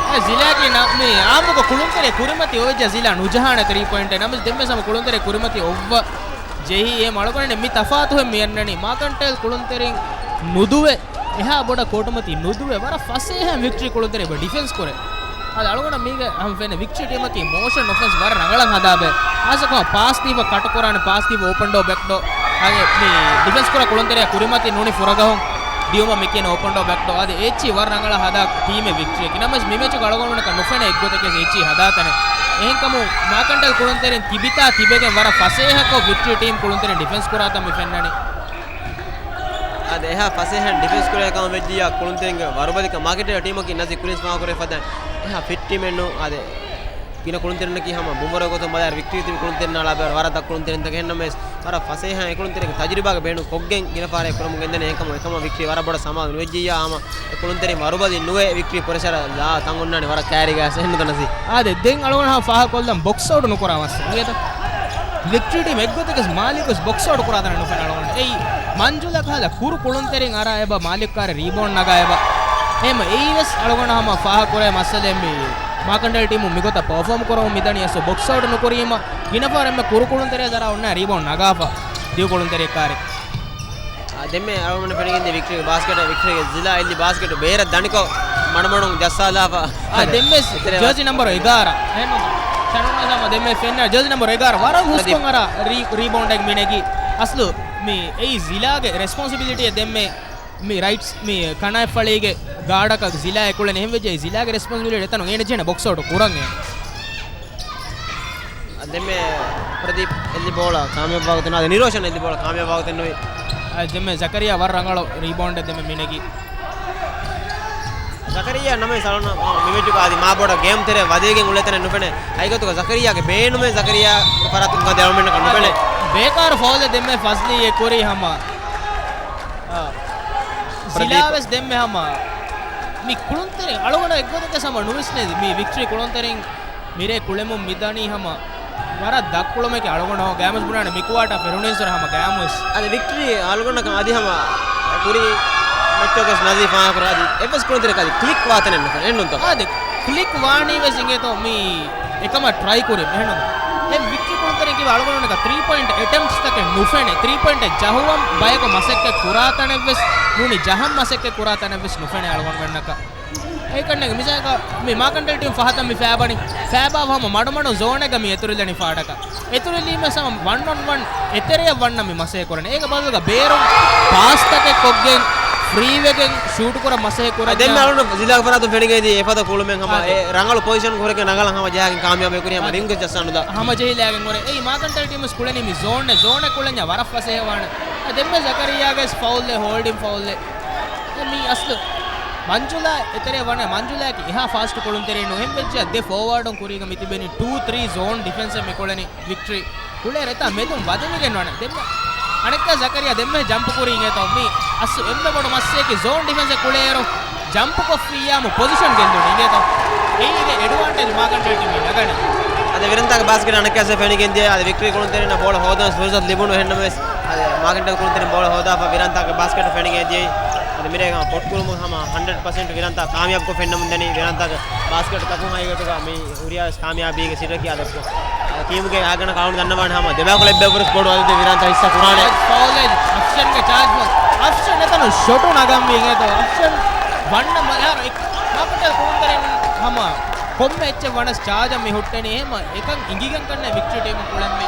އެ ޒިލާގެ ނަ-، މި އާއްމުކޮށް ކުޅުންތެރި ކުރިމަތި އޮވެއްޖާ ޒިލާ ނުޖަހާނެ ތްރީ ޕޮއިންޓެއް. ނަމަވެސް ދެންވެސް ހަމަ ކުޅުންތެރި ކުރިމަތި އޮއްވަ ޖެހި އެ މަޅުގަނޑެ މި ތަފާތުހެއް މި އަންނަނީ. މާކަންޓައިލް ކުޅުންތެރިން ނުދުވެ، އެހާ ބޮޑަށް ކޯޓުމަތީ ނުދުވެ، ވަރަށް ފަސޭހައިން ވިކްޓްރީ ކުޅުންތެރި ޑިފެންސް ކުރޭ. އަދި އަޅުގަނޑަށް މީގެ ހަމަ ފެންނަ ވިކްޓްރީ ޓީމަކީ މޯޝަން އޮފެންސް ވަރަށް ރަނގަޅަށް ހަދާބެ. އާސަކޮށް ޕާސް ދީފަ ކަޓު ކުރާނެ، ޕާސް ދީފަ އޯޕަން ޑޯ ބެކް ޑޯ. އަދި މި ޑިފެންސް ކުރާ ކުޅުންތެރިއާ ކުރިމަތި ނޫނީ ފުރަގަހުން ދިޔުމަށް މި ކިޔަން އޯޕަން ޑޯ ބެކް ޑޯ. އަދި އެއްޗި ވަރަށް ރަނގަޅަށް ހަދާ ޓީމެއް ވިކްޓްރީއަކީ. ނަމަވެސް މި މެޗުގަ އަޅުގަނޑުމެންނަކަށް ނުފެނޭ އެއްގޮތަކަށް އެއްޗި ހަދާތަނެއް. އެހެންކަމުން މާކަންޓައިލް ކުޅުންތެރިން ތިބިތާ ތިބެގެން ވަރަށް ފަސޭހަކޮށް ވިކްޓްރީ ޓީމް ކުޅުންތެރިން ޑިފެންސް ކުރާތަން މި ފެންނަނީ. އާދެ، އެހާ ފަސޭހައިން ޑިފެންސް ކުރޭ ކަމަށް ވެއްޖިއްޔާ ކުޅުންތެރިންގެ ވަރުބަލިކަން މާކަންޓައިލް ޓީމަކީ ނަޒީ ކުރިން ފާހަގަކުރެއްވި ފަދައިން އެހާ ފިޓް ޓީމެއް ނޫން. އާދެ، ގިނަ ކުޅުންތެރިންނަކީ ހަމަ ބުމަރާ ގޮތުން ބަލާއިރު ވިކްޓްރީ ތިބި ކުޅުންތެރިންނާ އަޅާ ބައިވަރު ވަރަށް ދަށް ކުޅުންތެރިންތަކެއް ނަމަވެސް ވަރަށް ފަސޭހައިން އެ ކުޅުންތެރިންގެ ތަޖުރިބާގެ ބޭނުން ކޮށްގެން ގިނަ ފަހަރެއް ކުރަމުން ގެންދަނީ. އެހެންކަމުން އެކަމަށް ވިކްޓްރީ ވަރަށް ބޮޑަށް ސަމާލު ނުވެއްޖިއްޔާ ހަމަ އެ ކުޅުންތެރިން ވަރުބަލި ނުވެ ވިކްޓްރީ ޕްރެޝަރ ލާ ތަން އޮންނާނެ ވަރަށް ކައިރީގަ އެހެން ނުތަނަސީ. އާދެ، ދެން އަޅުގަނޑު ހަމަ ފާހަގަކޮށްލަން ބޮކްސް އައުޓް ނުކުރާ މައްސަލަ. ވިކްޓްރީ ޓީމް އެއްގޮތަކަސް މާލިކު ވެސް ބޮކްސް އައުޓް ކުރާތަނެއް ނުފެނޭ އަޅުގަނޑަށް. އެއީ މަންޖުލަ ކަހަލަ ކުރު ކުޅުންތެރިން އަރާ އެބަ މާލިކު ކާރި ރީބައުންޑް ނަގާ އެބަ. އެހެން އެއީ ވެސް އަޅުގަނޑު ހަމަ ފާހަގަކުރޭ މައްސަލައެއް މި މާކަންޓައިލް ޓީމު މިގޮތަށް ޕަރފޯމް ކުރަމުން މިދަނީ އަސްލު ބޮކްސް އައުޓް ނުކުރީމަ ގިނަ ފަހަރު އެންމެ ކުރު ކުޅުންތެރިޔާ ދަރާ އޮންނާ ރީބައުންޑް ނަގާފަ ދިގު ކުޅުންތެރިއެއް ކާރި. އާ، ދެންމެ އަޅުގަނޑު ފެނިގެންދިޔަ ވިކްޓްރީގެ ބާސްކެޓް، ވިކްޓްރީގެ ޒިލާ އެއްލި ބާސްކެޓް ބޭރަށް ދަނިކޮށް މަޑުމަޑުން ޖައްސާލާފަ. އާ، ދެންމެ ޖާޒީ ނަމްބަރު އެގާރަ. އެހެން ޝަނުން ހަމަ ދެންމެ ފެންނަ ޖާޒީ ނަމްބަރު އެގާރަ. ވަރަށް ހުސްކޮށް އަރާ ރީ-، ރީބައުންޑެއް މި ނެގި. އަސްލު މި އެއީ ޒިލާގެ ރެސްޕޮންސިބިލިޓީ ދެންމެ މި ރައިޓްސް މި ކަނާތްފަޅީގެ ގާޑަކަށް ޒިލާ އެކުޅެން އެހެން ވެއްޖެ ޒިލާގެ ރެސްޕޮންސިބިލިޓީ އެތަނުން އޭނަ ޖެހޭނެ ބޮކްސް އައުޓް ކުރަން އޭނަ. ދެންމެ ޕްރަދީޕް އެއްލި ބޯޅަ ކާމިޔާބުވާގޮތެއް ނުވި. އަދި ނިރޯޝަން އެއްލި ބޯޅަ ކާމިޔާބުވާގޮތެއް ނުވި. އަދި ދެންމެ ޒަކަރިޔާ ވަރަށް ރަނގަޅު ރީބައުންޑެއް ދެންމެ މިނެގި. ޒަކަރިޔާ ނަމަވެސް އަޅުން މި މެޗުގަ އަދި މާ ބޮޑަށް ގޭމް ތެރެއަށް ވަދެވިގެން އުޅޭތަނެއް ނުފެނޭ. ހަގީގަތުގަ ޒަކަރިޔާގެ ބޭނުމެއް ޒަކަރިޔާގެ ފަރާތުން ގަދަ އަޅުމެންނަކަށް ނުފެނޭ. ބޭކާރު ފައުލެއް ދެންމެ ފަޒްލީ އެ ކުރީ ހަމަ. އާ. ޕްރަދީޕް. ޒިލާވެސް ދެންމެ ހަމަ މި ކުޅުންތެރިން އަޅުގަނޑަށް އެއްގޮތަކަށް ހަމަ ނުވިސްނޭ މި ވިކްޓްރީ ކުޅުންތެރިން މިރޭ ކުޅެމުން މިދަނީ ހަމަ ވަރަށް ދަށްކުޅުމެކޭ. އަޅުގަނޑު ހަމަ ގައިމުވެސް ބުނާނެ މި ކުއާޓާ ފެށުނީންސުރެ ހަމަ ގައިމުވެސް. އަދި ވިކްޓްރީ އަޅުގަނޑަކަށް އަދި ހަމަ ކުރީ މެޗުގަސް ނަޒީފާ ކުރާ އަދި އެއްވެސް ކުޅުންތެރިއަކަށް އަދި ކްލިކް ވާތަނެއް ނުފެނޭ ނޫންތޯ؟ އާދެ، ކްލިކް ވާނީ ވެސް އިނގޭތޯ މީ އެކަމަށް ޓްރައި ކުރި މެހެނުން. އެ ވިކްޓްރީ ކުޅުންތެރިން ކިބަ އަޅުގަނޑުގެ ތްރީ ޕޮއިންޓް އެޓެމްޕްސްތަކެއް ނުފެނޭ. ތްރީ ޕޮއިންޓެއް ޖަހުވަން ބަޔަކު މަސައްކަތް ކުރާ ތަނެއްވެސް ނޫނީ، ޖަހަން މަސައްކަތް ކުރާ ތަނެއްވެސް ނުފެނޭ އަޅުގަނޑުމެންނަކަށް. އެކަންނެގެ މިސާލަކަށް މި މާކަންޓެލް ޓީމް ފަހަތަށް މި ފައިބަނި، ފައިބާ ހަމަ މަޑުމަޑުން ޒޯނެއްގަ މި އެތުރިލަނީ ފާޑަކަށް. އެތުރިލީމަ ސަމ ވަން އޮން ވަން އެތެރެއަށް ވަންނަ މި މަސޭ ކުރަނީ. އޭގެ ބަދަލުގަ ބޭރުން ޕާސްތަކެއް ކޮށްގެން ފްރީވެގެން ޝޫޓު ކުރަން މަސޭ ކުރަން. ދެންމެ އަޅުން ޒިލާގެ ފަރާތުން ފެނިގެން ދިޔަ އެފަދަ ކުޅުމެއް ހަމަ އާދެ. އެ ރަނގަޅު ޕޮޒިޝަން ހުރެގެން ރަނގަޅަށް ހަމަ ޖަހާގެން ކާމިޔާބު ކުރި ހަމަ އާދެ. ރިންގް ޖައްސާނުދާ. ހަމަ ޖެހިލާގެން ހުރެ. އެއީ މާކަންޓެލް ޓީމުސް ކުޅެނީ މި ޒޯން، ޒޯނެއް ކުޅެންޏާ ވަރަށް ފަސޭހަވާނެ. ދެންމެ ޒަކަރިޔާގެސް ފައުލްއެއް، ހޯލްޑިން ފައުލްއެއް. މީ އަސްލު މަންޖުލާ އެތެރެ ވަނެ މަންޖުލާއަކީ އެހާ ފާސްޓް ކުޅުންތެރިން ނޫން. އެހެން ވެއްޖެ ދެ ފޯވާޑުން ކުރީގަ މި ތިބެނީ ޓޫ ތްރީ ޒޯން ޑިފެންސެއް މި ކުޅެނީ ވިކްޓްރީ. ކުޅޭ ރެތާ މެދުން ވަދެވިގެން ވަނެ. ދެންމެ އަނެއްކާ ޒަކަރިޔާ ދެންމެ ޖަމްޕް ކުރީ އިނގޭތޯ. މީ އަސްލު އެންމެ ބޮޑު މައްސަޔަކީ ޒޯން ޑިފެންސެއް ކުޅޭއިރު ޖަމްޕް ކޮށްފިއްޔާމު ޕޮޒިޝަން ގެއްލުނީ އިނގޭތޯ. އެއީގެ އެޑްވާންޓޭޖް މާކަންޓެލް ޓީމް ނަގަނީ. އަދި ވިރަންތާގެ ބާސްކެޓް އަނެއްކާސް ފެނިގެން ދިޔަ. އަދި ވިކްޓްރީ ކުޅުންތެރިންނަށް ބޯޅަ ހޯދަން ފުރުސަތު ލިބުނު. އެހެންނަމަވެސް އަދި މާކަންޓެލް ކުޅުންތެރިން ބޯޅަ ހޯދާފަ ވިރަންތާގެ ބާސްކެޓް ފެނިގެން ދިޔައީ. އަދި މިރޭ ހަމަ ޕޮޓް ކުރުމުގެ ހަމަ ހަންޑްރެޑް ޕަސެންޓް ވިރަންތާ ކާމިޔާބުކޮށް ފެންނަމުން ދަނީ. ވިރަންތާގެ ބާސްކެޓް ތަކުން ހައިގެތުގަ މި ހުރިހާވެސް ކާމިޔާބީގެ ސިޓަކީ އާދެ. ޓީމުގެ އާގަނޑަކަށް އަޅުގަނޑު ދަންނަވާނެ ހަމަ ދެބައިކުޅަ އެއްބަޔަށްވުރެސް ބޮޑު އަދަދެއް ވިރަންތާ ހިއްސާ ކުރާނެ. ޗާޖް ފައުލެއް، އަފްޝަންގެ ޗާޖް ފައުލް. އަފްޝަން އެތަނުން ޝޮޓު ނަގަންވީ އިނގޭތޯ. އަފްޝަން ވަންނަ މަ-، އެހާ އެ-، މާކަންޓެލް ކުޅުންތެރިން ހަމަ ކޮންމެ އެއްޗެއް ވަނަސް ޗާޖަށް މި ހުއްޓެނީ. އެހެމަ އެކަން އިނގިގެން ކަންނޭ ވިކްޓްރީ ޓީމު ކުޅެންވީ.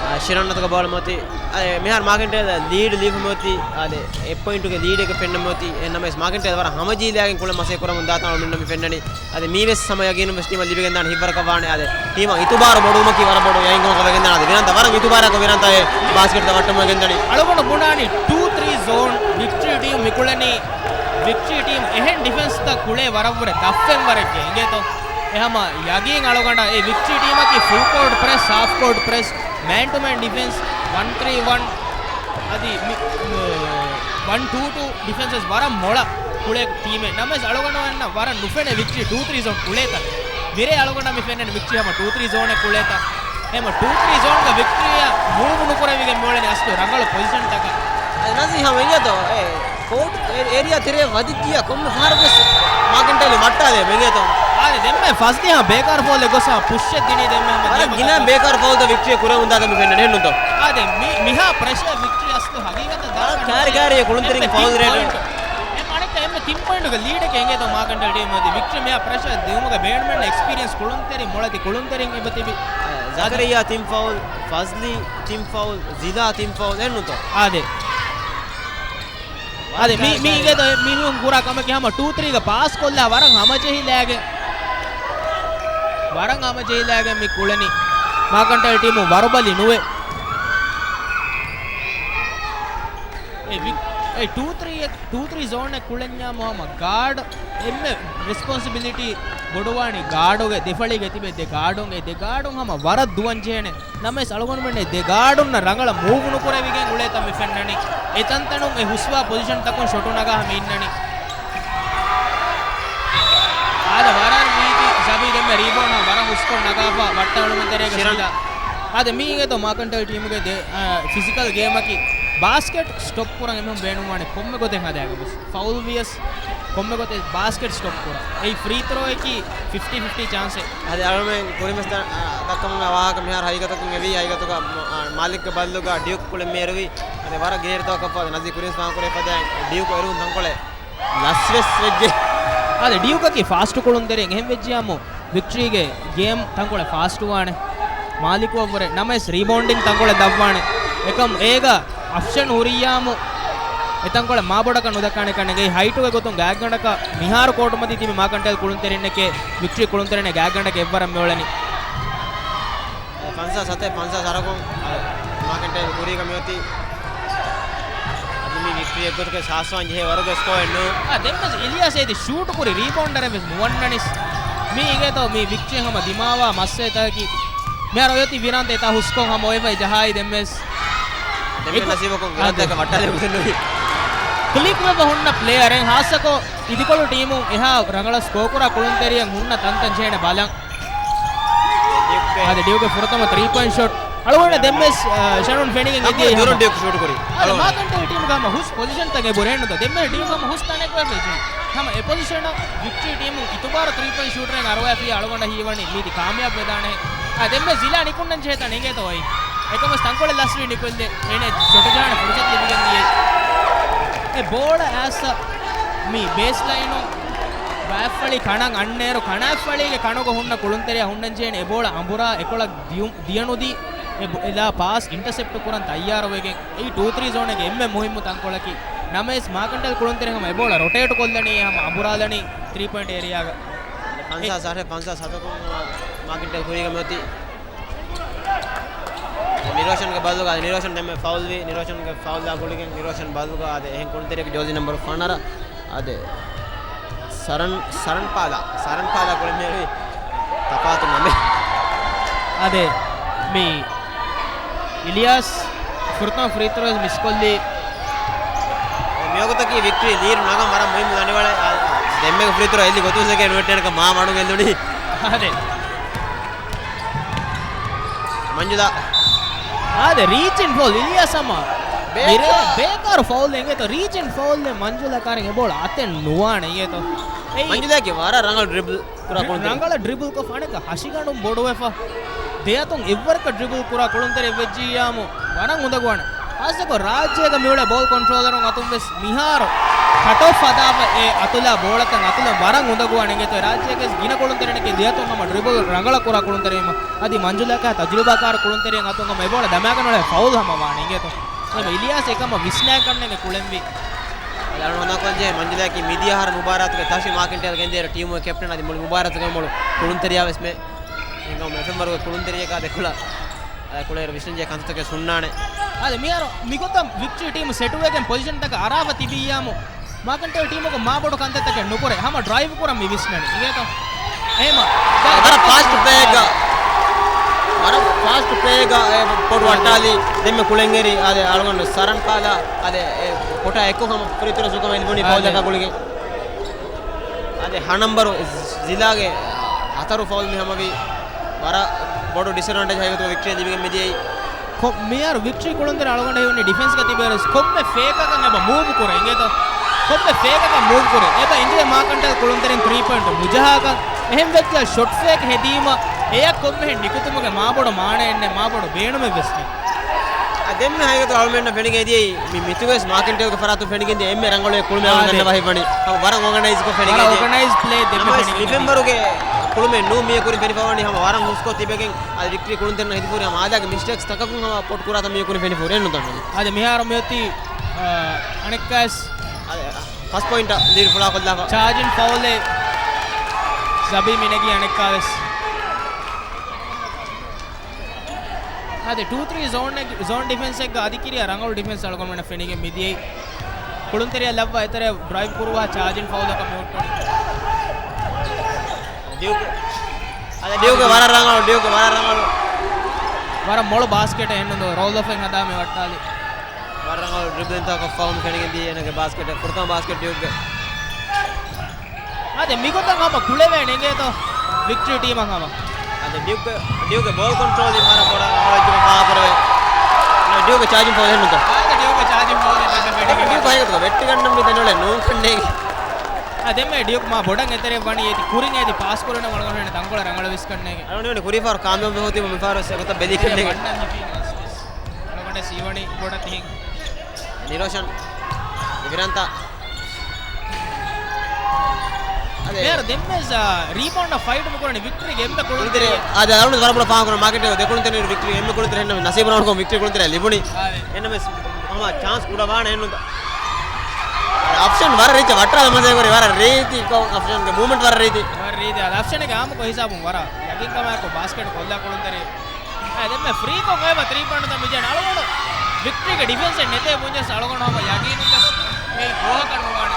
އާ، ޝިރަން އަތުގަ ބޯޅަ މޮތީ. އަ، މިހާރު މާކަންޓެލް ލީޑް ލިބުމަތީ، އާދެ، އެއް ޕޮއިންޓުގެ ލީޑެއްގަ ފެންނަމަތީ. އެހެންނަމަވެސް މާކަންޓެލް ވަރަށް ހަމަޖެހިލާގެން ކުޅެން މަސޭ ކުރަމުން ދާތާ އަޅުގަނޑު މި ފެންނަނީ. އަދި މީވެސް ހަމަ ޔަގީނުން ވެސް ޓީމަށް ލިބިގެންދާނެ ހިތްވަރަކަށް ވާނެ. އާދެ، ޓީމަށް އިތުބާރު ބޮޑުވުމަކީ ވަރަށް ބޮޑު ޔަގީންކަމަކަށް ވެގެންދާނެ. އަދި ވިރަންތަ ވަރަށް އިތުބާރާކޮށް ވިރަންތަ އެ ބާސްކެޓްތައް ވައްޓަމުން ގެންދަނީ. އަޅުގަނޑު ބުނާނީ ޓޫ ތްރީ ޒޯން ވިކްޓްރީ ޓީމް މިކުޅެނީ. ވިކްޓްރީ ޓީމް އެހެން ޑިފެންސްތައް ކުޅޭ ވަރަށްވުރެ ދަށްފެންވަރެއްގެ އިނގޭތޯ. އެހަމަ ޔަގީން އަޅުގަނޑަށް އެ ވިކްޓްރީ ޓީމަކީ ފުލް ކޯޓް ޕްރެސް، ހާފް ކޯޓް ޕްރެސް، މޭން ޓު މޭން ޑިފެންސް، ވަން ތްރީ ވަން އަދި މި، ވަން ޓޫ ޓޫ ޑިފެންސަސް ވަރަށް މޮޅަށް ކުޅޭ ޓީމެއް. ނަމަވެސް އަޅުގަނޑުމެންނަށް ވަރަށް ނުފެނޭ ވިކްޓްރީ ޓޫ ތްރީ ޒޯން ކުޅޭތަން. މިރޭ އަޅުގަނޑަށް މި ފެންނަނީ ވިކްޓްރީ ހަމަ ޓޫ ތްރީ ޒޯނެއް ކުޅޭތަން. އެހެމަ ޓޫ ތްރީ ޒޯންގަ ވިކްޓްރީއަށް މޫވް ނުކުރެވިގެން މިއުޅެނީ އަސްލު ރަނގަޅު ޕޮޒިޝަންތަކަށް. އަދި ނަޒީ ހަމަ އިނގޭތޯ އެ ކޯޓް އެ-، އޭރިއާ ތެރެއަށް ވަދެއްޖިޔާ ކޮންމެ ފަހަރަކުވެސް މާކަންޓެލް ވައްޓާލޭ އިނގޭތޯ. އާދެ، ދެންމެ ފަސް ދިހަ ބޭކާރު ފައުލެއް ގޮސް ހަމަ ޕުޝްއެއް ދިނީ ދެންމެ ހަމަ ވަރަށް ގިނަ ބޭކާރު ފައުލްތައް ވިކްޓްރީ ކުރެވުން ދާތަން މި ފެންނަނީ ނޫންތޯ. އާދެ، މި-، މިހާ ޕްރެޝަރ ވިކްޓްރީ އަސްލު ހަގީގަތަށް ދާ ކާރި ކާރި ކުޅުންތެރިން ފައުލް ރޭޓް. އެ މަނިކަ އެންމެ ތިން ޕޮއިންޓުގެ ލީޑެކޭ އިނގޭތޯ މާކަންޓެލް ޓީމު އަދި ވިކްޓްރީ މިހާ ޕްރެޝަރ ދިއުމުގެ ބޭނުމެއް ނެ އެކްސްޕީރިއަންސް ކުޅުންތެރިން މޮޅަތި ކުޅުންތެރިން އެބަ ތިބި. ޒަކަރިޔާ ތިން ފައުލް، ފަޒްލީ ތިން ފައުލް، ޒިލާ ތިން ފައުލް އެއްނުތޯ؟ އާދެ. އާދެ، މި-، މީގެ ދޯ-، މީ މީހުން ކުރާ ކަމަކީ ހަމަ ޓޫ ތްރީގަ ޕާސް ކޮށްލާ ވަރަށް ހަމަޖެހިލާގެ، ވަރަށް ހަމަޖެހިލާގެ މި ކުޅެނީ. މާކަންޓެލް ޓީމު ވަރުބަލި ނުވޭ. އެ ވި-، އެ ޓޫ ތްރީ އެ-، ޓޫ ތްރީ ޒޯނެއް ކުޅެންޏާމު ހަމަ ގާޑް އެންމެ ރެސްޕޮންސިބިލިޓީ ބޮޑުވާނީ ގާޑުގެ ދެފަޅީގަ ތިބޭ ދެ ގާޑުން. އެ ދެ ގާޑުން ހަމަ ވަރަށް ދުވަން ޖެހޭނެ. ނަމަވެސް އަޅުގަނޑުމެން ދެ ގާޑުންނަށް ރަނގަޅަށް މޫވް ނުކުރެވިގެން އުޅޭތަން މި ފެންނަނީ. އެތަންތަނުން އެ ހުސްވާ ޕޮޒިޝަންތަކުން ޝޮޓު ނަގާ މި އިންނަނީ. އާދެ، ވަރަށް ރީތި ޒަބީ ދެންމެ ރީބޯންޑް ވަރަށް ހުސްކޮށް ނަގާފަ ވައްޓަން އުޅުމުން ތެރޭގަ ޝިރަން. ސީދާ. އާދެ، މީ އިނގޭތޯ މާކަންޓެލް ޓީމުގެ ދެ-، އާ، ފިޒިކަލް ގޭމަކީ. ބާސްކެޓް ސްޓޮޕް ކުރަން އެމީހުން ބޭނުންވާނެ ކޮންމެ ގޮތެއް ހަދާގެން ވެސް. ފައުލް ވިޔަސް ކޮންމެ ގޮތެއް ބާސްކެޓް ސްޓޮޕް ކުރާ. އެއީ ފްރީ ތްރޯއަކީ ފިފްޓީ ފިފްޓީ ޗާންސެއް. އަދި އަޅުމެން ކުރިންވެސް ދަ-، އާ، ދައްކަމުން ވާހަކަ މިހާރު ހަގީގަތަކުން އެވީ، ހަގީގަތުގަ މ-، އާ، މާލިކްގެ ބައްލުގަ ޑިޔުކް ކުޅެން މި އެރުވީ. އަދި ވަރަށް ގިނަ އިރުތަކަށް ފަދަ ނަޒީ ކުރިންވެސް ފާހަގަކުރެއްވި ފަދައިން ޑިޔުކް އެރުވުން ތަންކޮޅެއް ލަސްވެސް ވެއްޖެ. އާދެ، ޑިޔުކަކީ ފާސްޓު ކުޅުންތެރިން އެހެން ވެއްޖިޔާމު ވިކްޓްރީގެ ގޭމް ތަންކޮޅެއް ފާސްޓުވާނެ. މާލިކުއަށްވުރެ ނަމަވެސް ރީބައުންޑިން ތަންކޮޅެއް ދަށްވާނެ. އެކަމް އޭގަ އަފްޝަން ހުރިއްޔާމު އެތަންކޮޅެއް މާބޮޑަކަށް ނުދައްކާނެ ކަންނޭނގެ. ހައިޓުގެ ގޮތުން ގާތްގަނޑަކަށް މިހާރު ކޯޓުމަތީ ތިބި މާކަންޓެލް ކުޅުންތެރިންނެކޭ، ވިކްޓްރީ ކުޅުންތެރިންނޭ ގާތްގަނޑަކަށް އެއްވަރަށް މިއުޅެނީ. ފަންސާސް ސަތޭކަ ފަންސާސް އަރަކުން މާކަންޓެލް ކުރީގަ މިއޮތީ. އަދި މި ވިކްޓްރީ އެއްގޮތަކަށް ސާސްވާން ޖެހޭ ވަރުގެ ސްކޯއެއް ނޫން. އާ، ދެން ވެސް އިލިޔާސް އޭދި ޝޫޓު ކުރި ރީބައުންޑަރެއް ވެސް ނުވަންނަނިސް. މީ އިނގޭތޯ މި ވިކްޓްރީ ހަމަ ދިމާވާ މައްސަލަތަކަކީ. މިހާރު އޮތީ ވިރާންތަ އެތާ ހުސްކޮށް ހަމަ އޮތް ޖަހާއި ދެން ވެސް. ދެންމެ ނަސީބަކުން އަދި ވިރާންތަކަށް ވައްޓާލެވުނު. ކްލިކް ވެވަ ހުންނަ ޕްލޭޔަރެއް ހާއްސަކޮށް އިދިކޮޅު ޓީމުން އެހާ ރަނގަޅަށް ސްކޯ ކުރާ ކުޅުންތެރިޔަން ހުންނަ ތަންތަން ޖެހޭނެ ބަލަން. އަދި ޑިއުކްގެ ފުރަތަމަ ތްރީ ޕޮއިންޓް ޝޮޓް. އަޅުގަނޑަށް ދެންވެސް، އާ، ޝަނުން ފެނިގެން އެދިޔައީ ހަމަ. ދުރުން ޑިއުކް ޝޫޓް ކުރީ. އަދި މާކަންޓެލް ޓީމުގަ ހަމަ ހުސް ޕޮޒިޝަންތަކެއް ބުރޭނުތަ. ދެންމެ ޓީމުގަ ހަމަ ހުސް ތަނެއް ހަމަ އެ ޕޮޒިޝަނަށް ވިކްޓްރީ ޓީމު އިތުބާރު ތްރީ ޕޮއިންޓް ޝޫޓަރެއް އަރުވައިފިއްޔާ އަޅުގަނޑަށް ހީވަނީ މީތި ކާމިޔާބު ވެދާނެ. އާ، ދެންމެ ޒިލާ ނިކުންނަން ޖެހޭތާ ނެގޭތޯ އޮތް. އެކަމަސް ތަންކޮޅެއް ލަސްވީ ނިކުތްލެ އޭނެ ޝޮޓު ޖަހާނެ ފުރުސަތު ލިބިގެން ދިޔައީ. އެ ބޯޅަ އައިސް މި ބޭސްލައިނު ބައެއްފަޅި ކަނަށް އަންނައިރު ކަނާތްފަޅީގެ ކަނުގަ ހުންނަ ކުޅުންތެރިޔާ ހުންނަން ޖެހޭނެ އެ ބޯޅަ އަނބުރާ އެކޮޅަށް ދިޔު-، ދިޔަނުދީ އެ ބޯ-، އެ ލާ ޕާސް އިންޓަސެޕްޓް ކުރަން ތައްޔާރުވެގެން އެއީ ޓޫ ތްރީ ޒޯނެއްގެ އެންމެ މުހިއްމު ތަންކޮޅަކީ. ނަމަވެސް މާކަންޓެލް ކުޅުންތެރި ހަމަ އެ ބޯޅަ ރޮޓޭޓް ކޮށްލަނީ ހަމަ އަނބުރާލަނީ ތްރީ ޕޮއިންޓް އޭރިއާގަ. ފަންސާސް އަށެއް، ފަންސާސް ހަތަކުން މާކަންޓެލް ކުރީގަ މިއޮތީ. ނިރޯޝަންގެ ބަލުގަ، ނިރޯޝަން ދެންމެ ފައުލްވީ، ނިރޯޝަންގެ ފައުލާ ގުޅިގެން ނިރޯޝަން ބަލުގަ އާދެ، އެހެން ކުޅުންތެރިޔަކު ޖޯޒީ ނަމްބަރު ފަނަރަ އާދެ، ސަރަން، ސަރަން ޕާލާ، ސަރަން ޕާލާ ކުޅެން މިހާރު ތަފާތު ނަމެއް. އާދެ، މި އިލިޔާސް ފުރަތަމަ ފްރީ ތްރޯ މިސްކޮށްލީ. މިވަގުތަކީ ވިކްޓްރީ ލީޑް ނަގަން ވަރަށް މުހިއްމު ދަނޑިވަޅެއް. އާ، ދެންމެ ފްރީ ތްރޯ އެއްލި ގޮތުން ސެކެންޑް ވެއްޓެނަކަ މާ މަޑުން އެއްލުނީ. އާދެ. މަންޖުލާ. އާދެ، ރީޗިން ފޯލް އިލްޔާސް ހަމަ. ބޭކާ. މިރޭ ބޭކާރު ފޯލް އެނގޭތޯ، ރީޗިން ފޯލް އެ މަންޖުލާ ކާރިން އެ ބޯޅަ އަތެއް ނުވާނެ އިނގޭތޯ. އެއީ. މަންޖުލާގެ ވަރަށް ރަނގަޅު ޑްރިބްލް ކުރާ ކުޅުންތެރި. ރަނގަޅަށް ޑްރިބްލް ކޮށް ފަނެކަ ހަށިގަނޑުން ބޮޑުވެފަ. ދެއަތުން އެއްވަރަކަށް ޑްރިބްލް ކުރާ ކުޅުންތެރި ވެއްޖިއްޔާމު ވަރަށް އުނދަގޫވާނެ. ހާއްސަކޮށް ރާއްޖޭގަ މިއުޅޭ ބޯލް ކޮންޓްރޯލަރުން އަތުން ވެސް މިހާރު ކަޓް އޮފް ހަދާފަ އެ އަތުލާ ބޯޅަތައް އަތުލަން ވަރަށް އުނދަގޫވާނެ އިނގޭތޯ. ރާއްޖޭގެ ގިނަ ކުޅުންތެރިންނަކީ ދެއަތުން ހަމަ ޑްރިބްލް ރަނގަޅަށް ކުރާ ކުޅުންތެރިން. އަދި މަންޖުލާކާ ތަޖުރިބާކާރު ކުޅުންތެރިން އަތުން ހަމަ އެބޯޅަ ދަމާގަނޑުޅޭ ފައުލް ހަމަ ވާނެ އިނގޭތޯ. އެ އިލިޔާސް އެކަމަށް ވިސްނާކަށްނޭނގެ ކުޅެންވީ. އަޅުގަނޑު ހަނދާންކޮށްލަންޖެހޭ މަންޖުލާއަކީ މިދިޔަ އަހަރު މުބާރާތުގެ ތަށި މާކަންޓެލް ގެންދިޔައިރު ޓީމުގެ ކެޕްޓަން އަދި މުޅި މުބާރާތުގެ މޮޅު ކުޅުންތެރިޔާ ވެސް މެ ހިނގަމު އެފްއެމް ވަރުގެ ކުޅުންތެރިޔަކާ ދެކޮޅަށް އަ، ކުޅޭއިރު ވިސްނަންޖެހޭ ކަންތައްތަކެއް ހުންނާނެ. އާދެ، މިހާރު މިގޮތަށް ވިކްޓްރީ ޓީމު ސެޓުވެގެން ޕޮޒިޝަންތަކަށް އަރާފަ ތިބިއްޔާމު މާކަންޓެލް ޓީމުގަ މާބޮޑު ކަންތައްތަކެއް ނުކުރޭ. ހަމަ ޑްރައިވް ކުރަން މި ވިސްނަނީ. އިނގޭތޯ؟ އެހެމަ. ވަރަށް ފާސްޓް ޕްލޭއެއްގަ، ވަރަށް ފާސްޓް ޕްލޭއެއްގަ އެ ޕޮޓު އައްޓާލީ ދެންމެ ކުޅެންއެރި އާދެ، އަޅުގަނޑު ސަރަން ޕާލާ އާދެ، އެ ޕޮޓާ އެއްކޮށް ހަމަ ފްރީ ތްރޯ ޝޫޓް ކުރަން އެދިބުނީ ފައުލް އަކާ ގުޅިގެން. އާދެ، ހަ ނަމްބަރު ޒިލާގެ ހަތަރު ފައުލް މި ހަމަވީ. ވަރަށް ބޮޑު ޑިސްއެޑްވާންޓޭޖް ހަގީގަތުގަ ވިކްޓްރީ ލިބިގެން މިދިޔައީ. ކޮ-، މިހާރު ވިކްޓްރީ ކުޅުންތެރި އަޅުގަނޑަށް ހީވަނީ ޑިފެންސްގަ ތިބޭ ވެސް ކޮންމެ ފޭކަކަށް އެބަ މޫވް ކުރޭ އިނގޭތޯ؟ ކޮންމެ ފޭކަކަށް މޫވް ކުރޭ. އެބަ އެނގޭ މާކަންޓެލް ކުޅުންތެރިން ތްރީ ޕޮއިންޓް ނުޖަހާކަށް. އެހެން ވެއްޖާ ޝޮޓް ފޭކް ހެދީމަ އެޔަށް ކޮންމެހެން ނިކުތުމުގެ މާބޮޑު މާނައެއް ނެތް، މާބޮޑު ބޭނުމެއް ވެސް ނެތް. އަ، ދެންމެ ހަގީގަތު އަޅުމެންނަށް ފެނިގެން ދިޔައީ މި މިތުވެސް މާކަންޓެލްގެ ފަރާތުން ފެނިގެން ދިޔަ އެންމެ ރަނގަޅު ކުޅުމެއް އާ، އަޅުމެން ދެ. ދަންނަވާ ހިތްވަނީ. ހަމަ ވަރަށް އޯގަނައިޒްކޮށް ފެނިގެން ވަރަށް ދިޔަ. އޯގަނައިޒް ޕްލޭ ދެންމެ ނަމަވެސް ފެނިގެން ލިބެންވަރުގެ ކުޅުމެއް ނޫން މީ ކުރިން ފެނިފަވަނީ ހަމަ ވަރަށް ހުސްކޮށް ތިބެގެން އަދި ވިކްޓްރީ ކުޅުންތެރިންނަށް ހެދިފަހުރި ހަމަ އާދައިގެ މިސްޓޭކްސް ތަކަކުން ހަމަ ޕޮޓް ކުރާތަން މީ ކުރިން ފެނިފަހުރި އެއްނުދަންނަނީ. އާދެ، މިހާރު މިއޮތީ، އާ، އަނެއްކާވެސް. އާދެ، ފަސް ޕޮއިންޓަށް ލީޑް ފުޅާކޮށްލާފަ. ޗާޖިން ފައުލެއް ޒަބީ މިނެގީ އަނެއްކާވެސް. އާދެ، ޓޫ ތްރީ ޒޯން، ޒޯން ޑިފެންސެއްގަ އަދި ކިރިޔާ ރަނގަޅު ޑިފެންސް އަޅުގަނޑުމެންނަށް ފެނިގެން މިދިޔައީ. ކުޅުންތެރިޔާ ލައްވާ އެތެރެ ޑްރައިވް ކުރުވާ ޗާޖިން ފައުލަކަށް މިހުއްޓުނީ. ޑިއުކް. އާދެ، ޑިއުކް ވަރަށް ރަނގަޅު، ޑިއުކް ވަރަށް ރަނގަޅު. ވަރަށް މޮޅު ބާސްކެޓެއް އެހެންނު ރޯލް އޮފެއް ހަދާ މި ވައްޓާލި. ވަރަށް ރަނގަޅު ޑްރިބްލިންތަކަށް ފަހުން ފެނިގެން ދިޔަ އޭނަގެ ބާސްކެޓެއް، ފުރަތަމަ ބާސްކެޓް ޑިއުކްގެ. އާދެ، މިގޮތަށް ހަމަ ކުޅެވޭނެ އިނގޭތޯ ވިކްޓްރީ ޓީމަށް ހަމަ. އާދެ، ޑިއުކްގެ، ޑިއުކްގެ ބޯލް ކޮންޓްރޯލް މާރަށް ބޮޑަށް އަޅުގަނޑު ފާހަގަކުރެވޭ. ޑިއުކްގެ ޗާޖިން ފައުލް އެހެންނުތޯ؟ އާދެ، ޑިއުކްގެ ޗާޖިން ފައުލް އެހެންނުތޯ؟ ޑިއުކް ހަގީގަތުގަ ވެއްޓިގަންނަން މި ދެނޮޅެ ނޫންކަންނޭނގެ. އާ، ދެންމެ ޑިއުކް މާ ބޮޑަށް އެތެރެއަށް ވަނީ އޭތި ކުރިން އޭތި ޕާސް ކުރުނަ ވަޅުގަނޑު ތަންކޮޅެއް ރަނގަޅަށް ވިސްކަންނޭނގެ. އަޅުގަނޑު ކުރީ ފަހަރު ކާމިޔާބު ހޯތީ މި ފަހަރު ވެސް އެގޮތަށް ބެލިކަންނޭނގެ. ވަންނަން ހިފީ އަޅުގަނޑަށް ސީވަނީ ބޮޑަށް ތިހިން. ނިރޯޝަން، ވިރާންތާ. އަދެ. މިހާރު ދެންމެސް، އާ، ރީބައުންޑަށް ފައިޓު މިކުރަނީ ވިކްޓްރީގެ އެންމެ ކުޅުންތެރި. އަދެ އަޅުގަނޑު ވަރަށް ބޮޑަށް ފާހަގަކުރަން މާކެޓް ދެކުޅުންތެރި ވިކްޓްރީ އެންމެ ކުޅުންތެރި އެހެންނަމަ ނަސީބު ރަނގަޅު ވިކްޓްރީ ކުޅުންތެރި ލިބުނީ. އާދެ. އެންނަމެސް ހަމަ ޗާންސް ކުޑަވާނެ އެހެންނު. އަފްޝަން ވަރަށް ރީތި ވައްޓާލަ މަޖާ ކުރި ވަރަށް ރީތި ކޮ-، އަފްޝަންގެ މޫވްމަންޓް ވަރަށް ރީތި. ވަރަށް ރީތި. އަދި އަފްޝަންގެ އާއްމުކޮށް ހިސާބުން ވަރަށް ޔަގީންކަމާއެކު ބާސްކެޓް ކޮށްލާ ކުޅުންތެރި. އާ، ދެންމެ ފްރީކޮށް އޮތްވަ ތްރީ ޕޮއިންޓްތައް މިޖެހެން އަޅުގަނޑު ވިކްޓްރީގެ ޑިފެންސެއް ނެތޭ ބުންޏަސް އަޅުގަނޑު ހަމަ ޔަގީނުން ވެސް މީ ގޯހަކަށް ނުވާނެ.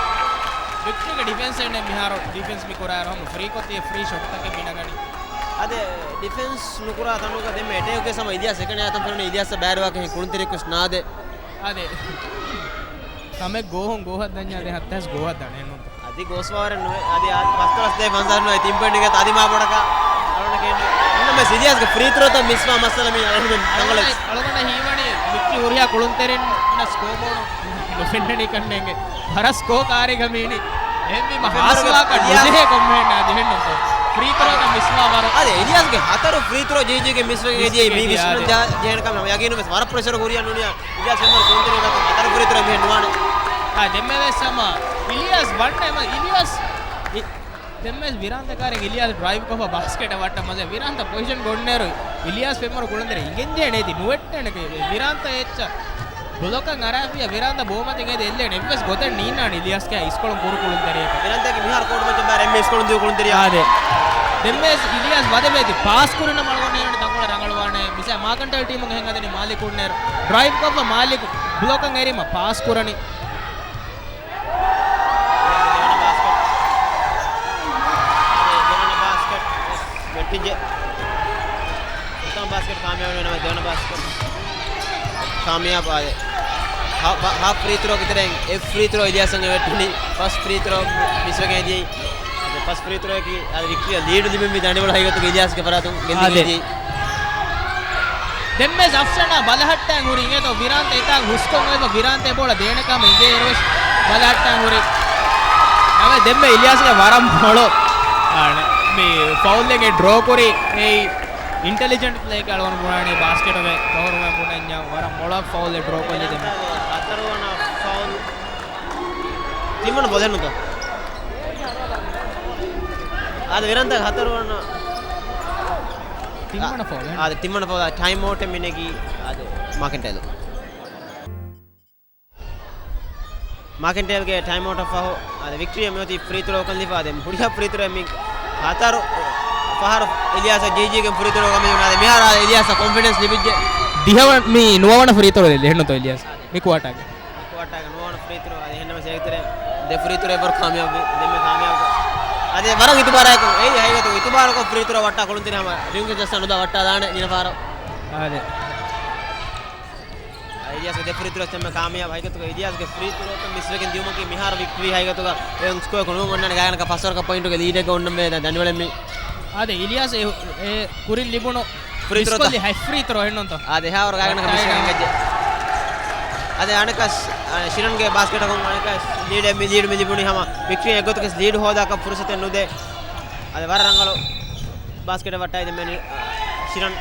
ވިކްޓްރީގެ ޑިފެންސެއް ނެތް މިހާރު ޑިފެންސް މި ކުރާއިރު ހަމަ ފްރީކޮށް ތި ފްރީ ޝޮޓްތަކެއް މި ނަގަނީ. އަދި ޑިފެންސް ނުކުރާ ތަނުގަ ދެންމެ އެޓޭކްގެ ހަމަ އިލިޔާސް ސެކަންޑް ހާލަތަށް ފެނުނީ އިލިޔާސް ބައިވެރިވާކަށް ކުޅުންތެރިޔަކު ވެސް ނާދޭ. އާދެ. ކަމެއް ގޯހުން ގޯހަށް ދަންޏާ ދެ ހައްތަސް ގޯހަށް ދަނެއްނު. އަދި ގޯސް ފަވަރެއް ނުވޭ. އަދި އާ ފަސްދޮޅަސް ދޭ ފަންސާސް ނުވޭ ތިން ޕޮއިންޓް ގެ އަދި މާ ބޮޑަކަށް އަޅުގަނޑަކީ އެންއެމްއެސް އިލިޔާސްގެ ފްރީ ތްރޯތައް މިސްވާ މައްސަލަ މީ އަޅުގަނޑު ދަނގަޅަ. އަޅުގަނޑަށް ހީވަނީ ވިކްޓްރީ ހުރިހާ ކުޅުންތެރިންނަށް ސްކޯބޯޑު ނުފެންނަނީ ކަންނޭނގެ. ވަރަށް ސްކޯ ކާރިގަ މީނި. އެހެންވީމަ ހާސްވާކަށް ނުޖެހޭ ކޮންމެހެންނާ ޖެހެންނުތޯ. ފްރީ ތްރޯތައް މިސްވާ ވަރަށް. އާދެ އިލިޔާސްގެ ހަތަރު ފްރީ ތްރޯ ޖީޖީގެ މިސްވެގެން އެދިޔައީ މީ ވިސްނަން ޖެހޭ ކަމެއް. ޔަގީނުން ވެސް ވަރަށް ޕްރެޝަރު ހުރިއަށް ނޫނިއްޔާ. އިލިޔާސް ފެންވަރު ކުޅުންތެރިން ގަތުން ހަތަރު ފްރީ ތްރޯ މިހެން ނުވާނެ. އާ، ދެންމެ ވެސް ހަމަ އިލިޔާސް ވަންނަ އެމަ އިލިޔާސް އި-، ދެންމެ ވިރާންތަ ކާރިން އިލިޔާސް ޑްރައިވް ކޮށްފަ ބާސްކެޓަށް ވައްޓަ މަޖެ ވިރާންތަ ޕޮޒިޝަން ގޮންނޭރު އިލިޔާސް ފެންވަރު ކުޅުންތެރި އިނގެންޖޭނެ އެދި ނުވެއްޓޭނެ ވިރާންތަ އެއްޗަށް ބުލޮކަށް އަރާފިޔަ ވިރާންތަ ބޯމަތިން އެދި އެއްލޭނެ އެއްވެސް ގޮތެއް ނީންނާނެ އިލިޔާސްގެ އިސްކޮޅުން ކުރު ކުޅުންތެރިޔަކަށް. ވިރާންތައަކީ މިހާރު ކޯޓު މައްޗަށް ބާރަ އެންމެ އިސްކޮޅުން ދިޔު ކުޅުންތެރިޔާ. އާދެ. ދެންމެ އިލިޔާސް ވަދެވޭތި ޕާސް ކުރިނަމަ އަޅުގަނޑު ހީވަނީ ތަންކޮޅެއް ރަނގަޅުވާނެ. މިސާ މާކަންޓައިލް ޓީމުގެ ހެން ހަދަނީ މާލިކު ހުންނޭރު. ޑްރައިވް ކޮށްފަ މާލިކު ބުލޮކަށް އެރީމަ ޕާސް ކުރަނީ. ދެވަނަ ބާސްކެޓް. ދެވަނަ ބާސްކެޓް ވެއްޓިއްޖެ. ފުރަތަމަ ބާސްކެޓް ކާމިޔާބު ވެ ނަމަ، ދެވަނަ ބާސްކެޓް ކާމިޔާބު އާދެ. ހާ-، ބާ-، ހާފް ފްރީ ތްރޯ ކިތަރެން އެއް ފްރީ ތްރޯ އިލިޔާސަށް ވެއްޓުނީ. ފަސްޓް ފްރީ ތްރޯ މިސްވެގެން އެދިޔައީ. އާދެ، ފަސްޓް ފްރީ ތްރޯއަކީ އާދެ ވިކްޓްރީއަށް ލީޑު ލިބެންވީ ދަނޑިވަޅު ހަގީގަތުގަ އިލިޔާސްގެ ފަރާތުން ގެންދިގެން އާދެ. އެދިޔައީ. ދެންމެ އަފްޝަނާ ބަލަހައްޓައިން ހުރި އިނގޭތޯ ވިރާންތަ އެތާނގަ ހުސްކޮށް އޮތް ވިރާންތަ އެބޯޅަ ދޭނެ ކަމަށް އިނގޭ އިރުވެސް ބަލަހައްޓައިން ހުރި. ނަމަ ދެންމެ އިލިޔާސްގެ ވަރަށް މޮޅު. އާނ، މި ފައުލްއެއް ޑްރޯ ކުރި އެއީ އިންޓެލިޖެންޓް ޕްލޭއަކަށް އަޅުގަނޑު ބުނާނީ ބާސްކެޓުގެ ގައުރަވައިން ބުނަންޏާ ވަރަށް މޮޅަށް ފައުލްއެއް ޑްރޯ ކޮށްލި ދެންމެ. ހަތަރުވަނަ ފައުލް. ތިންވަނަ ފައުލް ނުތޯ؟ އާދެ ވިރާންތަ ހަތަރުވަނަ ތިންވަނަ ފައުލް. އާދެ، ތިންވަނަ ފައުލް. ޓައިމް އައުޓެއް މިނެގީ، އާދެ، މާކެންޓައިލް. މާކެންޓައިލްގެ ޓައިމް އައުޓަށް ފަހު، އާދެ، ވިކްޓްރީއަށް މިއޮތީ ފްރީ ތްރޯ ކަން ލިފާ، އާދެ، ހުރިހާ ފްރީ ތްރޯ މި ހަތަރު ފަހަރު އިލިޔާސަށް ޖީޖީގެ ފްރީ ތްރޯ ކަން ލިފާ، އާދެ، މިހާރު އާދެ އިލިޔާސަށް ކޮންފިޑެންސް ލިބިއްޖެ. ދިހަވަނަ، މި ނުވަވަނަ ފްރީ ތްރޯ ދެ، ދެހެންނުތޯ އިލިޔާސް؟ މި ކުއާޓާގެ. ކުއާޓާގެ ނުވަވަނަ ފްރީ ތްރޯ، އަދި އެހެންނަމަ ސޭކްތެރެ ދެ ފްރީ ތްރޯ އެބަރު ކާމިޔާބު، ދެންމެ ކާމިޔާބު. އަދި ވަރަށް އިތުބާރާއެކު، އެއީ ހަގީގަތު އިތުބާރުކޮށް ފްރީ ތްރޯ ވައްޓާ ކުޅުންތެރި ހަމަ ރިންގް ޖަސްޓް ނުދާ ވައްޓާ ދާނެ ގިނަ ފަހަރަށް. އާދެ. އިލިޔާސްގެ ދެ ފްރީ ތްރޯ ދެންމެ ކާމިޔާބު ހަގީގަތުގަ އިލިޔާސްގެ ފްރީ ތްރޯތައް މިސްވެގެން ދިޔުމަކީ މިހާރު ވިކްޓްރީ ހަގީގަތުގަ އެ ސްކޯރަކު ނުވަން ވަންނާނެ ގާތްގަނޑަކަށް ފަސް އޯވަރަކަށް ޕޮއިންޓުގެ ލީޑެއްގަ އޮންނަމޭ ދަނޑިވަޅެއް މި. އާދެ، އިލިޔާސް އެ، އެ ކުރިން ލިބުނު ފްރީ ތްރޯތައް. މިސްކޮށްލި ހަތް ފްރީ ތްރޯ އެއްނުންތޯ؟ އާދެ، ހާވަރު ގާތްގަނޑަކަށް މިސްކޮށް އެނގެއްޖެ. އާދެ، އަނެކަސް، އާ، ޝިރަންގެ ބާސްކެޓަކުން އަނެކަސް ލީޑެއް މި، ލީޑް މި ލިބުނީ ހަމަ ވިކްޓްރީ އެއްގޮތަކަސް ލީޑް ހޯދާކަށް ފުރުސަތެއް ނުދޭ. އާދެ، ވަރަށް ރަނގަޅު ބާސްކެޓެއް ވައްޓައި ދެންމެ ނި-، އާ، ޝިރަން.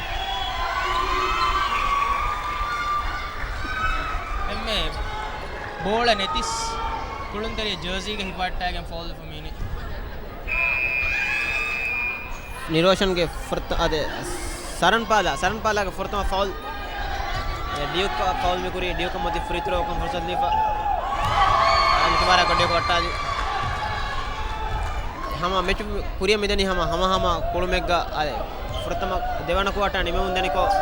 ދެންމެ ބޯޅަ ނެތިސް ކުޅުންތެރި ޖާޒީގެ ހިފައްޓާގެން ފައުލް މީނި. ނިރޯޝަންގެ ފުރަތަ-، އާދެ، ސަރަން ޕާލާ، ސަރަން ޕާލާގެ ފުރަތަމަ ފައުލް. އާދެ، ޑިޔުކް ފައުލް މި ކުރީ، ޑިޔުކް މަތި ފްރީ ތްރޯ ކޮން ފުރުސަތު ލިބިފަ. އާދެ، މިތުބާރާ ކޮށް ޑިޔުކް ވައްޓާލި. ހަމަ މެޗު ކުރިއަށް މިދަނީ ހަމަ، ހަމަ ހަމަ ކުޅުމެއްގަ، އާދެ، ފުރަތަމަ ދެވަނަ ކުއާޓާ ނިމެވުން ދަނިކޮށް،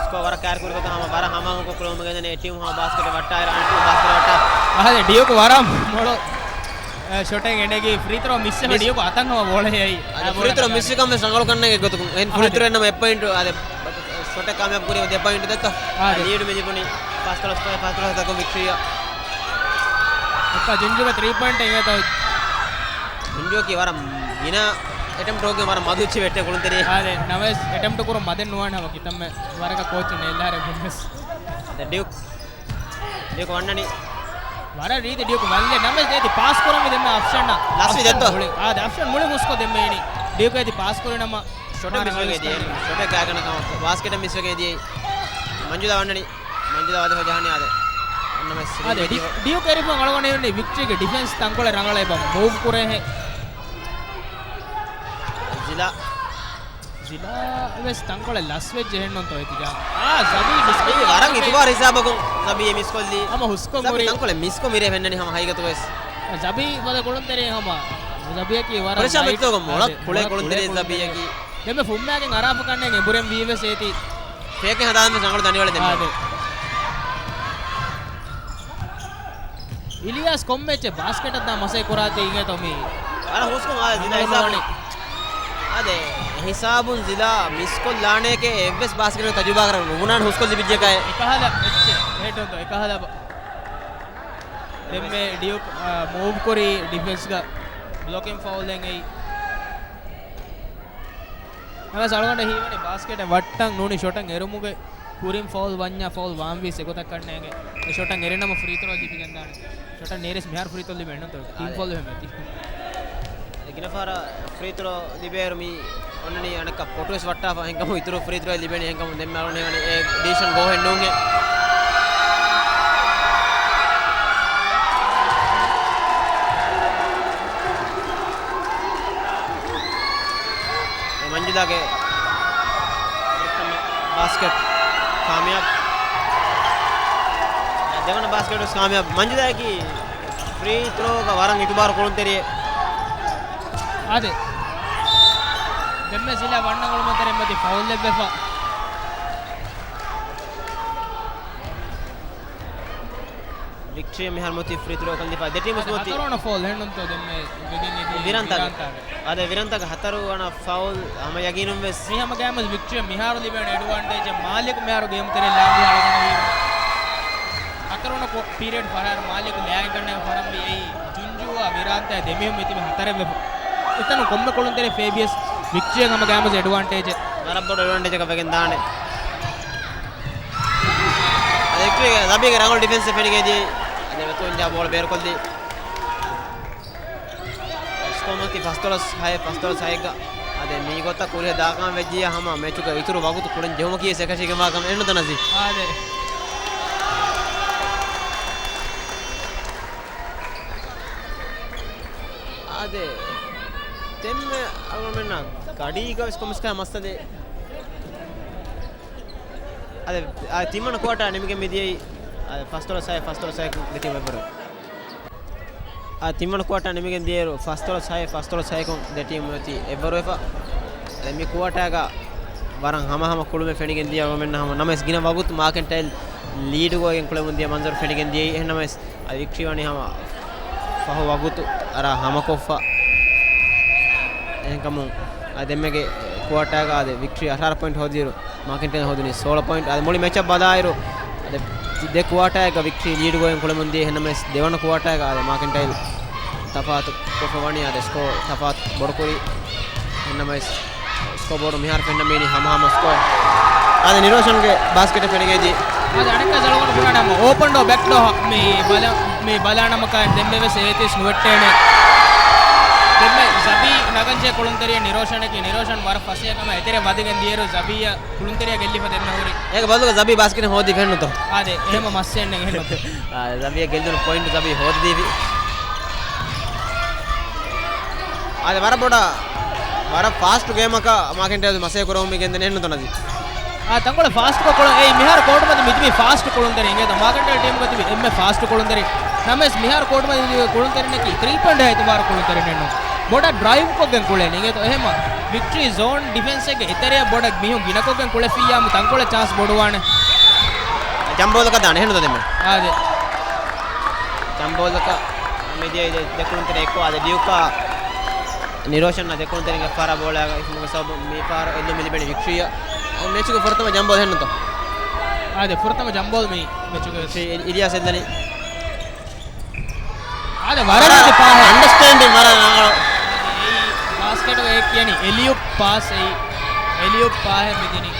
ސްކޯ ވަރަށް ކައިރި ކުރި ގޮތަށް ހަމަ ވަރަށް ހަމަހަމަކޮށް ކުޅުމުގެ ދަނީ އެ ޓީމު ހަމަ ބާސްކެޓް ވައްޓާއިރު އަނެއް ޓީމު ބާސްކެޓް ވައްޓާ. އާދެ، ޑިޔުކް ވަރަށް މޮޅު އެ، ޝޮޓެއް އެނެގި ފްރީ ތްރޯ މިސް ވެ މިސް. ޑިޔުކު އަތަށް ހަމަ ބޯޅަ ހެއައި. އަދި އާ، ފްރީ ތްރޯ ބޯޅަ މިސް ކަމެއް ރަނގަޅު ކަންނޭނގެ ގޮތަކުން. އެހެން ފްރީ އާދެ. ތްރޯ އެންނަމަ އެއް ޕޮއިންޓު އާދެ، ޝޮޓެއް ކާމިޔާބު ކުރީ ދެ ޕޮއިންޓު ދެއްތޯ. އާދެ. ލީޑު މި ލިބުނީ ފަސް ދޮޅަސް ފަސް ދޮޅަސް ދަކުން ވިކްޓްރީއަށް. އެއްކާ ޖުންޖުގެ ތްރީ ޕޮއިންޓެއް އިނގޭތޯ. ޖުންޖުއަކީ ވަރަށް ގިނަ އެޓެމްޕްޓް ހޮގެ ވަރަށް މަދު އެއްޗެއް ވެއްޓޭ ކުޅުންތެރި. އާދެ، ނަމަވެސް އެޓެމްޕްޓް ކުރުން މަދެއް ނުވާނެ ހަމަ ކިތަންމެ ވަރަކަށް ކޯޗު ނޭލާރެ ބުންވެސް. އާދެ، ޑިޔުކް ޑިޔުކް ވަންނަނީ. ވަރަށް ރީތި ޑިޔުކް ވައްލެ ނަމަވެސް ދޭތި ޕާސް ކުރަންވީ ދެންމެ އަފްޝަން. ލަސްވި އަފްޝަން ދެއްތޯ؟ މުޅި، އާދެ، އަފްޝަން މުޅި ހުސްކޮށް ދެންމެ އިނީ. ޑިޔުކް އޭތި ޕާސް ކުރި ނަމަ ޝޮޓެއް މާ މިސްވެގެ ދިޔަ. ޝޮޓެއް ގާތްގަނޑަކަށް ބާސްކެޓެއް މިސްވެގެ ދިޔައީ. މަންޖުލާ ވަންނަނީ. މަންޖުލާ ވަދެފަ ޖަހަނީ އާދެ. އަންނަމެސް އާދެ، ޑި-، ޑިޔުކް އެރިފަ އަޅުގަނޑު އެންނެ ވިކްޓްރީގެ ޑިފެންސް ތަންކޮޅެއް ރަނގަޅަށް އެބަ މޫވް ކުރޭހެ. ޒިލާ. ޒިލާ ވެސް ތަންކޮޅެއް ލަސްވެއްޖެ ހެންނުންތޯ އެތި ޖާ. އާ، ޒަބީ މިސް ޒަބީ ވަރަށް އިތުބާރު ހިސާބަކުން ޒަބީ މިސްކޮށްލީ. ހަމަ ހުސްކޮށް ޒަބީ ހުރި. ތަންކޮޅެއް މިސްކޮށް މިރޭ ފެންނަނީ ހަމަ ހަގީގަތުވެސް. ޒަބީ ފަދަ ކުޅުންތެރި ހަމަ. ޒަބީއަކީ ވަރަށް ޕްރެޝާ ލައިޓް. މެތްލޯގަ މޮޅަށް އާދެ، ކުޅޭ މޮޅަށް ކުޅުންތެރި ކުޅޭ ޒަބީއަކީ. ދެންމެ ފުއްމާގެން އަރާފަ ކަންނޭނގެ އެނބުރެން ވީވެސް އޭތި. ފޭކެއް ހަދާން ވެސް ރަނގަޅު ދަނޑިވަޅެއް ދެންމެ. އާދެ. އިލިޔާސް ކޮންމެ އެއްޗެއް ބާސްކެޓަށް ދާ މަސައްކަތް ކުރާތީ އިނގޭތޯ މީ. އަރަ ހުސްކޮށް އާ ޒިލާ ހިސާބު. އާދެ، ހިސާބުން ޒިލާ މިސްކޮށްލާނޭކޭ އެއްވެސް ބާސްކެޓަށް ތަޖުރިބާ ކުރަން ނުބުނާނެ ހުސްކޮށް ލިބިއްޖެކައި. އެކަހަލަ އެއްޗެއް. ހެޑް އޮން ދ އެކަހަލަ ބަ-، ދެންމެ ޑިޔުކް، އާ، މޫވް ކުރީ ޑިފެންސްގަ ބްލޮކިން ފައުލެއް އެއީ. ނަމަވެސް އަޅުގަނޑަށް ހީވަނީ ބާސްކެޓަށް ވައްޓަން ނޫނީ ޝޮޓަށް އެރުމުގެ ކުރިން ފައުލް ވަންޏާ ފައުލް ވާންވީސް އެގޮތަށް ކަންނޭނގެ. އެ ޝޮޓަށް އެރިނަމަ ފްރީ ތްރޯ ލިބިގެންދާނެ. ޝޮޓަށް ނޭރެސް މިހާރު ފްރީ ތްރޯ ލިބެންނުތޯ. ޓީމް އާދެ. ފައުލް އެހެން މެތި. އަދި ގިނަ ފަހަރަށް ފްރީ ތްރޯ ލިބޭއިރު މި އޮންނަނީ އަނެއްކާ ފޮޓުވެސް ވައްޓާފަ އެހެންކަމުން އިތުރު ފްރީ ތްރޯ ލިބެނީ އެހެންކަމުން ދެންމެ އަޅުގަނޑު ހީވަނީ އެ ޑިސިޝަން ގޯހެއް ނޫން އެ. އެ މަންޖުލާގެ ބާސްކެޓް ކާމިޔާބު. ދެވަނަ ބާސްކެޓް ވެސް ކާމިޔާބު. މަންޖުލާއަކީ ފްރީ ތްރޯގަ ވަރަށް އިތުބާރު ކުޅުންތެރިއެއް. އާދެ. ދެންމެ ޒިލާ ވަންނަ ގޮޅުމަތަރެއް މަތި ފައުލް ލެއްވެފަ. ވިކްޓްރީ މިހާރު މޮތީ ފްރީ ތްރޯ ކަންދިފާ. ދެ ޓީމު އަދި މޮތީ. ހަތަރު ވަނަ ފައުލް ހެންނުންތޯ ދެންމެ ވެގެން އެދި ވިރާންތާގެ. ވިރާންތާގެ. އާދެ، ވިރާންތާގެ ހަތަރު ވަނަ ފައުލް ހަމަ ޔަގީނުން ވެސް. މި ހަމަ ގޭމް ވިކްޓްރީ މިހާރު ލިބޭނެ އެޑްވާންޓޭޖެއް މާލިކު މިހާރު ގޭމް ތެރެއިން ލާނގި އަޅުގަނޑަށް ހީވަނީ. ހަތަރު ވަނަ ކޮ-، ޕީރިއަޑް ފަހަރު މާލިކު ލާގެން ކަންނޭނގެ ފަރަންވީ އެއީ ޖުންޖޫއާ ވިރާންތާ ދެމީހުން މިތިބި ހަތަރެއް ވެފަ. އެތަނުން ކޮންމެ ކުޅުންތެރި ފޭބިޔަސް ވިކްޓްރީއަށް ހަމަ ގޭމް އެޑްވާންޓޭޖެއް. ވަރަށް ބޮޑު އެޑްވާންޓޭޖަކަށް ވެގެން ދާނެ. އަދި ވިކްޓްރީގެ ޒަބީގެ ރަނގަޅު ޑިފެންސެއް ފެނިގެން ދިޔައީ. އަދި މެތުން ޖާ ބޯޅަ ބޭރުކޮށްލީ. ސްކޯ މަތި ފަސްދޮޅަސް ހައެއް، ފަސްދޮޅަސް ހައެއްގަ. އަދި މީ ގޮތަށް ކުރިއަށް ދާކަމަށް ވެއްޖިއްޔާ ހަމަ މެޗުގެ އިތުރު ވަގުތު ކުޅެން ޖެހުމަކީ އެކަށީގެންވާ ކަމެއް ނުދަންނަސީ. އާދެ. އާދެ. ދެންމެ އަޅުގަނޑުމެންނަށް ގަޑީގަ ވެސް ކޮންމެސް ކަހަލަ މައްސަލައެއް. އާދެ، އާ، ތިންވަނަ ކުއާޓާ ނިމިގެން މިދިޔައީ، އާ، ފަސްދޮޅަސް ހައެއް، ފަސްދޮޅަސް ހައެއް ދެ ޓީމު އެއްވަރު. އާ، ތިންވަނަ ކުއާޓާ ނިމިގެން ދިޔައިރު ފަސްދޮޅަސް ހައެއް، ފަސްދޮޅަސް ހައެކުން ދެ ޓީމު އޮތީ އެއްވަރުވެފަ. އަދި މި ކުއާޓާގަ ވަރަށް ހަމަހަމަ ކުޅުމެއް ފެނިގެން ދިޔަ އަޅުގަނޑުމެންނަށް ހަމަ. ނަމަވެސް ގިނަ ވަގުތު މާކެންޓައިލް ލީޑު ގޮވައިގެން ކުޅެމުން ދިޔަ މަންޒަރު ފެނިގެން ދިޔައީ. އެހެން ނަމަވެސް އަދި ވިކްޓްރީ ވަނީ ހަމަ ފަހު ވަގުތު އަރާ ހަމަކޮށްފަ. އެހެންކަމުން އަދި ދެންމެގެ ކުއާޓާގަ އަދި ވިކްޓްރީ އަށާރަ ޕޮއިންޓް ހޯދިއިރު، މާކެންޓައިލް ހޯދުނީ ސޯޅަ ޕޮއިންޓް. އަދި މުޅި މެޗަށް ބަލާއިރު، އަދި ދެ ކުއާޓާއެއްގަ ވިކްޓްރީ ލީޑު ގޮވައިގެން ކުޅެމުން ދިޔަ. އެހެން ނަމަވެސް ދެވަނަ ކުއާޓާގަ އަދި މާކެންޓައިލް ތަފާތު ކޮށްފަ ވަނީ، އަދި ސްކޯ ތަފާތު ބޮޑުކުރީ. އެހެން ނަމަވެސް ސްކޯ ބޯޑު މިހާރު ފެންނަމީނީ ހަމަހަމަ ސްކޯ. އާދެ، ނިރޯޝަންގެ ބާސްކެޓެއް ފެނިގެން ދިޔައީ. އާދެ، އަނެއްކާ އަޅުގަނޑު ބުނާނަމަ އޯޕަން ޑޯ، ބެކް ޑޯ މި ބަލަ-، މި ބަލާނަމަކާ ދެންމެވެސް އޭތިސް ނުވެއްޓޭނެ. ދެންމެ ޒަބީ ނަގަންޖެ ކުޅުންތެރިޔަ ނިރޯޝަނަކީ، ނިރޯޝަން ވަރަށް ފަސޭހަކަމަށް އެތެރެ ވަދެގެން ދިޔައިރު ޒަބީއަށް ކުޅުންތެރިޔާ ގެއްލިފަ ދެންމެ ހުރި. އޭގެ ބަދަލުގަ ޒަބީ ބާސްކެޓެއް ހޯދި ފެންނުތޯ؟ އާދެ، އެހެމަ މައްސެއް ނެތް އެހެމަ. އާދެ، ޒަބީއަށް ގެއްލުނު ޕޮއިންޓް ޒަބީ ހޯދިދީފި. އާދެ، ވަރަށް ބޮޑަށް، ވަރަށް ފާސްޓް ގޭމަކަށް މާކެންޓައިލް މަސޭ ކުރަމުން މި ގެންދަނީ ނުތަނަދި. އާ، ތަންކޮޅެއް ފާސްޓްކޮށް ކުޅުން، އެއީ މިހާރު ކޯޓު މަތި މިތިބީ ފާސްޓް ކުޅުންތެރި އިނގޭތަ؟ މާކެންޓައިލް ޓީމުގަ ތިބި އެންމެ ފާސްޓް ކުޅުންތެރި. ނަމަވެސް މިހާރު ކޯޓު މަތި ތިބި ކުޅުންތެރިންނަކީ ތްރީ ޕޮއިންޓް އިތުބާރު ކުޅުންތެރިންނެއްނު. ބޮޑަށް ޑްރައިވް ކޮށްގެން ކުޅޭނީ އިނގޭތަ؟ އެހެމަ ވިކްޓްރީ ޒޯން ޑިފެންސެއްގެ އެތެރެއަށް ބޮޑަށް މީހުން ގިނަކޮށްގެން ކުޅެފިއްޔާމު ތަންކޮޅެއް ޗާންސް ބޮޑުވާނެ. ޖަމްބޯލަކަށް ދާނެ އެހެންނު ދެމެ. އާދެ. ޖަމްބޯލަކަށް މިދިޔަ ދެ ކުޅުންތެރި އެއްކޮށް އާދެ ޑިޔުކާ ނިރޯޝަން ދެ ކުޅުންތެރިންގެ ފަރާ ބޯޅައިގަ އިފުމުގެ ސަބަބުން މި ފަހަރު އެއްލުން މި ލިބެނީ ވިކްޓްރީއަށް. މެޗުގެ ފުރަތަމަ ޖަމްބޯލް އެހެންނުތޯ؟ އާދެ، ފުރަތަމަ ޖަމްބޯލް މި މެޗުގެ. އިލިޔާސް އެއްލަނީ. އާދެ، ވަރަށް ރަނގަޅު ޕާހެއް. އަންޑަސްޓޭންޑިން ވަރަށް ރަނގަޅު. ބާސްކެޓުގަ އެ ކިޔަނީ އެލިއުޕް ޕާސް އެއީ. އެލިއުޕް ޕާހެއް މިދިނީ.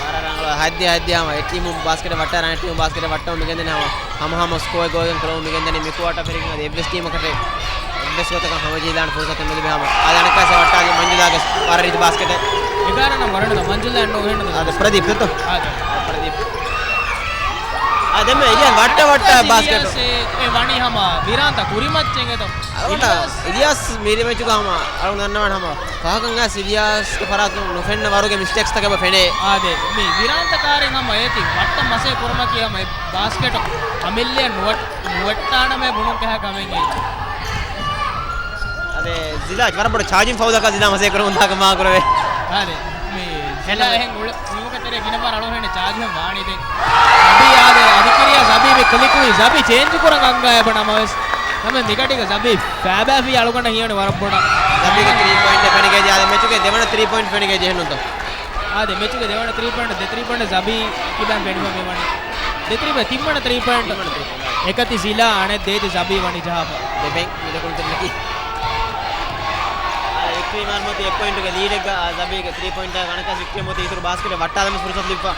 ވަރަށް ރަނގަޅު. ހައްދި ހައްދި ހަމަ އެ ޓީމު ބާސްކެޓް ވައްޓާ ރަނެ ޓީމު ބާސްކެޓް ވައްޓަމުން މިގެންދަނީ ހަމަ ހަމަ ހަމަ ސްކޯއެއް ގޯގެން ކުޅަމުން މިގެންދަނީ މި ކުއާޓާ ފެރިގެން އަދި އެއްވެސް ޓީމަކަށް އެއްވެސް ގޮތަކަށް ހަމަޖެހިލާނެ ފުރުސަތެއް ނުލިބި ހަމަ. އާދެ، އަނެއްކާ ވައްޓާލީ މަންޖުލާގެ ވަރަށް ރީތި ބާސްކެޓެއް. އެގާރަ ނަން ވަރަނުދަ މަންޖުލާ ނޯ ހެންނު. އާދެ، ޕްރަދީޕް ތެތޯ؟ އާދެ. ޕްރަދީޕް. އާ، ދެންމެ އިލިޔާސް ވައްޓަ ވައްޓަ ބާސްކެޓް. އިލިޔާސް އެ ވަނީ ހަމަ ވިރާންތަ ކުރިމައްޗެއް އެދޯ. އަޅުގަނޑަށް އިލިޔާސް މި ރިމެޗުގަ ހަމަ އަޅުގަނޑު ދަންނަވާނެ ހަމަ ފަހަކަށް އައިސް އިލިޔާސްގެ ފަރާތުން ނުފެންނަ ވަރުގެ މިސްޓޭކްސްތަކެއް އެބަ ފެނޭ. އާދެ، މި ވިރާންތަ ކާރިން ހަމަ އޭތި ވައްޓަ މަސޭ ކުރުމަކީ ހަމަ އެ ބާސްކެޓު އަމިއްލައަށް ނުވަ-، ނުވައްޓާނަމޭ ބުނުން ކަހަ ކަމެއް އެއީ. އަދި ޒިލާ ވަރަށް ބޮޑު ޗާޖިން ފައުލަކަށް ޒިލާ މަސޭ ކުރަމުން ދާކަށް މާ ކުރެވޭ. އާދެ، މި ޒިލާ އެހެން އުޅެ-، އުޅުމުގެ ތެރޭ ގިނަ ފަހަރަށް އަޅުގަނޑު ހެންނެ ޗާޖިން ވާނީ ދެން. ޒަބީ އާދެ، އަދިކިރިޔާ ޒަބީ މި ކްލިކުވި ޒަބީ ޗޭންޖު ކުރަން އަންގާ އެބަ ނަމަވެސް. ނަމަ މިގަޑީގަ ޒަބީ ފައިބާފި އަޅުގަނޑަށް ހީވަނީ ވަރަށް ބޮޑަށް. ޒަބީގެ ތްރީ ޕޮއިންޓް ފެނިގެން ދިޔަ އާދެ މެޗުގެ ދެވަނަ ތްރީ ޕޮއިންޓް ފެނިގެން ދިޔަ ހެންނުތޯ. އާދެ، މެޗުގެ ދެވަނަ ތްރީ ޕޮއިންޓް، ދެ ތްރީ ޕޮއިންޓް ޒަބީ ކިބައިން ފެނިފަ މިވަނީ. ދެ ތްރީ ޕޮއިންޓް، ތިންވަނަ ތްރީ ޕޮއިންޓް. ތިންވަނަ ތްރީ ޕޮއިންޓް. އެކަތި ޒިލާ، އަނެއް ދޭތި ޒަބީ ވަނީ ޖަހާފަ. ދެ ބެން މިލަކުން ތެރެއަކީ. އާ، ވިކްޓަރީ މާރުމަތި އެއް ޕޮއިންޓުގެ ލީޑެއްގަ، އާ، ޒަބީގެ ތްރީ ޕޮއިންޓާ ގަނެކަސް ވިކްޓަރީ މޮތި އިތުރު ބާސްކެޓެއް ވައްޓާލަމެސް ފުރުސަތު ލިބިފަ.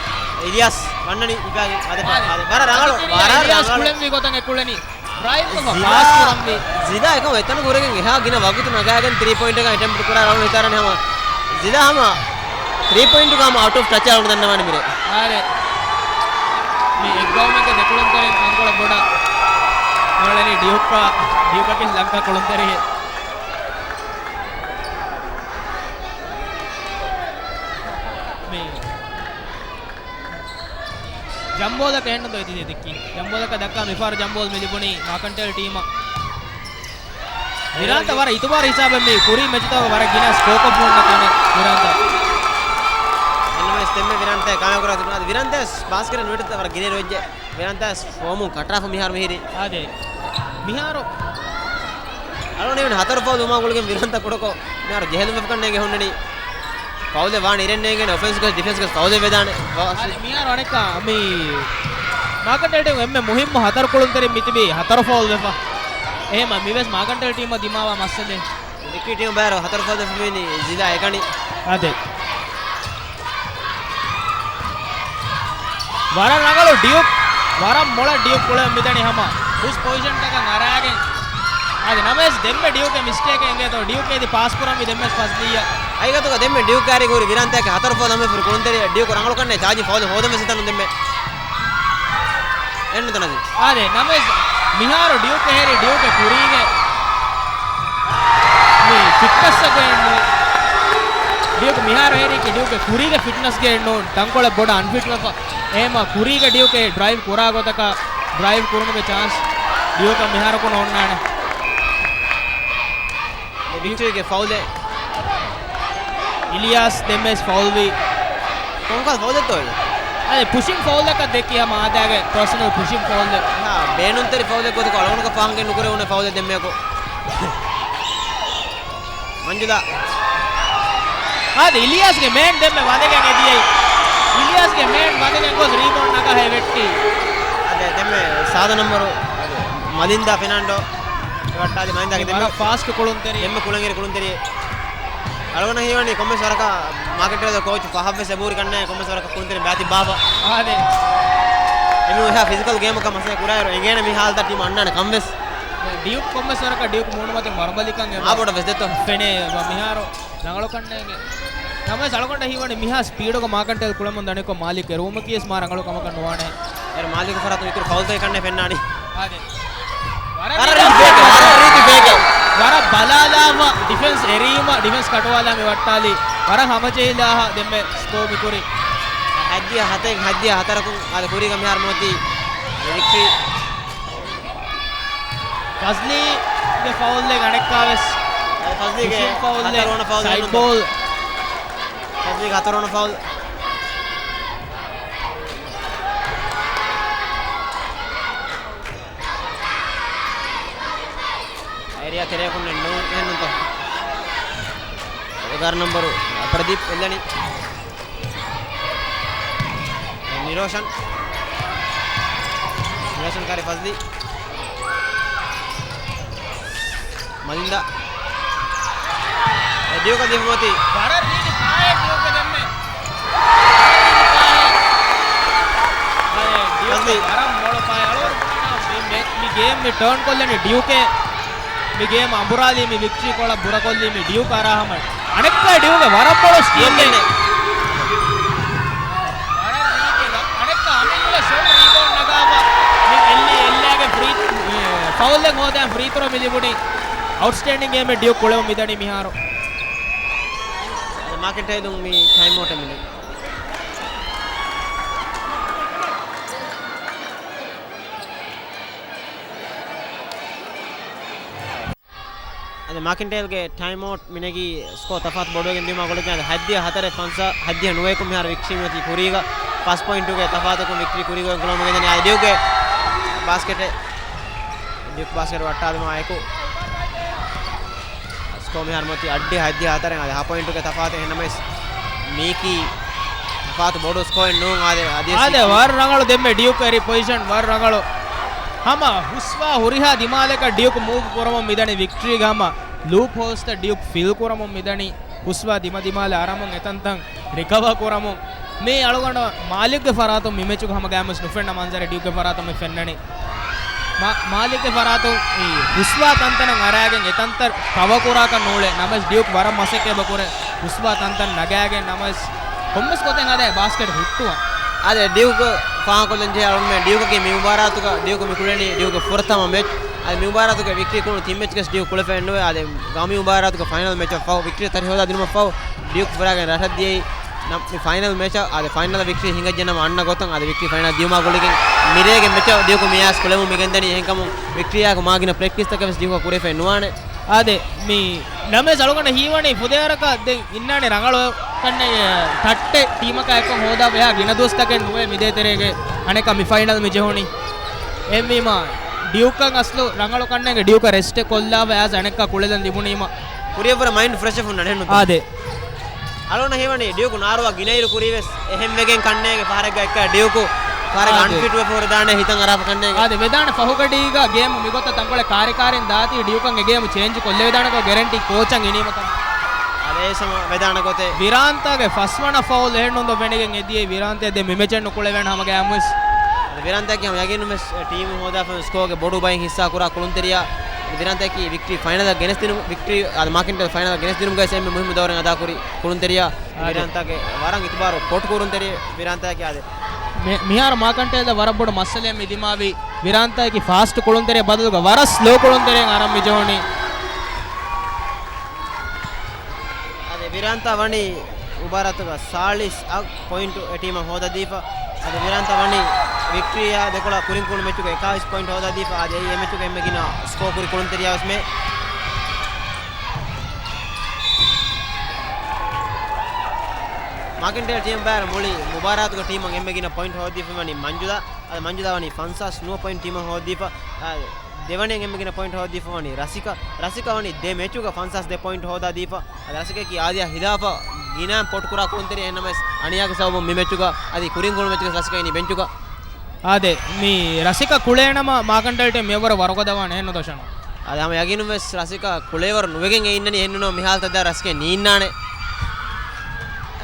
އިލްޔާސް ވަންނަނީ އިބާގެ އާދެ ޕާ، އާދެ. ވަރަށް ރަނގަޅު، ވަރަށް ރަނގަޅު. އިލްޔާސް ކުޅެންވީ ގޮތަށް އެކުޅެނީ. ޑްރައިވް ކޮށްފަ ޒިލާ، ޕާސް ކުރަންވީ. ޒިލާ އެކަމަ އެތަނަށް ހުރެގެން އެހާ ގިނަ ވަގުތު ނަގާގެން ތްރީ ޕޮއިންޓަކަށް އެޓެމްޕްޓް ކުރާ ރަނގަޅު ހިތާރަނި ހަމަ. ޒިލާ ހަމަ ތްރީ ޕޮއިންޓުގަ ހަމަ އައުޓް އޮފް ޓަޗް އަޅުގަނޑު ދަންނަވާނެ މިރޭ. އާދެ. މި އެއްގައުމެއްގެ ދެކުޅުންތެރިން ތަންކޮޅެއް ބޮޑަށް މިއުޅެނީ ޑިއުކް، ޑިއުކަކީ ލަންކާ ކުޅުންތެރިއެއް. މި ޖަމްބޯލަކަށް އެހެންނު ދޯ އެދި ދެއްކީ. ޖަމްބޯލަކަށް ދައްކާ މިފަހަރު ޖަމްބޯލް މި ލިބުނީ މާކަންޓޭލް ޓީމަށް. ވިރާންތަ ވަރަށް އިތުބާރު ހިސާބެއް މި ކުރީ މެޗުތަކުގަ ވަރަށް ގިނަ ސްކޯކޮށް ހުންނަ ތަނެއް ވިރާންތަ. އެންމެސް ދެންމެ ވިރާންތަ ކާމިޔާބު ކުރާ ތިބުނު. އަދި ވިރާންތަ ބާސްކެޓަށް ނުވެތި ވަރަށް ގިނަ ރޮއްޖެ. ވިރާންތަ ފޯމުން ކަޓާފަ މިހާރު މިހިރީ. އާދެ. މިހާރު. އަޅުގަނޑު ހަތަރު ފައުލު ވުމާ ގުޅިގެން ވިރާންތަ ކުޑަކޮށް މިހާރު ޖެހިލުން ވެފަކަން ނޭނގެ ހުންނަނީ. ފައުލެއް ވާން އިރެން ނޭނގެން އޮފެންސް ގަސް ޑިފެންސް ގަސް ފައުލެއް ވެދާނެ. އާދެ، މިހާރު އަނެއްކާ މި މާކަންޓޭލް ޓީމު އެންމެ މުހިއްމު ހަތަރު ކުޅުންތެރިން މިތިބީ ހަތަރު ފައުލް ވެފަ. އެހެމަ މިވެސް މާކަންޓޭލް ޓީމަށް ދިމާވާ މައްސަލައެއް. ވިކްޓަރީ ޓީމު ބާރު ހަތަރު ފައުލް ވެފަ މިވަނީ ޒިލާ އެކަނި. އާދެ. ވަރަށް ރަނގަޅު ޑިއުކް، ވަރަށް މޮޅަށް ޑިއުކް ކުޅެ މިދަނީ ހަމަ ހުސް ޕޮޒިޝަންތަކަށް އަރާގެން. އަދި ނަމަވެސް ދެންމެ ޑިއުކެއް މިސްޓޭކެއް އެނގޭތޯ، ޑިއުކް އެދި ޕާސް ކުރަންވީ ދެންމެސް ފަޒްލީއަށް. ހަގީގަތުގަ ދެންމެ ޑިއުކް ކާރި ހުރި ވިރާންތަކެއް ހަތަރު ފައުލް ހަމަ ފުރި ކުޅުންތެރި ޑިއުކް ރަނގަޅު ކަންނޭ ޗާޖި ފައުލް ހޯދަން ވެސް ހިތަނު ދެންމެ. އެންނުތަނަދި. އާދެ، ނަމަވެސް މިހާރު ޑިއުކް ހޭރި ޑިއުކް ކުރީގެ މި ފިޓްނަސް ގެންނު. ޑިއުކް މިހާރު ހޭރީކީ ޑިއުކް ކުރީގެ ފިޓްނަސް ގެންނު. ތަންކޮޅެއް ބޮޑަށް އަންފިޓް ވެފަ. އެހެމަ ކުރީގެ ޑިއުކް ޑްރައިވް ކުރާ ގޮތަކަށް ޑްރައިވް ކުރުމުގެ ޗާންސް ޑިއުކަށް މިހާރަކު ނޯންނާނެ. ވިކްޓަރީގެ ފައުލެއް. އިލިޔާސް ދެންމެސް ފައުލްވީ. ކޮންކަލަ ފައުލެއްތޯ އެ؟ އަދި ޕުޝިން ފައުލަކަށް ދެއްކި ހަމަ އާދައިގެ ޕާސަނަލް ޕުޝިން ފައުލެއް. ހާ، ބޭނުންތެރި ފައުލެއް ގޮތަކަށް އަޅުގަނޑަކަށް ފާހަގަ ނުކުރެވުނު ފައުލެއް ދެންމެއަކު. މަންޖުލާ. އާދެ، އިލިޔާސްގެ މޭން ދެންމެ ވަދެގެން އެދިޔައީ. އިލިޔާސްގެ މޭން ވަދެގެން ގޮސް ރީބައުންޑް ނަގާ ހެވެއްޓީ. އާދެ، ދެންމެ ސާދަ ނަމްބަރު މަލިންދާ ފެނާންޑޯ ވައްޓާލި މަލިންދާގެ ދެންމެ. ވަރަށް ފާސްޓް ކުޅުންތެރި. ދެންމެ ކުޅަނގެރި ކުޅުންތެރި. އަޅުގަނޑަށް ހީވަނީ ކޮންމެސް ވަރަކަށް މާކެޓް ކޯޗް ފަހަށްވެސް އެބަހުރި ކަންނޭ ކޮންމެސް ވަރަކަށް ކުޅުންތެރިން ބައިތިއްބާފަ. އާދެ. އެމީހުން އެހާ ފިޒިކަލް ގޭމަކަށް މަސައްކަތް ކުރާއިރު އެނގޭނެ މި ހާލަތަށް ޓީމް އަންނާނެ ކަންވެސް. ޑިއުކް ކޮންމެސް ވަރަކަށް ޑިއުކް މޫނުމަތިން ވަރަށް ބޮޑަށް ވެސް ދެއްތޯ. ފެނޭ މިހާރު ރަނގަޅު ކަންނޭނގެ. ނަމަވެސް އަޅުގަނޑަށް ހީވަނީ މިހާ ސްޕީޑުގަ މާކަންޓޭލް ކުޅެމުން ދަނިކޮށް މާލިކް އެރުވުމަކީވެސް މާ ރަނގަޅު ކަމަކަށް ނުވާނެ. އޭރު މާލިކު ފަރާތުން އިތުރު ފައުލްތަކެއް ކަންނޭ ފެންނާނީ. އާދެ. ވަރަށް ވަރަށް ރީތި ބޭކެއް، ވަރަށް ރީތި ބޭކެއް. ވަރަށް ބަލާލާފަ ޑިފެންސް އެރީމަ، ޑިފެންސް ކަޓުވާލާ މި ވައްޓާލީ. ވަރަށް ހަމަޖެހިލާހަ ދެންމެ ސްކޯ މިކުރީ. ހައްދިހަ ހަތެއް، ހައްދިހަ ހަތަރަކުން އާދެ ކުރީގަ މިހާރު މޯތީ ވިކްޓަރީ. ފަޒްލީގެ ފައުލްއެއް އަނެއްކާވެސް. އަދި ފަޒްލީގެ ކުޝިން ފައުލްއެއް، ހަތަރުވަނަ ފައުލް ސައިޑް ވެއްނުން. ބޯލް. ފަޒްލީގެ ހަތަރުވަނަ ފައުލް. އޭރިއާ ތެރެއަކުން ނޫން އެހެންނުތޯ. އެގާރަ ނަންބަރު ޕްރަދީޕް އެއްލަނީ. ނިރޯޝަން. ނިރޯޝަން ކާރި ފަޒްލީ. މަލިންދާ. އެ ޑިއުކަށް ދީފަ މޯތީ. ވަރަށް ރީތި ޕާހެއް ޑިއުކަށް ދެންމެ. ވަރަށް ރީތި ޕާހެއް. އަދެ، ޑިއުކަށް ފަޒްލީ. ވަރަށް މޮޅު ޕާހެއް. އަޅުގަނޑު މި މެ-، މި ގޭމް މި ޓާން ކޮށްލަނީ ޑިއުކޭ. މި ގޭމް އަނބުރާލީ މި ވިކްޓަރީ ކޮޅަށް ބުރަކޮށްލީ މި ޑިއުކް އަރާ ހަމަ. އަނެއްކާ ޑިއުކްގެ ވަރަށް ބޮޑު ސްޓީލް. ޑިއުކް އެއް. ވަރަށް ރީތި ރަ-، އަނެއްކާ އަމިއްލަ ޝޮޓް ރީބައުންޑް ނަގާފަ މި އެއްލި އެއްލާގެ ފްރީ، އެ، ފައުލްއެއް ހޯދާ ފްރީ ތްރޯ މި ލިބުނީ. އައުޓްސްޓޭންޑިން ގޭމެއް ޑިއުކް ކުޅެވުން މިދަނީ މިހާރު. އަދި މާކެންޓައިލުން މި ޓައިމް އައުޓެއް މިލީ. އަދި މާކިންޓޭލްގެ ޓައިމް އައުޓް މިނެގީ ސްކޯ ތަފާތު ބޮޑުވެގެން ދިޔުމާ ގުޅިގެން އަދި ހައްދިހަ ހަތަރެއް ފަންސާ، ހައްދިހަ ނުވައެކު މިހާރު ވިކްޓަރީ މިއޮތީ ކުރީގަ ފަސް ޕޮއިންޓުގެ ތަފާތަކުން ވިކްޓަރީ ކުރީގަ އިންކުޅަމުން ގެންދަނީ. އަދި ޑިއުކްގެ ބާސްކެޓެއް، ޑިއުކް ބާސްކެޓް ވައްޓާލުމާ އެކު ސްކޯ މިހާރު މިއޮތީ އައްޑިހަ ހަތްދިހަ ހަތަރެއް އަދި ހަ ޕޮއިންޓުގެ ތަފާތެއް. އެހެންނަމަވެސް މީކީ ފާތު ބޮޑު ސްކޯއެއް ނޫން. އާދެ، އަދިވެސް އާދެ، ވިކްޓްރީ. ވަރަށް ރަނގަޅު ދެންމެ ޑިޔުކް އެރި ޕޮޒިޝަން ވަރަށް ރަނގަޅު. ހަމަ ހުސްވާ ހުރިހާ ދިމާލަކަށް ޑިޔުކް މޫވް ކުރަމުން މިދަނީ ވިކްޓްރީގެ ހަމަ ލޫޕް ހޯލްސްތައް ޑިޔުކް ފިލް ކުރަމުން މިދަނީ. ހުސްވާ ދިމަދިމާލަށް އަރަމުން އެތަންތަން ރިކަވަރ ކުރަމުން. މީ އަޅުގަނޑަށް މާލިކްގެ ފަރާތުން މި މެޗުގަ ހަމަ ގައިމުވެސް ނުފެންނަ މަންޒަރެއް ޑިޔުކްގެ ފަރާތުން މި ފެންނަނީ. މާ-، މާލިކްގެ ފަރާތުން އީ ހުސްވާ ތަންތަނަށް އަރާގެން އެތަންތައް ކަވަރ ކުރާކަށް ނޫޅޭ. ނަމަވެސް ޑިޔުކް ވަރަށް މަސައްކަތް އެބަ ކުރޭ. ހުސްވާ ތަންތަން ނަގާގެން ނަމަވެސް ކޮންމެސް ގޮތެއް ހަދާ ބާސްކެޓް ހުއްޓުވާ. އާދެ، ޑިޔުކް ފާހަގަކޮށްލަން ޖެހޭ އަޅުގަނޑުމެން ޑިޔުކްގެ މި މުބާރާތުގަ ޑިޔުކް މި ކުޅެނީ ޑިޔުކްގެ ފުރަތަމަ މެޗް. އަދި މި މުބާރާތުގެ ވިކްޓްރީ ކުޅުނު ތިން މެޗްގެސް ޑިޔުކް ކުޅެފައެއް ނުވޭ. އާދެ، ގައުމީ މުބާރާތުގެ ފައިނަލް މެޗަށް ފަހު ވިކްޓްރީ ތަށި ހޯދާ ދިނުމަށް ފަހު ޑިޔުކް ފުރާގެން ރަށަށް ދިޔައީ. ނަމަ މި ފައިނަލް މެޗަށް އާދެ، ފައިނަލަށް ވިކްޓްރީ ހިނގައްޖެ ނަމަ އަންނަ ގޮތަށް އާދެ، ވިކްޓްރީ ފައިނަލް ދިޔުމާ ގުޅިގެން މިރޭގެ މެޗަށް ޑިޔުކް މި އައިސް ކުޅެމުން މި ގެންދަނީ. އެހެންކަމުން ވިކްޓްރީއާއެކު މާ ގިނަ ޕްރެކްޓިސްތަކެއް ވެސް ޑިޔުކަށް ކުރެވިފައެއް ނުވާނެ. އާދެ، މި ނަމަވެސް އަޅުގަނޑަށް ހީވަނީ ފުދޭވަރަކަށް ދެން އިންނާނެ ރަނގަޅު ކަންނޭނގެ ތައްޓެއް ޓީމަކާ އެއްކޮށް ހޯދާ އެހާ ގިނަ ދުވަސްތަކެއް ނުވޭ މިދޭތެރޭގެ. އަނެއްކާ މި ފައިނަލް މި ޖެހުނީ. އެހެންވީމާ ޑިޔުކަށް އަސްލު ރަނގަޅު ކަންނޭނގެ ޑިޔުކަށް ރެސްޓެއް ކޮށްލާފަ އައިސް އަނެއްކާ ކުޅެލަން ލިބުނީމަ. ކުރިއަށްވުރެ މައިންޑް ފްރެޝް އެއް ހުންނަން އެހެންނު. އާދެ. އަޅުގަނޑަށް ހީވަނީ ޑިޔުކު ނާރުވާ ގިނައިރު ކުރީވެސް އެހެންވެގެން ކަންނޭނގެ ފަހަރެއްގަ އެއްކާ ޑިޔުކު ފަހަރެއްގަ އާދެ. އަންފިޓްވެފަ ހުރެދާނެ ހިތަށް އަރާފަ ކަންނޭނގެ. އާދެ، ވެދާނެ ފަހުގަޑީގަ ގޭމު މިގޮތަށް ތަންކޮޅެއް ކާރިކާރިން ދާތީ ޑިޔުކަށް އެ ގޭމު ޗޭންޖް ކޮށްލެވިދާނެކޯ ގެރެންޓީ ކޯޗަށް އިނީމަ ކަމަށް. އާދެ، އޭސަމަ ވެދާނެ ގޮތެއް. ވިރާންތާގެ ފަސްވަނަ ފައުލް އެހެން ނުންދޯ ފެނިގެން އެދިޔައީ ވިރާންތާ ދެން މި މެޗެއް ނުކުޅެވޭނެ ހަމަ ގައިމުވެސް. އާދެ، ވިރާންތާއަކީ ހަމަ ޔަގީނުންވެސް ޓީމު ހޯދާފަ ސްކޯގެ ބޮޑު ބައިން ހިއްސާ ކުރާ ކުޅުންތެރިޔާ. ވިރާންތާއަކީ ވިކްޓްރީ ފައިނަލަށް ގެނެސްދިނު-، ވިކްޓްރީ އާދެ، މާކެންޓޭލް ފައިނަލަށް ގެނެސްދިނުމުގައި އެންމެ މުހިއްމު ދައުރެއް އަދާކުރި ކުޅުންތެރިޔާ. އާދެ. ވިރާންތާގެ ވަރަށް އިތުބާރު ކޯޓް ކުރުންތެރި ވިރާންތާއަކީ އާދެ. މި-، މިހާރު މާކަންޓޭލް ވަރަށް ބޮޑު މައްސަލައެއް މި ދިމާވީ. ވިރާންތާއަކީ ފާސްޓް ކުޅުންތެރި ބަދަލުގަ ވަރަށް ސްލޯ ކުޅުންތެރިއެއް އަރަން މި ޖެހުނީ. އަދި ވިރާންތާ ވަނީ މުބާރާތުގަ ސާޅީސް އަށް ޕޮއިންޓު އެ ޓީމަށް ހޯދަދީފަ. އަދި ވިރާންތާ ވަނީ ވިކްޓްރީއާ ދެކޮޅަށް ކުރިން ކުޅުނު މެޗުގަ އެކާވީސް ޕޮއިންޓު ހޯދަދީފަ. އަދި އެއީ އެ މެޗުގެ އެންމެ ގިނަ ސްކޯ ކުރި ކުޅުންތެރިޔާވެސް މެ. މާކެންޓޭލް ޓީމް ބާރަ މުޅި މުބާރާތުގަ ޓީމަށް އެންމެ ގިނަ ޕޮއިންޓް ހޯދީފަ ވަނީ މަންޖުލާ. އަދި މަންޖުލާ ވަނީ ފަންސާސް ނުވަ ޕޮއިންޓް ޓީމަށް ހޯދީފަ. އަ، ދެވަނައިން އެންމެ ގިނަ ޕޮއިންޓް ހޯދީފަ ވަނީ ރަސިކަ. ރަސިކަ ވަނީ ދެ މެޗުގަ ފަންސާސް ދެ ޕޮއިންޓް ހޯދާދީފަ. އަދި ރަސިކައަކީ އާދިޔާ ހިލާފަށް ގިނަ ޕޮޓް ކުރާ ކުޅުންތެރި އެހެންނަމަވެސް އަނިޔާގެ ސަބަބުން މި މެޗުގަ އަދި ކުރިން ކުޅުނު މެޗުގަ ރަސިކަ އިނީ ބެންޗުގަ. އާދެ، މި ރަސިކަ ކުޅޭނަމަ މާކަންޓޭލް ޓީމް މިއަށްވުރެ ވަރުގަދަވާނެ އެހެން ނުދޮށަނު. އާދެ، ހަމަ ޔަގީނުންވެސް ރަސިކަ ކުޅޭވަރު ނުވެގެން އެ އިންނަނީ އެހެންނުނޯ މި ހާލަތަށް ދާ ރަސިކަ ނީންނާނެ.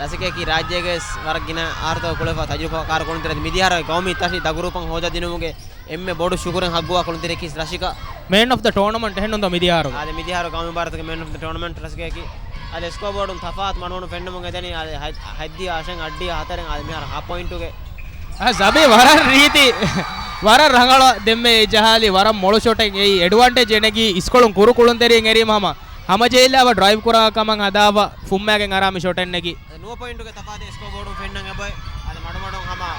ރަސިކައަކީ ރާއްޖޭގަވެސް ވަރަށް ގިނަ އާރުތަކަށް ކުޅެފަ ތަޖުރިބާކާރު ކުޅުންތެރި މިދިހާރު ގައުމީ ތަށި ދަގުރޫޕަށް ހޯދާދިނުމުގެ އެންމެ ބޮޑު ޝުކުރެއް ހައްގުވާ ކުޅުންތެރިޔަކީ ރަޝިކާ. މޭން އޮފް ދަ ޓޯނަމަންޓް އެހެންނުންތޯ މިދިޔާރު؟ އާދެ، މިދިޔާރު ގައުމީ މުބާރާތުގެ މޭން އޮފް ދަ ޓޯނަމަންޓް ރަޝިކާއަކީ. އާދެ، ސްކޯ ބޯޑުން ތަފާތު މަޑުމަޑުން ފެންނަމުން އެދަނީ. އާދެ، ހަތް-، ހަތްދިހަ އަށެއް އަށްޑިހަ ހަތަރެއް. އާދެ، މިހާރު ހަ ޕޮއިންޓުގެ. އާ، ޒަބީ ވަރަށް ރީތި، ވަރަށް ރަނގަޅަށް ދެންމެ އެ ޖަހާލި، ވަރަށް މޮޅު ޝޮޓެއް އެއީ އެޑްވާންޓޭޖް އެނެގީ އިސްކޮޅުން ކުރު ކުޅުންތެރިން އެރީމަ ހަމަ ހަމަޖެހިލާފަ ޑްރައިވް ކުރާ ކަމަށް ހަދާފަ ފުއްމާގެން އަރާ މި ޝޮޓެއް ނެގީ. ނުވަ ޕޮއިންޓުގެ ތަފާތެއް ސްކޯ ބޯޑުން ފެންނަން އެބައޮތް. އަދި މަޑުމަޑުން ހަމަ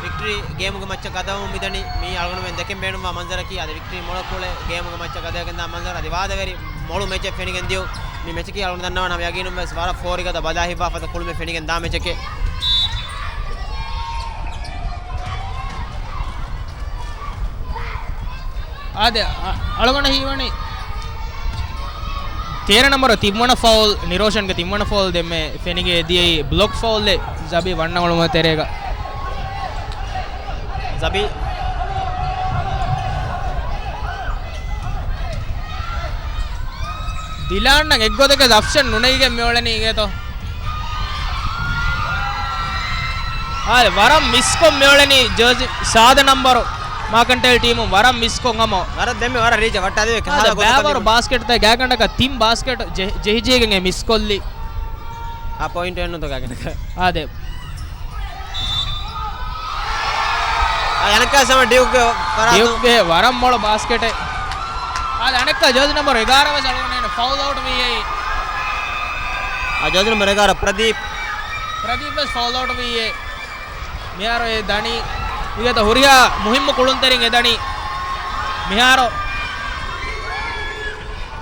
ވިކްޓްރީ ގޭމުގެ މައްޗަށް ގަދަވަމުން މިދަނީ. މީ އަޅުގަނޑުމެން ދެކެން ބޭނުންވާ މަންޒަރަކީ އަދި ވިކްޓްރީ މޮޅަށް ކުޅެ ގޭމުގެ މައްޗަށް ގަދަވެގެންދާ މަންޒަރު. އަދި ވާދަވެރި މޮޅު މެޗެއް ފެނިގެން ދިޔުން. މި މެޗަކީ އަޅުގަނޑު ދަންނަވާނެ ހަމަ ޔަގީނުން ވެސް ވަރަށް ފޯރިގަދަ ބަލާ ހިތްވާ ފަދަ ކުޅުމެއް ފެނިގެން ދާ މެޗެކޭ. އާދެ، އަ-، އަޅުގަނޑަށް ހީވަނީ ތޭރަ ނަންބަރު ތިންވަނަ ފައުލް، ނިރޯޝަންގެ ތިންވަނަ ފައުލް ދެންމެ ފެނިގެ ދިޔައީ ބްލޮކް ފައުލެއް ޒަބީ ވަންނަ އުޅުމުގެ ތެރޭގަ. ޒަބީ. ދިލާންނަށް އެއްގޮތަކަށް އޮޕްޝަން ނުނެގިގެން މިއުޅެނީ އިނގޭތޯ. އާދެ، ވަރަށް މިސްކޮށް މިއުޅެނީ ޖާޒި ސާދަ ނަންބަރު މާކަންޓޭލް ޓީމުން ވަރަށް މިސްކޮށް ހަމަ. ވަރަށް ދެންމެ ވަރަށް ރީޗަށް ވައްޓާދެވޭ އާދެ، ކަހަލަ ގޮތަކަށް ބައިވަރު ބާސްކެޓްތައް ގާތްގަނޑަކަށް ތިން ބާސްކެޓް ޖެ-، ޖެހިޖެހިގެން އެ މިސްކޮށްލީ. އާ ޕޮއިންޓް އެއްނުތޯ ގާތްގަނޑަކަށް. އާދެ. އަނެއްކާ ސަމަ ޑިޔުކްގެ ފަރާތުން. ޑިޔުކްގެ ވަރަށް މޮޅު ބާސްކެޓެއް. އާދެ، އަނެއްކާ ޖާޒި ނަންބަރު އެގާރަ ވެސް އަޅުގަނޑު ފައުލް އައުޓް ވީއޭ. އާ، ޖާޒި ނަންބަރު އެގާރަ ޕްރަދީޕް. ޕްރަދީޕް ވެސް ފައުލް އައުޓް ވީއޭ. މިހާރު އެ ދަނީ އިގޭތަ ހުރިހާ މުހިއްމު ކުޅުންތެރިން އެ ދަނީ. މިހާރު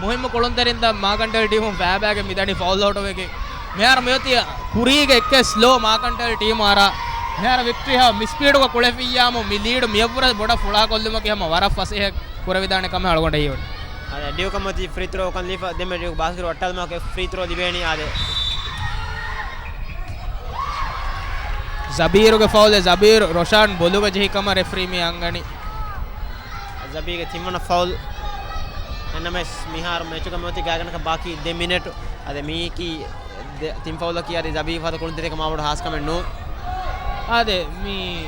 މުހިއްމު ކުޅުންތެރިންތައް މާކަންޓޭލް ޓީމުން ފައިބާގެ މިދަނީ ފައުލް އައުޓުވެގެން. މިހާރު މިއޮތީ ކުރީގެ އެއްކެ ސްލޯ މާކަންޓޭލް ޓީމު އަރާ. މިހާރު ވިކްޓްރީ ހަމަ މިސްޕީޑުގަ ކުޅެފިއްޔާމު މި ލީޑު މިއަށްވުރެ ބޮޑަށް ފުޅާކޮށްލުމަކީ ހަމަ ވަރަށް ފަސޭހަ ކުރެވިދާނެ ކަމެއް އަޅުގަނޑަށް ހީވަނީ. އާދެ، ޑިޔުކަށް މަތީ ފްރީ ތްރޯ ކަން ލީފަ ދެންމެ ޑިޔުކް ބާސްކެޓް ވައްޓާލުމަކަށް ފްރީ ތްރޯ ލިބޭނީ. އާދެ. ޒަބީރުގެ ފައުލެއް، ޒަބީރު ރޮޝާން ބޮލުގަ ޖެހި ކަމަށް ރެފްރީ މި އަންގަނީ. ޒަބީގެ ތިންވަނަ ފައުލް. އެންނަމެސް މިހާރު މެޗުގެ މިއޮތީ ގާތްގަނޑަކަށް ބާކީ ދެ މިނެޓް. އަދި މީކީ ދެ-، ތިން ފައުލަކީ އަދި ޒަބީ ފަދަ ކުޅުންތެރިކަ މާބޮޑު ހާސްކަމެއް ނޫން. އާދެ، މީ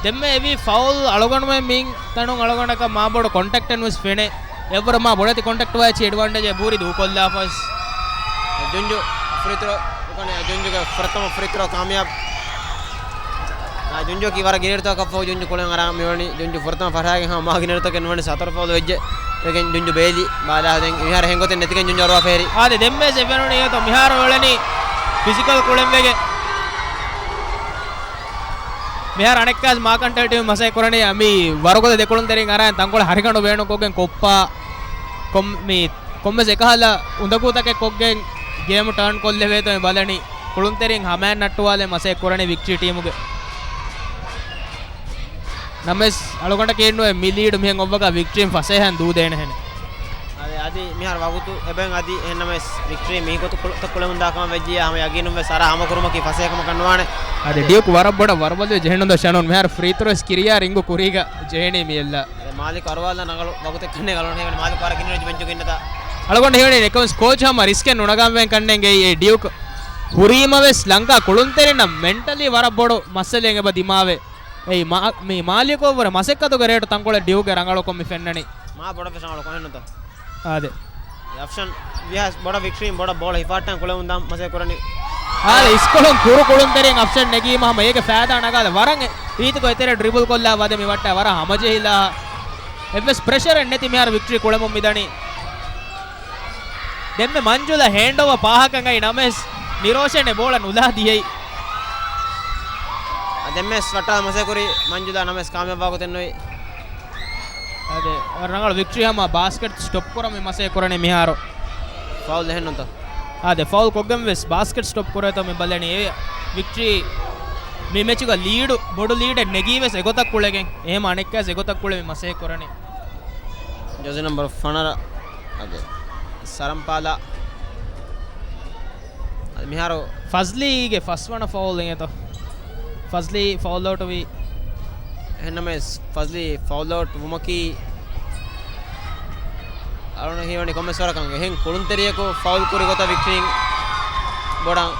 ދެންމެ އެވީ ފައުލް އަޅުގަނޑުމެން މި ތަނުން އަޅުގަނޑަކަށް މާބޮޑު ކޮންޓެކްޓެއް ނުވެސް ފެނޭ. އެއްވަރު މާ ބޮޑެތި ކޮންޓެކްޓް ވާ އެއްޗި އެޑްވާންޓޭޖެއް ބޫރި ދޫކޮށްލާފަސް. ޖުންޖު ފްރީ ތްރޯ ކުރަނީ، ޖުންޖުގެ ފުރަތަމަ ފްރީ ތްރޯ ކާމިޔާބު. އާ، ޖުންޖު ކީ ވަރަށް ގިނައިރުތަކަށް ފަހު ޖުންޖު ކުޅެން އަރާ މިވަނީ. ޖުންޖު ފުރަތަމަ ފަށާގެން ހަމަ މާ ގިނައިރުތަކެއް ނުވަނީ ހަތަރު ފައުލު ވެއްޖެ. ވެގެން ޖުންޖު ބޭލި ބާލާ ދެން މިހާރު ހެންގޮތެއް ނެތިގެން ޖުންޖު އަރުވާފަ ހެރި. އާދެ، ދެންމެސް އެ ފެނުނީ އެތޯ މިހާރު އޮޅެނީ ފިޒިކަލް ކުޅެން ވެގެން. މިހާރު އަނެއްކާސް މާކަންޓަލް ޓީމް މަސައްކަތް ކުރަނީ މި ވަރުގަދަ ދެކުޅުންތެރިން އަރާން ތަންކޮޅެއް ހަރިގަނޑު ބޭނުންކޮށްގެން ކޮއްޕާ ކޮން-، މި ކޮންމެސް އެކަހަލަ އުނދަގޫތަކެއް ކޮށްގެން ގޭމު ޓާން ކޮށްލެވޭތޯ މި ބަލަނީ. ކުޅުންތެރިން ހަމައަށް ނައްޓުވާލެ މަސައްކަތް ކުރަނީ ވިކްޓްރީ ޓީމުގެ. ނަމަވެސް އަޅުގަނޑަކީ އިންނުވޭ މި ލީޑު މިހެން އޮއްވަގާ ވިކްޓްރީން ފަސޭހައިން ދޫދޭނެހެނެއް. އަދި، އަދި މިހާރު ވަގުތު އެބައިން އަދި އެހެންނަމަވެސް ވިކްޓްރީ މިގޮތަށް ކުޅު-، ކުޅެމުންދާ ކަމަށް ވެއްޖިއްޔާ ހަމަ ޔަގީނުންވެސް އަރާ ހަމަކުރުމަކީ ފަސޭހަކަމަކަށް ނުވާނެ. އަދި ޑިޔުކް ވަރަށް ބޮޑަށް ވަރުބަލިވެ ޖެހެން އުނދަ ޝަނުން މިހާރު ފްރީ ތްރޯސް ކިރިޔާ ރިންގު ކުރީގަ ޖެހެނީ މިއެއްލާ. އެ މާލިކު އަރުވާލާ ރަނގަޅު ވަގުތެއް ކަންނޭނގެ އަޅުގަނޑު ހީވަނީ މާލިކު ވަރަށް ގިނަ ރިވެންޖުގެ އިންނަތާ. އަޅުގަނޑު ހީވަނީ ނެކަމްސް ކޯޗް ހަމަ ރިސްކެއް ނުނަގަންވެން ކަންނޭނގެ އެ ޑިޔުކް. ހުރީމަވެސް ލަންކާ ކުޅުންތެރިންނަށް މެންޓަލީ ވަރަށް ބޮޑު މައްސަލައެއް އެބަ ދިމާވޭ. އެއީ މާ-، މި މާލިކު އޮއްވުރެ މަސައްކަތުގެ ރޭޓު ތަންކޮޅެއް ޑިޔުކްގެ ރަނގަޅުކޮށް މި ފެންނަނީ. މާ ބޮޑަށް ވެސް ރަނގަޅު ކޮންހެންނުތޯ؟ އާދެ. އެ އޮޕްޝަން ވިހާސް ބޮޑަށް ވިކްޓްރީން ބޮޑަށް ބޯޅަ ހިފާއްޓަން ކުޅެމުން ދާން މަސައްކަތް ކުރަނީ. އާދެ، އިސްކޮޅުން ކުރު ކުޅުންތެރިން އޮޕްޝަން ނެގީމަ ހަމަ އޭގެ ފައިދާ ނަގާލަ ވަރަށް ރީތިކޮށް އެތެރެ ޑްރިބުލް ކޮށްލާ ވަދެ މި ވައްޓާ ވަރަށް ހަމަޖެހިލާ. އެއްވެސް ޕްރެޝަރެއް ނެތި މިހާރު ވިކްޓްރީ ކުޅެމުން މިދަނީ. ދެންމެ މަންޖުލަ ހޭންޑް އޯވާ ފާހަކަން އައި ނަމަވެސް ނިރޯޝަން އެ ބޯޅަ ނުލާ ދިޔައީ. އަ، ދެންމެސް ވައްޓާ މަސައްކަތް ކުރި މަންޖުލާ ނަމަވެސް ކާމިޔާބު ވާގޮތެއް ނުވި. އާދެ، ރަނގަޅު ވިކްޓްރީ ހަމަ ބާސްކެޓް ސްޓޮޕް ކުރަން މި މަސައްކަތް ކުރަނީ މިހާރު. ފައުލް އެހެންނުތަ؟ އާދެ، ފައުލް ކޮށްގެން ވެސް ބާސްކެޓް ސްޓޮޕް ކުރޭތޯ މި ބަލަނީ. އެ ވިކްޓްރީ މި މެޗުގަ ލީޑު، ބޮޑު ލީޑެއް ނެގީ ވެސް އެގޮތަށް ކުޅެގެން. އެހެމަ އަނެއްކާސް އެގޮތަށް ކުޅެ މި މަސައްކަތް ކުރަނީ. ޖާޒީ ނަމްބަރު ފަނަރަ. އާދެ، ސަރަންޕާލާ. އަދި މިހާރު ފަޒްލީގެ ފަސްވަނަ ފައުލް އިނގޭތޯ. ފަޒްލީ ފައުލް އައުޓް ވީ. އެހެންނަމަވެސް ފަޒްލީ ފައުލް އައުޓް ވުމަކީ އަޅުގަނޑު ހީވަނީ ކޮންމެސް ވަރަކަށް އެހެން ކުޅުންތެރިޔަކު ފައުލް ކުރި ގޮތަށް ވިކްޓްރީން ބޮޑަށް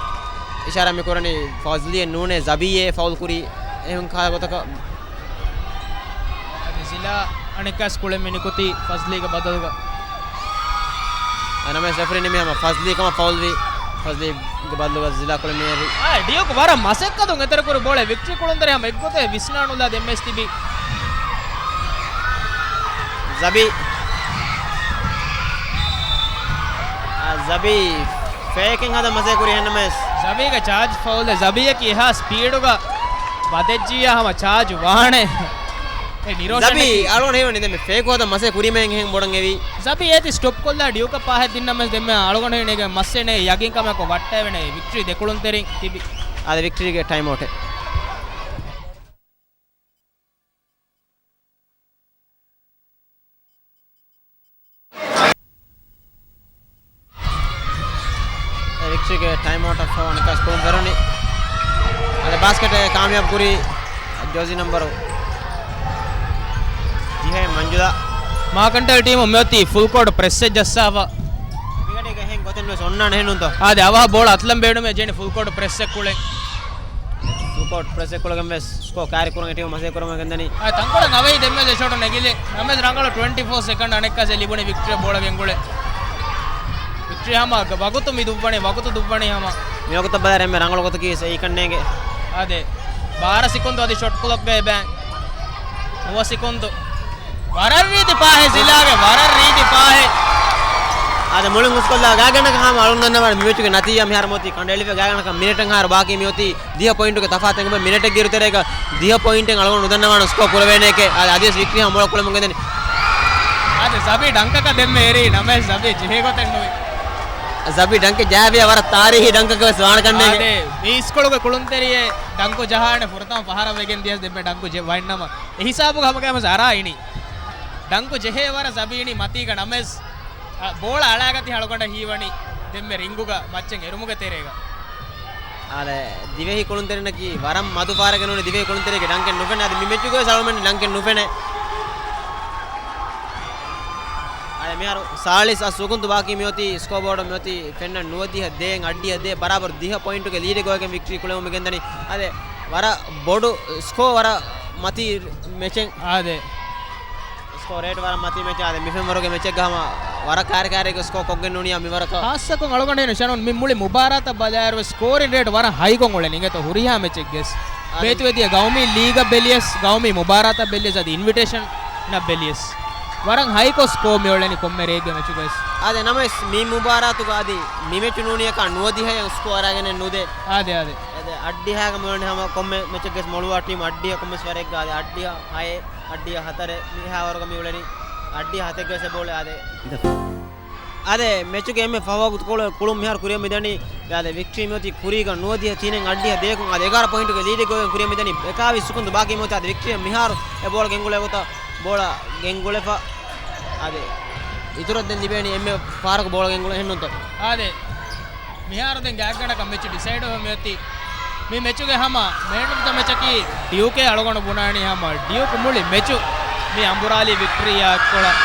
އިޝާރާތް މި ކުރަނީ. ފަޒްލީއެއް ނޫނޭ، ޒަބީއޭ ފައުލް ކުރީ. އެހެން ކާ ގޮތަކަށް އަދި ޒިލާ އަނެއްކާސް ކުޅެން މި ނިކުތީ ފަޒްލީގެ ބަދަލުގަ. އަނަމެސް ރެފްރީ ނިމި ހަމަ ފަޒްލީ ކަމަށް ފައުލްވީ. ފަޒްލީގެ ބަދަލުގަ ޒިލާ ކުޅެން މިއެރި. އާ، ޑިޔުކް ވަރަށް މަސައްކަތުން އެތެރެކުރި ބޯޅަ ވިކްޓްރީ ކުޅުންތެރި ހަމަ އެއްގޮތެއް ވިސްނާނުލާ ދެންމެސް ތިބި. ޒަބީ. އާ، ޒަބީ. ފޭކެއް ހަދަން މަސައްކަތް ކުރި އެހެންނަމަވެސް. ޒަބީގެ ޗާޖް ފައުލެއް. ޒަބީއަކީ އެހާ ސްޕީޑުގަ ބަދެއްޖިއްޔާ ހަމަ ޗާޖް ވާނެ. އެ ނިރޯޝަން ޒަބީ އެކީ. އަޅުގަނޑު ހީވަނީ ދެންމެ ފޭކު ހަދަން މަސައްކަތް ކުރީމައިން އެހެން ބޮޑަށް އެވީ. ޒަބީ އޭތި ސްޓޮޕް ކޮށްލާ ޑިޔުކަށް ޕާހެއް ދިންނަމަވެސް ދެންމެ އަޅުގަނޑު ހީވަނީ އޭގެ މައްސަލައެއް ނެތް ޔަގީންކަމެއް ކޮށް ވައްޓައިވެނޭ ވިކްޓްރީ ދެކުޅުންތެރިން ތިބި. އާދެ ވިކްޓްރީގެ ޓައިމް އައުޓެއް. އެ ވިކްޓްރީގެ ޓައިމް އައުޓަށް ފަހު އަނެއްކާސް ކުޅުން ފެނުނީ. އަދި ބާސްކެޓެއް ކާމިޔާބު ކުރީ ޖާޒީ ނަމްބަރު ދިހައެއް މަންޖުލާ. މާކަންޓަލް ޓީމު މިއޮތީ ފުލް ކޯޓް ޕްރެސްއެއް ޖައްސާފަ. މިގަޑީގަ އެހެން ގޮތެއް ނުވެސް އޮންނާނެ އެހެންނުންތޯ؟ އާދެ، އަވަހަށް ބޯޅަ އަތުލަން ބޭނުމޭ ޖެހެނީ ފުލް ކޯޓް ޕްރެސްއެއް ކުޅެން. ފުލް ކޯޓް ޕްރެސްއެއް ކުޅެގެން ވެސް ސްކޯ ކާރި ކުރަން އެ ޓީމު މަސައްކަތް ކުރަމުން ގެންދަނީ. އާ، ތަންކޮޅެއް އަވަހީ ދެންމެ ޝޮޓު ނެގިލި. ނަމަވެސް ރަނގަޅު ޓްވެންޓީ ފޯ ސެކަންޑް އަނެއްކާސް ލިބުނީ ވިކްޓްރީ ބޯޅަ ގެންގުޅެ. ވިކްޓްރީ ހަމަ ވަގުތު މި ދުއްވަނީ، ވަގުތު ދުއްވަނީ ހަމަ. މިވަގުތަށް ބަލާ އެންމެ ރަނގަޅު ގޮތަކީ ސެއީ ކަންނޭނގެ. އާދެ. ބާރަ ސިކުންދު އަދި ޝޮޓް ކްލޮކްގައި ބޭން. ނުވަ ސިކުންދު. ވަރަށް ރީތި ޕާހެއް ޒިލާގެ، ވަރަށް ރީތި ޕާހެއް. އާދެ، މުޅިން ހުސްކޮށްލާ ގާތްގަނޑަކަށް ހަމަ އަޅުން ދަންނަވާނެ މި މެޗުގެ ނަތީޖާ މިހާރު މިއޮތީ ކަނޑައެޅިފަ ގާތްގަނޑަކަށް މިނެޓެއް ހާރު ބާކީ މިއޮތީ ދިހަ ޕޮއިންޓުގެ ތަފާތެއް އެބަ މިނެޓެއްގެ އިރުތެރޭގަ ދިހަ ޕޮއިންޓެއް އަޅުގަނޑު ނުދަންނަވާނެ ސްކޯ ކުރެވޭނެކޭ. އާދެ، އަދިވެސް ވިކްޓްރީ ހަމަ ބޯޅަ ކުޅެމުން ގެންދަނީ. އާދެ، ޒަބީ ޑަންކަކަށް ދެންމެ އެރީ ނަމަވެސް ޒަބީ ޖެހޭ ގޮތެއް ނުވި. ޒަބީ ޑަންކެއް ޖަހާފިއްޔާ ވަރަށް ތާރީހީ ޑަންކަކަށް ވެސް ވާނެ ކަންނޭނގެ. އާދެ، މި އިސްކޮޅުގެ ކުޅުންތެރިއެއް ޑަންކު ޖަހާނެ ފުރަތަމަ ފަހަރަށް ވެގެން ދިޔަސް ދެންމެ ޑަންކު ޖެ-، ވައިންނަމަ. އެ ހިސާބުގަ ހަމަގައިމުވެސް އަރާ އިނީ. ޑަންކު ޖެހޭ ވަރަށް ޒަބީ އިނީ މަތީގަ ނަމަވެސް، އަ، ބޯޅަ އަޅާގަތީ އަޅުގަނޑަށް ހީވަނީ ދެންމެ ރިންގުގަ މައްޗަށް އެރުމުގެ ތެރޭގަ. އ، އާދެ، ދިވެހި ކުޅުންތެރިންނަކީ ވަރަށް މަދު ފާރެއްގަ ނޫނީ ދިވެހި ކުޅުންތެރިއެއްގެ ޑަންކެއް ނުފެނޭ. އަދި މި މެޗުގަވެސް އަޅުމެން ޑަންކެއް ނުފެނޭ. އާދެ، މިހާރު ސާޅީސް އަށް ސުކުންތު ބާކީ މިއޮތީ ސްކޯބޯޑަށް މިއޮތީ ފެންނަން ނުވަދިހަ ދޭއް އަށްޑިހަ ދޭއް ބަރާބަރު ދިހަ ޕޮއިންޓުގެ ލީޑެއް ގޮވައިގެން ވިކްޓްރީ ކުޅެވުމަށް ގެންދަނީ. އާދެ، ވަރަށް ބޮޑު ސްކޯ ވަރަށް މަތީ މެޗެއް. އާދެ. ސްކޯ ރޭޓް ވަރަށް މަތީ މެޗެއް. އާދެ، މި ފެންވަރުގެ މެޗެއްގަ ހަމަ ވަރަށް ކާރިކާރީގެ ސްކޯ ކޮށްގެން ނޫނިއްޔާ މިވަރަކަށް. ހާއްސަކޮށް އަޅުގަނޑު ހެން ޝަނުން މި މުޅި މުބާރާތަށް ބަލާއިރުވެސް ސްކޯރިން ރޭޓް ވަރަށް ހައިކޮށް އުޅެނީ އިނގޭތޯ ހުރިހާ މެޗެއްގެސް. އާދެ. ބޭތުވެދިޔަ ގައުމީ ލީގަށް ބެލިޔަސް، ގައުމީ މުބާރާތަށް ބެލިޔަސް، އަދި އިންވިޓޭޝަނަށް ބެލިޔަސް ވަރަށް ހައިކޮށް ސްކޯ މިއުޅެނީ ކޮންމެ ރެއެއްގެ މެޗުގަވެސް. އާދެ، ނަމަވެސް މި މުބާރާތުގަ އަދި މި މެޗު ނޫނީ އެކާ ނުވަދިހައެއް ސްކޯ އަރާގެނެއް ނުދޭ. އާދެ، އާދެ. އާދެ، އަށްޑިހައިގަ މިއުޅެނީ ހަމަ ކޮންމެ މެޗެއްގެސް މޮޅުވާ ޓީމް އަށްޑިހަ ކޮންމެސް ވަރެއްގަ. އާދެ، އަށްޑިހަ ހައެއް، އަށްޑިހަ ހަތަރެއް މިހާވަރުގަ މިއުޅެނީ. އަށްޑިހަ ހަތެއްގަވެސް އެބައުޅޭ. އާދެ. އާދެ، މެޗުގެ އެންމެ ފަހު ވަގުތުކޮޅު ކުޅުން މިހާރު ކުރިއަށް މިދަނީ. އާދެ، ވިކްޓްރީ މިއޮތީ ކުރީގަ ނުވަދިހަ ތިނެއް އަށްޑިހަ ދޭކުން. އާދެ، އެގާރަ ޕޮއިންޓުގެ ލީޑެއް ގޮވައިގެން ކުރިއަށް މިދަނީ. އެކާވީސް ސުކުންތު ބާކީ މިއޮތީ. އާދެ، ވިކްޓްރީ މިހާރު އެ ބޯޅަ ގެންގުޅޭ ގޮތަށް ބޯޅަ ގެންގުޅެފަ. އާދެ، އިތުރަށް ދެން ލިބޭނީ އެންމެ ފަހަރަކު ބޯޅަ ގެންގުޅޭ ހެންނުންތޯ. އާދެ، މިހާރު ދެން ގާތްގަނޑަކަށް މެޗު ޑިސައިޑް ވެފަ މިއޮތީ. މި މެޗުގެ ހަމަ މޭން އޮފް ދަ މެޗަކީ ޑިޔުކޭ. އަޅުގަނޑު ބުނާނީ ހަމަ ޑިޔުކް މުޅި މެޗު މި އަނބުރާލީ ވިކްޓްރީއާ އެއްކޮޅަށް.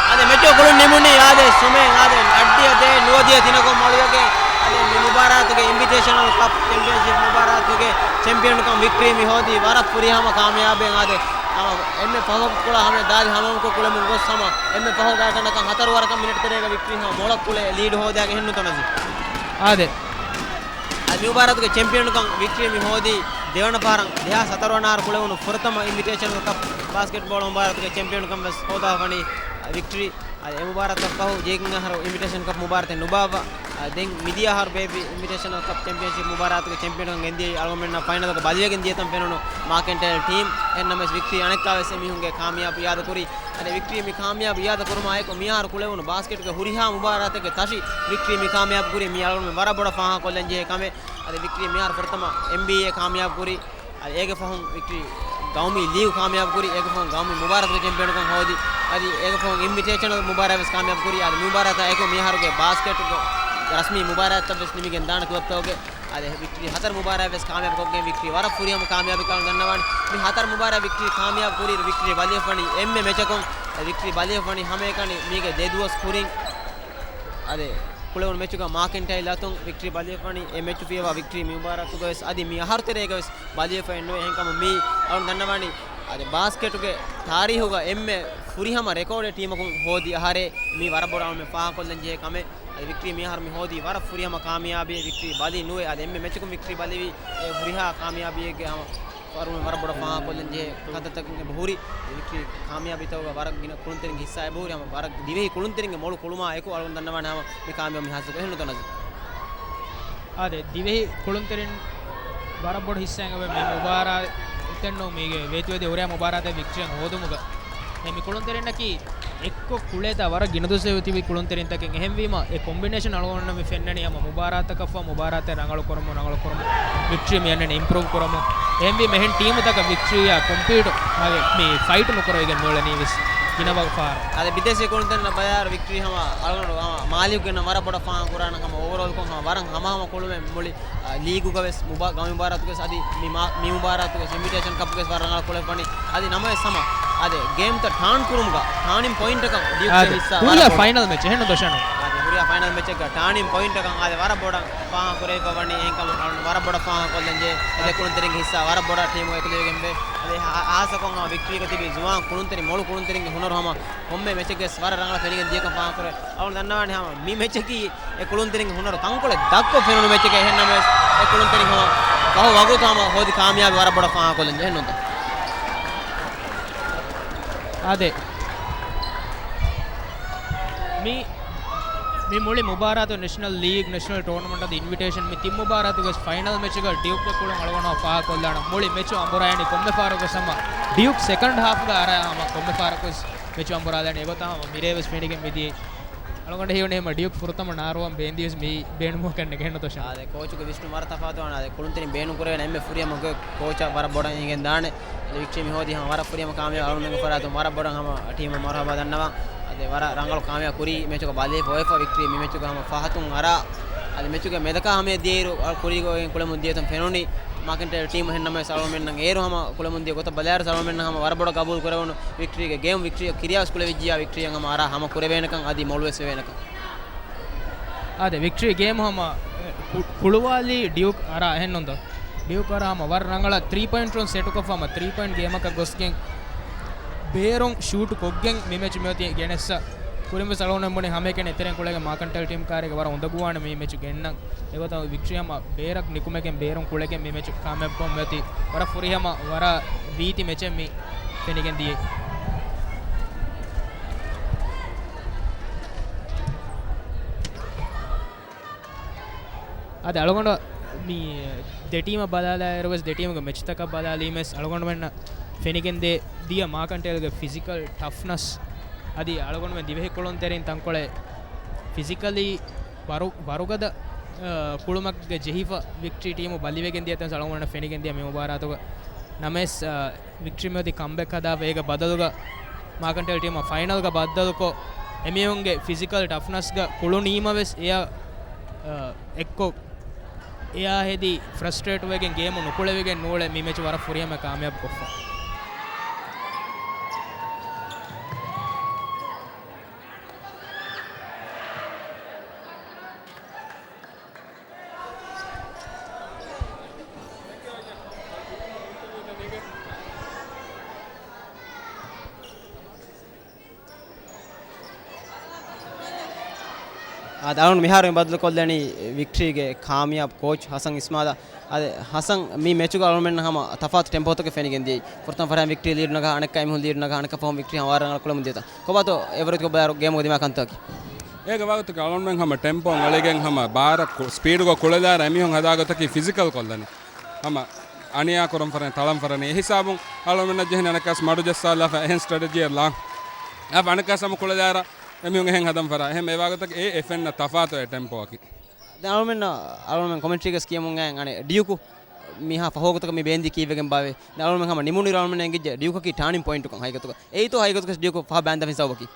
އާދެ، މެޗު ކުޅުން ނިމުނީ. އާދެ، ސުމޭން، އާދެ، އަށްޑިހަ ދޭއް ނުވަދިހަ ތިނަކުން މޮޅުވެގެން. އާދެ، މި މުބާރާތުގެ އިންވިޓޭޝަނަލް ކަޕް ޗެމްޕިއަންޝިޕް މުބާރާތުގެ ޗެމްޕިއަންކަން ވިކްޓްރީ މި ހޯދީ ވަރަށް ފުރިހަމަ ކާމިޔާބެއް. އާދެ، ހަމަ އެންމެ ފަހު ކޮޅަށް ހަމަ ދާދި ހަމަވަންކޮށް ކުޅެމުން ގޮސް ހަމަ އެންމެ ފަހު ގާތްގަނޑަކަށް ހަތަރު ވަރަކަށް މިނެޓް ތެރޭގަ ވިކްޓްރީ ހަމަ މޮޅަށް ކުޅެ ލީޑް ހޯދައިގެން ހެންނުންތޯ ނަޒީ. އާދެ. އަދި މި މުބާރާތުގެ ޗެމްޕިއަންކަން ވިކްޓްރީ މި ހޯދީ ދެވަނަ ފަހަރަށް ދެހާސް ހަތަރު ވަނަ އަހަރު ކުޅެވުނު ފުރަތަމަ އިންވިޓޭޝަނަލް ކަޕް ބާސްކެޓްބޯޅަ މުބާރާތުގެ ޗެމްޕިއަންކަން ވެސް ހޯދާފަނީ ވިކްޓްރީ. އަދި އެ މުބާރާތަށް ފަހު ޖެހިގެން އަހަރު އިންވިޓޭޝަން ކަޕް މުބާރާތެއް ނުބާއްވާ. އަދި ދެން މިދިޔަ އަހަރު ބޭއްވި އިންވިޓޭޝަނަލް ކަޕް ޗެމްޕިއަންޝިޕް މުބާރާތުގެ ޗެމްޕިއަންކަން ގެންދިޔައީ އަޅުގަނޑުމެންނަށް ފައިނަލްގަ ބަލިވެގެން ދިޔަތަން ފެނުނު މާކެންޓައިލް ޓީމް. އެހެންނަމަވެސް ވިކްޓްރީ އަނެއްކާވެސް އެމީހުންގެ ކާމިޔާބު އިއާދަކުރީ. އަދި ވިކްޓްރީ މި ކާމިޔާބު އިއާދަކުރުމާ އެކު މިހާރު ކުޅެވުނު ބާސްކެޓްގެ ހުރިހާ މުބާރާތެއްގެ ތަށި ވިކްޓްރީ މި ކާމިޔާބު ކުރީ މީ އަޅުގަނޑުމެން ވަރަށް ބޮޑަށް ފާހަގަކޮށްލަން ޖެހޭ ކަމެއް. އަދި ވިކްޓްރީ މިހާރު ފުރަތަމަ އެމްބީއޭ ކާމިޔާބު ކުރީ. އަދި އޭގެ ފަހުން ވިކްޓްރީ ގައުމީ ލީގު ކާމިޔާބު ކުރީ. އޭގެ ފަހުން ގައުމީ މުބާރާތުގެ ޗެމްޕިއަންކަން ހޯދި. އަދި އޭގެ ފަހުން އިންވިޓޭޝަނަލް މުބާރާތް ވެސް ކާމިޔާބު ކުރީ. އަދި މި މުބާރާތާ އެކު މިހާރުގެ ބާސްކެޓްގެ ރަސްމީ މުބާރާތްތައް ވެސް ނިމިގެން ދާނެ ކްލަބްތަކުގެ. އަދި ވިކްޓްރީ ހަތަރު މުބާރާތް ވެސް ކާމިޔާބު ކޮށްގެން ވިކްޓްރީ ވަރަށް ފުރިހަމަ ކާމިޔާބެއް ކަމަށް ދަންނަވާނެ. މި ހަތަރު މުބާރާތް ވިކްޓްރީ ކާމިޔާބު ކުރިއިރު ވިކްޓްރީ ބަލިވެފަނީ އެންމެ މެޗަކުން. ވިކްޓްރީ ބަލިވެފަނީ ހަމައެކަނި މީގެ ދެ ދުވަސް ކުރިން. އަދި ކުޅެވުނު މެޗުގަ މާކެންޓައިލް އަތުން ވިކްޓްރީ ބަލިވެފަނީ. އެ މެޗު ފިޔަވާ ވިކްޓްރީ މި މުބާރާތުގަވެސް އަދި މި އަހަރު ތެރޭގަވެސް ބަލިވެފައެއް ނުވޭ. އެހެންކަމުން މީ އަޅުން ދަންނަވާނީ އަދި ބާސްކެޓުގެ ތާރީހުގަ އެންމެ ފުރިހަމަ ރެކޯޑެއް ޓީމަކުން ހޯދި އަހަރެއް. މީ ވަރަށް ބޮޑަށް އަޅުމެން ފާހަގަކޮށްލަން ޖެހޭ ކަމެއް. އަދި ވިކްޓްރީ މި އަހަރު މި ހޯދީ ވަރަށް ފުރިހަމަ ކާމިޔާބީ. ވިކްޓްރީ ބަލި ނުވޭ. އަދި އެންމެ މެޗަކުން ވިކްޓްރީ ބަލިވީ އެ ހުރިހާ ކާމިޔާބީއެއްގެ ހަމަ ފަރުމެ ވަރަށް ބޮޑަށް ފާހަގަކޮށްލަން ޖެހޭ ކަންތައްތަކެއް އެބަހުރި. ވިކްޓްރީ ކާމިޔާބީތަކުގަ ވަރަށް ގިނަ ކުޅުންތެރިންގެ ހިއްސާ އެބަހުރި. ހަމަ ވަރަށް ދިވެހި ކުޅުންތެރިންގެ މޮޅު ކުޅުމާ އެކު އަޅުގަނޑު ދަންނަވާނެ ހަމަ މި ކާމިޔާބު މި ހާސިލްކޮށް އެހެންނުތޯ ނަޒީ؟ އާދެ، ދިވެހި ކުޅުންތެރިން ވަރަށް ބޮޑު ހިއްސާއެއް އެބަ މި މުބާރާތެއް ނޫން މީގެ ވޭތުވެދިޔަ ހުރިހާ މުބާރާތެއް ވިކްޓްރީއަށް ހޯދުމުގަ. އެ މި ކުޅުންތެރިންނަކީ އެއްކޮށް ކުޅޭތާ ވަރަށް ގިނަ ދުވަސް ތިބި ކުޅުންތެރިންތަކެއް. އެހެންވީމަ އެ ކޮމްބިނޭޝަން އަޅުގަނޑު މި ފެންނަނީ ހަމަ މުބާރާތަކަށްފަހު މުބާރާތެއް ރަނގަޅު ކުރަމުން ރަނގަޅު ކުރަމުން ވިކްޓްރީ މި އަންނަނީ އިމްޕްރޫވް ކުރަމުން. އެހެންވީމަ އެހެން ޓީމުތަކަށް ވިކްޓްރީއާ ކޮމްޕީޓް މި ފައިޓް ނުކުރެވިގެން މިއުޅެނީ ވެސް ގިނަ ވަގު ފަހަރަށް. އާދެ، ބިދޭސީ ކުޅުންތެރިންނަށް ބަލާއިރު ވިކްޓްރީ ހަމަ އަޅުގަނޑު ހަމަ މާލީގެން ވަރަށް ބޮޑަށް ފާހަގަ ކުރާނަން ހަމަ އޯވަރޯލްކޮށް ހަމަ ވަރަށް ހަމަހަމަ ކުޅުމެއް މުޅި އާ، ލީގުގަވެސް މުބާ-، ގައުމީ މުބާރާތުގަވެސް އަދި މި މާ-، މި މުބާރާތުގަވެސް އިންވިޓޭޝަން ކަޕްގަވެސް ވަރަށް ރަނގަޅަށް ކުޅެފަނީ. އަދި ނަމަވެސް ހަމަ އާދެ، ގޭމްތައް ޓާން ކުރުމުގަ ޓާނިން ޕޮއިންޓަކަށް ޑިޔުކް އާދެ، ހިއްސާ ހުރިހާ ވަރަށް ބޮޑަށް. ފައިނަލް މެޗް އެހެންނު ދޮށަނު. އާދެ، ހުރިހާ ފައިނަލް މެޗެއްގަ ޓާނިން ޕޮއިންޓަކަށް އާދެ، ވަރަށް ބޮޑަށް ފާހަގަ ކުރެވިފަ ވަނީ. އެހެންކަމުން އަޅުން ވަރަށް ބޮޑަށް ފާހަގަ ކޮށްލަން ޖެހޭ. އެ އާދެ. ކުޅުންތެރިންގެ ހިއްސާ ވަރަށް ބޮޑަށް ޓީމުގަ އެކުލެވިގެންވޭ. އަދި ހާ-، ހާއްސަކޮށް ހަމަ ވިކްޓްރީގަ ތިބި ޒުވާން ކުޅުންތެރިން މޮޅު ކުޅުންތެރިންގެ ހުނަރު ހަމަ ކޮންމެ މެޗެއްގެސް ވަރަށް ރަނގަޅަށް ފެނިގެން ދިޔަކަން ފާހަގަކުރޭ. އަޅުން ދަންނަވާނީ ހަމަ މި މެޗަކީ އެ ކުޅުންތެރިންގެ ހުނަރު ތަންކޮޅެއް ދަށްކޮށް ފެނުނު މެޗެކޭ. އެހެންނަމަވެސް އެ ކުޅުންތެރިން ހަމަ ފަހު ވަގުތު ހަމަ ހޯދި ކާމިޔާބީ ވަރަށް ބޮޑަށް ފާހަގަކޮށްލަން ޖެހެންނުންތަ؟ އާދެ. މި، މި މުޅި މުބާރާތު ނެޝަނަލް ލީގް، ނެޝަނަލް ޓޫނަމަންޓް އަދި އިންވިޓޭޝަން މި ތިން މުބާރާތުގެ ފައިނަލް މެޗުގަ ޑިޔުކްގެ ކުޅުން އަޅުގަނޑު ފާހަގަކޮށްލާނަން. މުޅި މެޗު އަނބުރާއިނީ ކޮންމެ ފަހަރަކުވެސް ހަމަ ޑިޔުކް ސެކަންޑް ހާފްގަ އަރާ ހަމަ ކޮންމެ ފަހަރަކުވެސް މެޗު އަނބުރާލާނީ. އެގޮތަށް ހަމަ މިރޭވެސް ފެނިގެން މިދިޔައީ. އަޅުގަނޑަށް ހީވަނީ ހަމަ ޑިޔުކް ފުރަތަމަ ނައިރޯބީ ބޭންދިޔަސް މި ބޭނުމަކަށް ނެގެންނު ދޮށަށް. އާދެ، ކޯޗުގެ ވިސްނުން ވަރަށް ތަފާތުވާނެ. އާދެ، ކުޅުންތެރިން ބޭނުން ކުރެވޭނެ އެންމެ ފުރިހަމަ ކޯޗަށް ވަރަށް ބޮޑަށް އެނގެން ދާނެ. އާދެ، ވިކްޓްރީ މި ހޯދީ ހަމަ ވަރަށް ފުރިހަމަ ކާމިޔާބު އަޅުގަނޑުމެންގެ ފަރާތުން ވަރަށް ބޮޑަށް ހަމަ ޓީމަށް މަރުހަބާ ދަންނަވަން. އާދެ، ވަރަށް ރަނގަޅު ކާމިޔާބު ކުރީ މެޗުގަ ބަލިވެފަ އޮވެފަ ވިކްޓްރީ މި މެޗުގަ ހަމަ ފަހަތުން އަރާ އަދި މެޗުގެ މެދަކާ ހަމަޔަށް ދިޔައިރު، އަ، ކުރީގޮތުން ކުޅެމުން ދިޔަތަން ފެނުނީ މާކަންޓޭލް ޓީމު އެހެންނަމަވެސް އަޅުގަނޑުމެންނަށް އޭރު ހަމަ ކުޅެމުން ދިޔަ ގޮތަށް ބަލާއިރު އަޅުގަނޑުމެންނަށް ހަމަ ވަރަށް ބޮޑަށް ގަބޫލު ކުރެވުނު ވިކްޓްރީގެ ގޭމް، ވިކްޓްރީ ކިރިޔާވެސް ކުޅެވިއްޖިއްޔާ ވިކްޓްރީއަށް ހަމަ އަރާ ހަމަ ކުރެވޭނެކަން އަދި މޮޅުވެސް ވެވޭނެކަން. އާދެ، ވިކްޓްރީ ގޭމް ހަމަ، އެ، ކު-، ކުޅުވާލީ ޑިޔުކް އަރާ އެހެންނުންތޯ؟ ޑިޔުކް އަރާ ހަމަ ވަރަށް ރަނގަޅަށް ތްރީ ޕޮއިންޓް ރޫން ސެޓުކޮށްފަ ހަމަ ތްރީ ޕޮއިންޓް ގޭމަކަށް ގޮސްގެން ބޭރުން ޝޫޓް ކޮށްގެން މި މެޗު މިއޮތީ ގެނެއްސަ. ކުރިންވެސް އަޅުގަނޑުމެން ބުނި ހަމައެކަނި އެތެރެން ކުޅެގެން މާކަންޓޭލް ޓީމް ކާރިގެ ވަރަށް އުނދަގޫވާނެ މި މެޗު ގެންނަން. އެގޮތަށް ވިކްޓްރީ ހަމަ ބޭރަށް ނިކުމެގެން ބޭރުން ކުޅެގެން މި މެޗު ކާމިޔާބުކޮށް މިއޮތީ. ވަރަށް ފުރިހަމަ ވަރަށް ރީތި މެޗެއް މި ފެނިގެން ދިޔައީ. އަދި އަޅުގަނޑު މި ދެ ޓީމަށް ބަލާލާއިރު ވެސް، ދެ ޓީމުގެ މެޗުތަކަށް ބަލާލީމެސް އަޅުގަނޑުމެންނަށް ފެނިގެންދޭ ދިޔަ މާކަންޓޭލްގެ ފިޒިކަލް ޓަފްނަސް އަދި އަޅުގަނޑުމެން ދިވެހި ކުޅުންތެރިން ތަންކޮޅެއް ފިޒިކަލީ ވަރު-، ވަރުގަދަ، އަ، ކުޅުމެއްގަ ޖެހިފަ ވިކްޓްރީ ޓީމު ބަލިވެގެން ދިޔަތަން އަޅުގަނޑަށް ފެނިގެން ދިޔަ މި މުބާރާތުގަ. ނަމަވެސް، އަ، ވިކްޓްރީ މިއޮތީ ކަމްބެކް ހަދާފަ އޭގެ ބަދަލުގަ މާކަންޓޭލް ޓީމަށް ފައިނަލްގަ ބައްދަލުކޮށް، އެމީހުންގެ ފިޒިކަލް ޓަފްނަސްގަ ކުޅުނީމަވެސް އެއާ، އަ، އެއްކޮށް، އެއާ ހެދި ފްރަސްޓްރޭޓްވެގެން ގޭމު ނުކުޅެވިގެން ނޫޅެ މި މެޗު ވަރަށް ފުރިހަމަ ކާމިޔާބު ކޮށްފަ. އާދެ، އަޅުގަނޑު މިހާރު މި ބައްދަލުކޮށްލަނީ ވިކްޓްރީގެ ކާމިޔާބު ކޯޗް ހަސަން އިސްމާލާ. އާދެ، ހަސަން، މި މެޗުގަ އަޅުގަނޑުމެންނަށް ހަމަ ތަފާތު ޓެމްޕޯތަކެއް ފެނިގެން ދިޔައީ. ފުރަތަމަ ފަހަރަށް ވިކްޓްރީ ލީޑް ނަގާ، އަނެއްކާ އެމީހުން ލީޑް ނަގާ، އަނެއްކާ ފަހުން ވިކްޓްރީ ހަމަ ވަރަށް ރަނގަޅަށް ކުޅެމުން ދިޔަތަން. ކޮބާތޯ އެވަރުގެ ގޮތުގަ ބަލާއިރު ގޭމުގަ ދިމާ ކަންތަކަކީ؟ އޭގެ ވާގޮތަކީ އަޅުގަނޑުމެން ހަމަ ޓެމްޕޯ އަޅިގެން ހަމަ ބާރަށް ކު-، ސްޕީޑުގަ ކުޅެލާއިރު އެމީހުން ހަދާ ގޮތަކީ ފިޒިކަލް ކޮށްލަނީ. ހަމަ އަނިޔާ ކުރަން ފަރެން، ތަޅަން ފަރެން. އެ ހިސާބުން އަޅުގަނޑުމެންނަށް ޖެހެނީ އަނެއްކާސް މަޑު ޖައްސާލާފަ އެހެން ސްޓްރެޓެޖީއެއް ލާން. އަ، އަނެއްކާސް ހަމަ ކުޅެލާއިރު އެމީހުން އެހެން ހަދަން ފަރާ. އެހެން އެ ވާގޮތަކީ އެ އެ ފެންނަ ތަފާތު އެ ޓެމްޕޯއަކީ. ދެން އަޅުމެން، އަޅުމެން ކޮމެންޓްރީގަސް ކިޔަމުން އަނެއް ޑިޔުކު މިހާ ފަހުގަތަކަށް މި ބޭންދީ ކީއްވެގެން ބާވޭ؟ ދެން އަޅުމެން ހަމަ ނިމުނުއިރު އަޅުމެން އެނގިއްޖެ ޑިޔުކަކީ ޓާނިން ޕޮއިންޓުކަން ހަގީގަތުގަ. އެއީތޯ ހަގީގަތުގަސް ޑިޔުކު ފަހަ ބާންދާފަ ހިސާބަކީ؟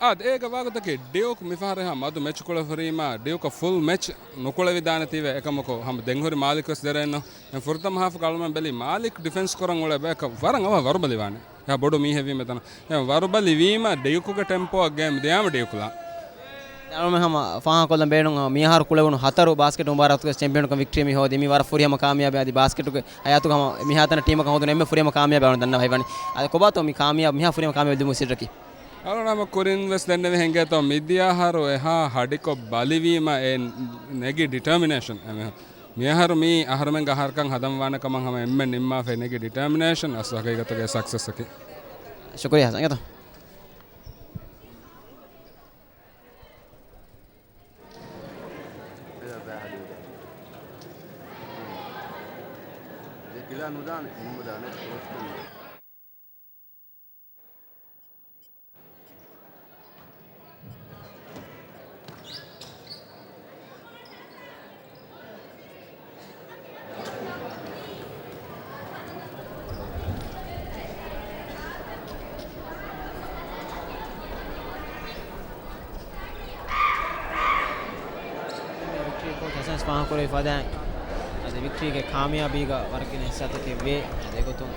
އާ، އޭގެ ވާގޮތަކީ ޑިޔުކް މިފަހަރު ހަމަ މަދު މެޗް ކުޅެފަ ހުރީމާ، ޑިޔުކަށް ފުލް މެޗް ނުކުޅެވިދާނެތީވެ އެކަމަކު ހަމަ ދެން ހުރި މާލިކް ވެސް ދެރައެއްނު. ދެން ފުރަތަމަ ހާފުގަ އަޅުމެން ބެލީ މާލިކް ޑިފެންސް ކުރަން އުޅޭ ބަޔަކަށް ވަރަށް އަވަހަށް ވަރުބަލިވާނެ. އެހާ ބޮޑު މީހެއް ވީމަ ތަނަ. އެ ވަރުބަލި ވީމަ ޑިޔުކުގެ ޓެމްޕޯއަށް ގޭމް ދިޔާމަ ޑިޔުކުލާ. އަޅުމެން ހަމަ ފާހަގަކޮށްލަން ބޭނުން، މިއަހަރު ކުޅެވުނު ހަތަރު ބާސްކެޓް މުބާރާތުގެ ޗެމްޕިއަންކަން ވިކްޓްރީ މި ހޯދީ. މި ވަރަށް ފުރިހަމަ ކާމިޔާބެއް. އަދި ބާސްކެޓުގެ ހަޔާތުގަ ހަމަ މިހާތަނަށް ޓީމަކަށް ހޯދުނު އެންމެ ފުރިހަމަ ކާމިޔާބެއް އަޅުގަނޑު ދަންނަވަނީ. އަދި ކޮބާތޯ މި ކާމިޔާބު، މިހާ ފުރިހަމަ ކާމިޔާބެއް ލިބުމުގެ ސިއްރަކީ؟ އަޅުގަނޑު ހަމަ ކުރިން ވެސް ދެންނެވި ހިނގޭތޯ މިދިޔަ އަހަރު އެހާ ހަޑިކޮށް ބަލިވީމަ އެ ނެގި ޑިޓަރމިނޭޝަން. މިއަހަރު މީ އަހަރުމެންގެ އަހަރަކަށް ހަދަން ވާނެ ކަމަށް ހަމަ އެންމެން ނިންމާފައި ނެގި ޑިޓަރމިނޭޝަން އަސްލު ހަގީގަތުގެ ސަކްސެސްއަކީ. ޝުކުރިއްޔާ ހަސަން. އިނގޭތޯ. ކިލާ ނުދާނެ، ނުދާނެ. ވިކްޓްރީ ކޯޗް ހަސަން ފާހަގަކުރެއްވި ފަދައިން، އަދި ވިކްޓްރީގެ ކާމިޔާބީގަ ވަރަށް ގިނަ ހިއްސާތަކެއް ވޭ. އަދި އެގޮތުން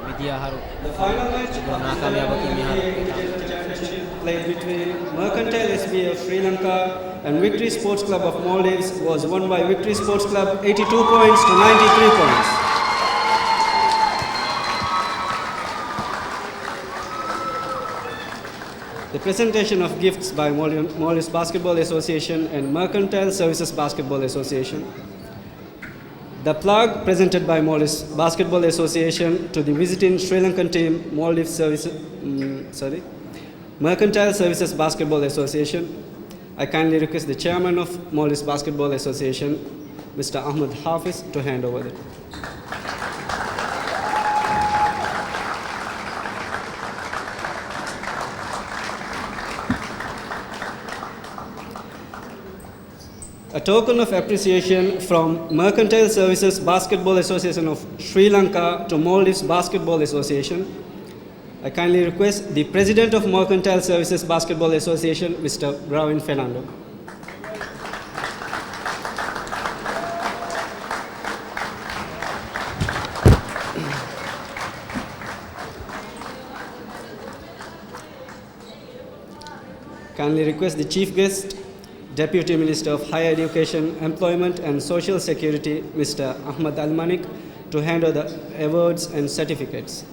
މިދިޔަ އަހަރު ނާކާމިޔާބަކީ މިހާރު. Played between Mercantile S B A of Sri Lanka and Victory Sports Club of Maldives was won by Victory Sports Club eighty-two points to ninety-three points. The presentation of gifts by Maldives Basketball Association and Mercantile Services Basketball Association. The plaque presented by Maldives Basketball Association to the visiting Sri Lankan team, Maldives Service, mm, sorry, Mercantile Services Basketball Association. I kindly request the chairman of Maldives Basketball Association, Mister Ahmed Hafiz, to hand over the A token of appreciation from Mercantile Services Basketball Association of Sri Lanka to Maldives Basketball Association. I kindly request the President of Mercantile Services Basketball Association, Mister Gravin Fernando. Kindly request the Chief Guest, Deputy Minister of Higher Education, Employment and Social Security, Mister Ahmad Al Manik, to hand over the awards and certificates.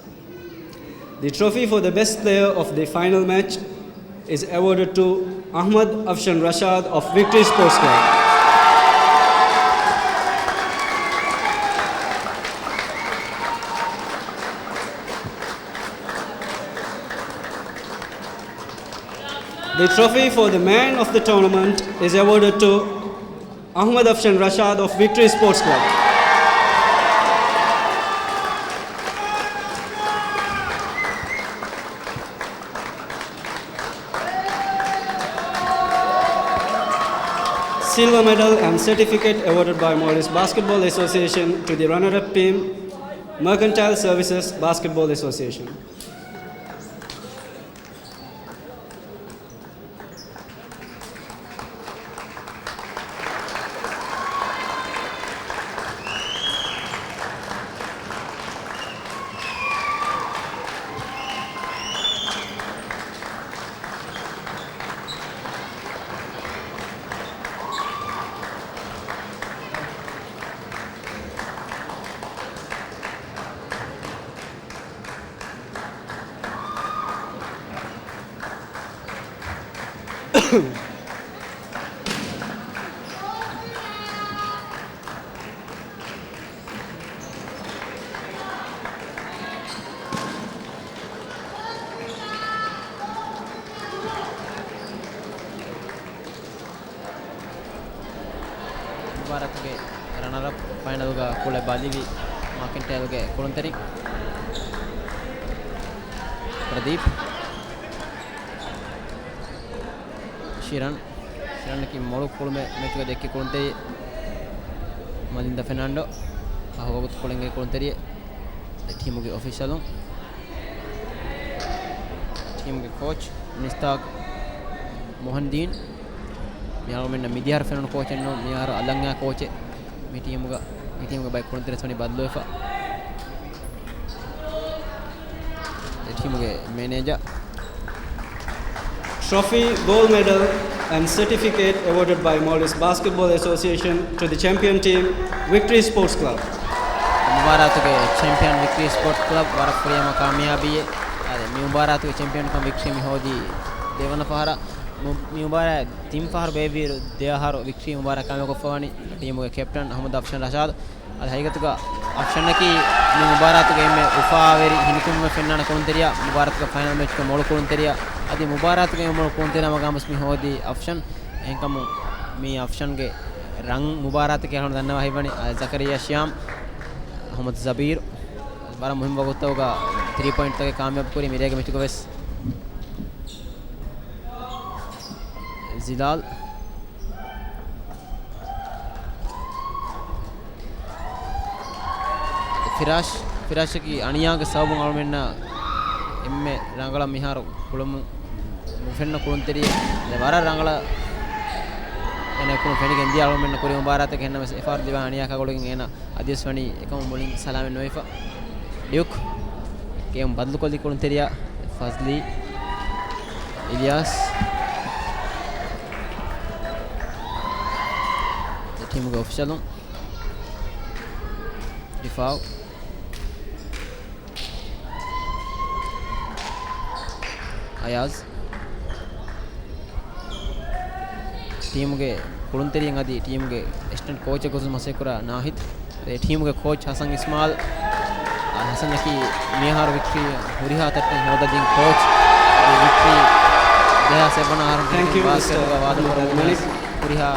The trophy for the best player of the final match is awarded to Ahmad Afshan Rashad of Victory Sports Club. The trophy for the man of the tournament is awarded to Ahmad Afshan Rashad of Victory Sports Club. Silver medal and certificate awarded by Maldives Basketball Association to the runner-up team, Mercantile Services Basketball Association. މުބާރާތުގެ ރަނަރަޕް ފައިނަލްގަ ކުޅެ ބަލިވި މާކެންޓައިލްގެ ކުޅުންތެރިން ޕްރަދީޕް. ޝިރަން. ޝިރަންއަކީ މޮޅު ކުޅުމެއް މެޗުގަ ދެއްކި ކުޅުންތެރި. މަލިންދަ ފެނާންޑޯ. ފަހު ވަގުތު ކުޅެންގެ ކުޅުންތެރިއެއް. އެ ޓީމުގެ އޮފިޝަލުން. ޓީމުގެ ކޯޗް މިސްތާކް މުހަންދީން. މި އަޅުމެންނަށް މިދިޔަހަރު ފެނުނު ކޯޗެއް ނޫން، މިހާރު އަލަންޏާ ކޯޗެއް މި ޓީމުގަ، މި ޓީމުގެ ބައެއް ކުޅުންތެރިން ވަނީ ބަދަލުވެފަ. އެ ޓީމުގެ މެނޭޖަރ. Trophy, gold medal and certificate awarded by Maldives Basketball Association to the champion team, Victory Sports Club. މުބާރާތުގެ ޗެމްޕިއަން ވިކްޓަރީ ސްޕޯޓްސް ކްލަބް ވަރަށް ފުރިހަމަ ކާމިޔާބީއެއް. އާދެ، މި މުބާރާތުގެ ޗެމްޕިއަންކަން ވިކްޓަރީ މި ހޯދީ ދެވަނަ ފަހަރަށް. މު-، މި މުބާރާތް ތިން ފަހަރު ބޭއްވިއިރު ދެ ފަހަރު ވިކްޓަރީ މުބާރާތް ކާމިޔާބުކޮށްފަވަނީ ޓީމުގެ ކެޕްޓަން އަޙްމަދު އަފްޝަން ރަޝާދު. އަދި ހަގީގަތުގަ އަފްޝަންއަކީ މި މުބާރާތުގެ އެންމެ އުފާވެރި ހިނިތުންވުމެއް ފެންނާނެ ކުޅުންތެރިޔާ، މުބާރާތުގެ ފައިނަލް މެޗުގެ މޮޅު ކުޅުންތެރިޔާ. އަދި މުބާރާތުގެ މޮޅު ކުޅުންތެރިޔާ މަގާމުސް މި ހޯދީ އަފްޝަން. އެހެންކަމުން މީ އަފްޝަންގެ ރަން މުބާރާތަކީ އަޅުގަނޑު ދަންނަވާ ހިތްވަނީ، އަ، ޒަކަރިޔާ ޝިޔާމް، އަޙްމަދު ޒަބީރު، ވަރަށް މުހިންމު ވަގުތުތަކުގަ ތްރީ ޕޮއިންޓްތަކެއް ކާމިޔާބު ކުރީ މިރޭގެ މެޗުގަ ވެސް. ޒިލާލް. ފިރާޝް، ފިރާޝަކީ އަނިޔާގެ ސަބަބުން އަޅުމެންނަށް އެންމެ ރަނގަޅަށް މިހާރު ކުޅަމުން ނުފެންނަ ކުޅުންތެރިއެއް. ވަރަށް ރަނގަޅަށް އޭނަ ކުޅުން ފެނިގެން ދިޔަ އަޅުމެންނަށް ކުރި މުބާރާތަކެއް. އެހެންނަމަވެސް އެފާރު ދިވާ އަނިޔާ ކަގުޅިގެން އޭނަ އަދިވެސް ވަނީ އެކަމުން މުޅިން ސަލާމަތް ނުވެފަ. ޑިޔުކް ގޭމް ބަދަލުކޮށްލި ކުޅުންތެރިޔާ ފަޒްލީ އިލްޔާސް. ޓީމުގެ އޮފިޝަލުން. ދިފާއު. އަޔާޒް. ޓީމުގެ ކުޅުންތެރިން އަދި ޓީމުގެ އެސިސްޓެންޓް ކޯޗެއް ގޮތުން މަސައްކަތްކުރާ ނާހިދް. އެ ޓީމުގެ ކޯޗް ހަސަން އިސްމާލް. އާ، ހަސަންއަކީ މިއަހަރު ވިކްޓްރީ ހުރިހާ ތައްޓެއް ހޯދަދިން ކޯޗް. އަދި ވިކްޓްރީ ދެހާސް އެއްވަނަ އަހަރުން Thank you, ބާސްކެޓްބޯޅަ ވާދަކުރަމުން ވެސް ހުރިހާ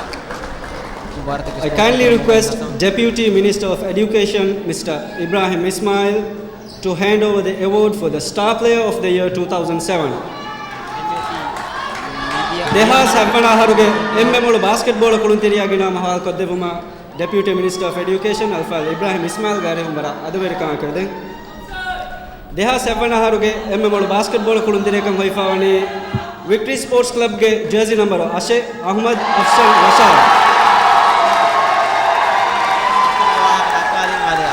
މުބާރާތަކެއް I kindly request Deputy Minister of Education, Mister Ibrahim Ismail, to hand over the award for the Star Player of the Year two thousand seven. ދެހާސް ހަތްވަނަ އަހަރުގެ އެންމެ މޮޅު ބާސްކެޓްބޯޅަ ކުޅުންތެރިޔާގެ ނަން ހަވާލުކޮށްދެއްވުމަށް ޑެޕިއުޓީ މިނިސްޓަރ އޮފް އެޑިއުކޭޝަން އަލްފާޟިލް އިބްރާހިމް އިސްމާއިލްގެ އަރިހުން ވަރަށް އަދަބުވެރިކަމާ ކުރެދެން. ދެހާސް ހަތްވަނަ އަހަރުގެ އެންމެ މޮޅު ބާސްކެޓްބޯޅަ ކުޅުންތެރިޔަކަށް ހޮވިފައިވަނީ ވިކްޓްރީ ސްޕޯޓްސް ކްލަބްގެ ޖާޒީ ނަންބަރު އަށެއް، އަޙްމަދު އަފްޝަން ރަޝާދު.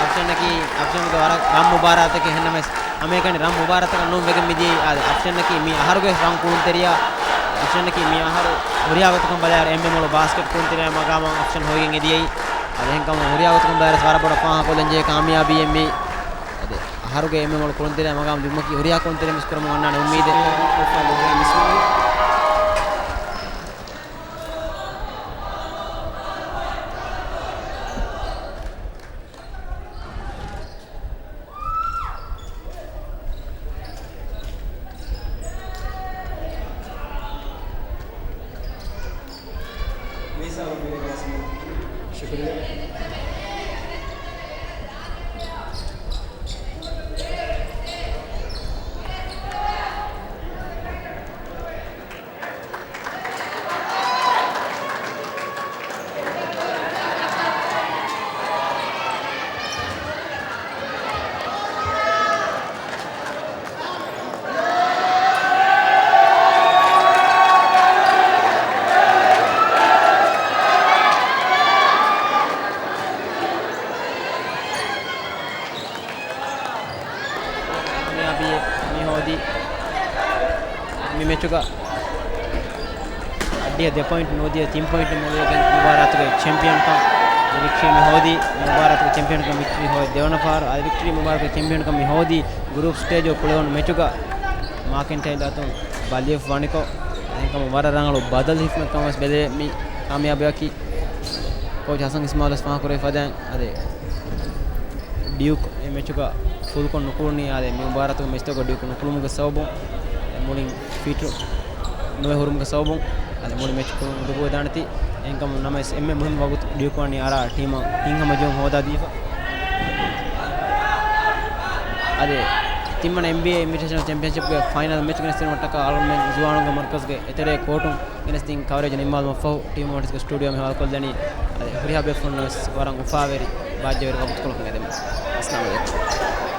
އަފްޝަންއަކީ އަފްޝަންގެ ވަރަށް ރަން މުބާރާތަކެއް. އެހެންނަމަވެސް ހަމައެކަނި ރަން މުބާރާތަކަށް ނޫން ވެގެން މިދިޔައީ. އާދެ، އަފްޝަންއަކީ މި އަހަރުގެ ރަން ކުޅުންތެރިޔާ. އޮފްޝަނަކީ މި އަހަރު ހުރިހާ ގޮތަކަށް ބަލާއިރު އެމްއެމް އޮޅު ބާސްކެޓް ކުޅުންތެރިން މަގާމަށް އޮފްޝަން ހޮވިގެން އެދިޔައީ. އަދި އެހެންކަމުން ހުރިހާ ގޮތަކުން ބަލާއިރު ވަރަށް ބޮޑަށް ފާހަގަކޮށްލަންޖެހޭ ކާމިޔާބީއެއް މީ. އަދި އަހަރުގެ އެމްއެމް އޮޅު ކުޅުންތެރިން މަގާމަށް ލިބުމަކީ ހުރިހާ ކުޅުންތެރިން ވެސް ކުރަމުން އަންނާނެ އުއްމީދެއް. ޝުކުރިއްޔާ. ކާމިޔާބީ މި ހޯދީ މި މެޗުގަ އައްޑިހަ ދެ ޕޮއިންޓް ނުވަދިޔަ ތިން ޕޮއިންޓް މޮޅުވެގެން މުބާރާތުގެ ޗެމްޕިއަންކަން ވިކްޓްރީ މި ހޯދީ. މުބާރާތުގެ ޗެމްޕިއަންކަން ވިކްޓްރީ ހޯދީ ދެވަނަ ފަހަރު. އަދި ވިކްޓްރީ މުބާރާތުގެ ޗެމްޕިއަންކަން މި ހޯދީ ގްރޫޕް ސްޓޭޖު ކުޅެވުނު މެޗުގަ މާކެންޓައިލް އަތުން ބަލިވެފަ ވަނިކޮށް، އެހެންކަމުން ވަރަށް ރަނގަޅު ބަދަލު ހިފުމެއް ކަމަށް ވެސް ބެލެވޭ މި ކާމިޔާބުއަކީ. ކޯޗް ހަސަން އިސްމާއިލް ވެސް ފާހަގަކުރެވި ފަދައިން އަދި ޑިޔުކް އެ މެޗުގަ ފުލްކޮށް ނުކުޅުނީ އާދެ، މި މުބާރާތުގެ މެޗްތަކުގަ ޑިޔުކް ނުކުޅުމުގެ ސަބަބުން މުޅިން ފިޓް ނުވެ ހުރުމުގެ ސަބަބުން އާދެ، މުޅި މެޗް ކުޅުން ދުގުވެދާނެތީ. އެހެންކަމުން ނަމަވެސް އެންމެ މުހިންމު ވަގުތު ޑިޔުކް ވަނީ އަރާ ޓީމަށް ހިތްހަމަޖެހުން ހޯދާދީފަ. އަދި ތިންވަނަ އެމްބީއޭ އިންވިޓޭޝަނަލް ޗެމްޕިއަންޝިޕްގެ ފައިނަލް މެޗް ގެނެސްދިނުމަށްޓަކާ އަޅުގަނޑުމެން ޒުވާނުންގެ މަރުކަޒުގެ އެތެރޭ ކޯޓުން ގެނެސްދިން ކަވަރޭޖު ނިންމާލުމަށްފަހު ޓީމް އޮޑިޓްސްގެ ސްޓޫޑިއޯ ހަވާލުކޮށްލަނީ. އަދި ހުރިހާ ބޭފުޅުންނަށް ވެސް ވަރަށް އުފާވެރި ބާއްޖަވެރި ވަގުތުކޮޅަކަށް އެދެމުން. އައްސަލާމު ޢަލައިކުމް.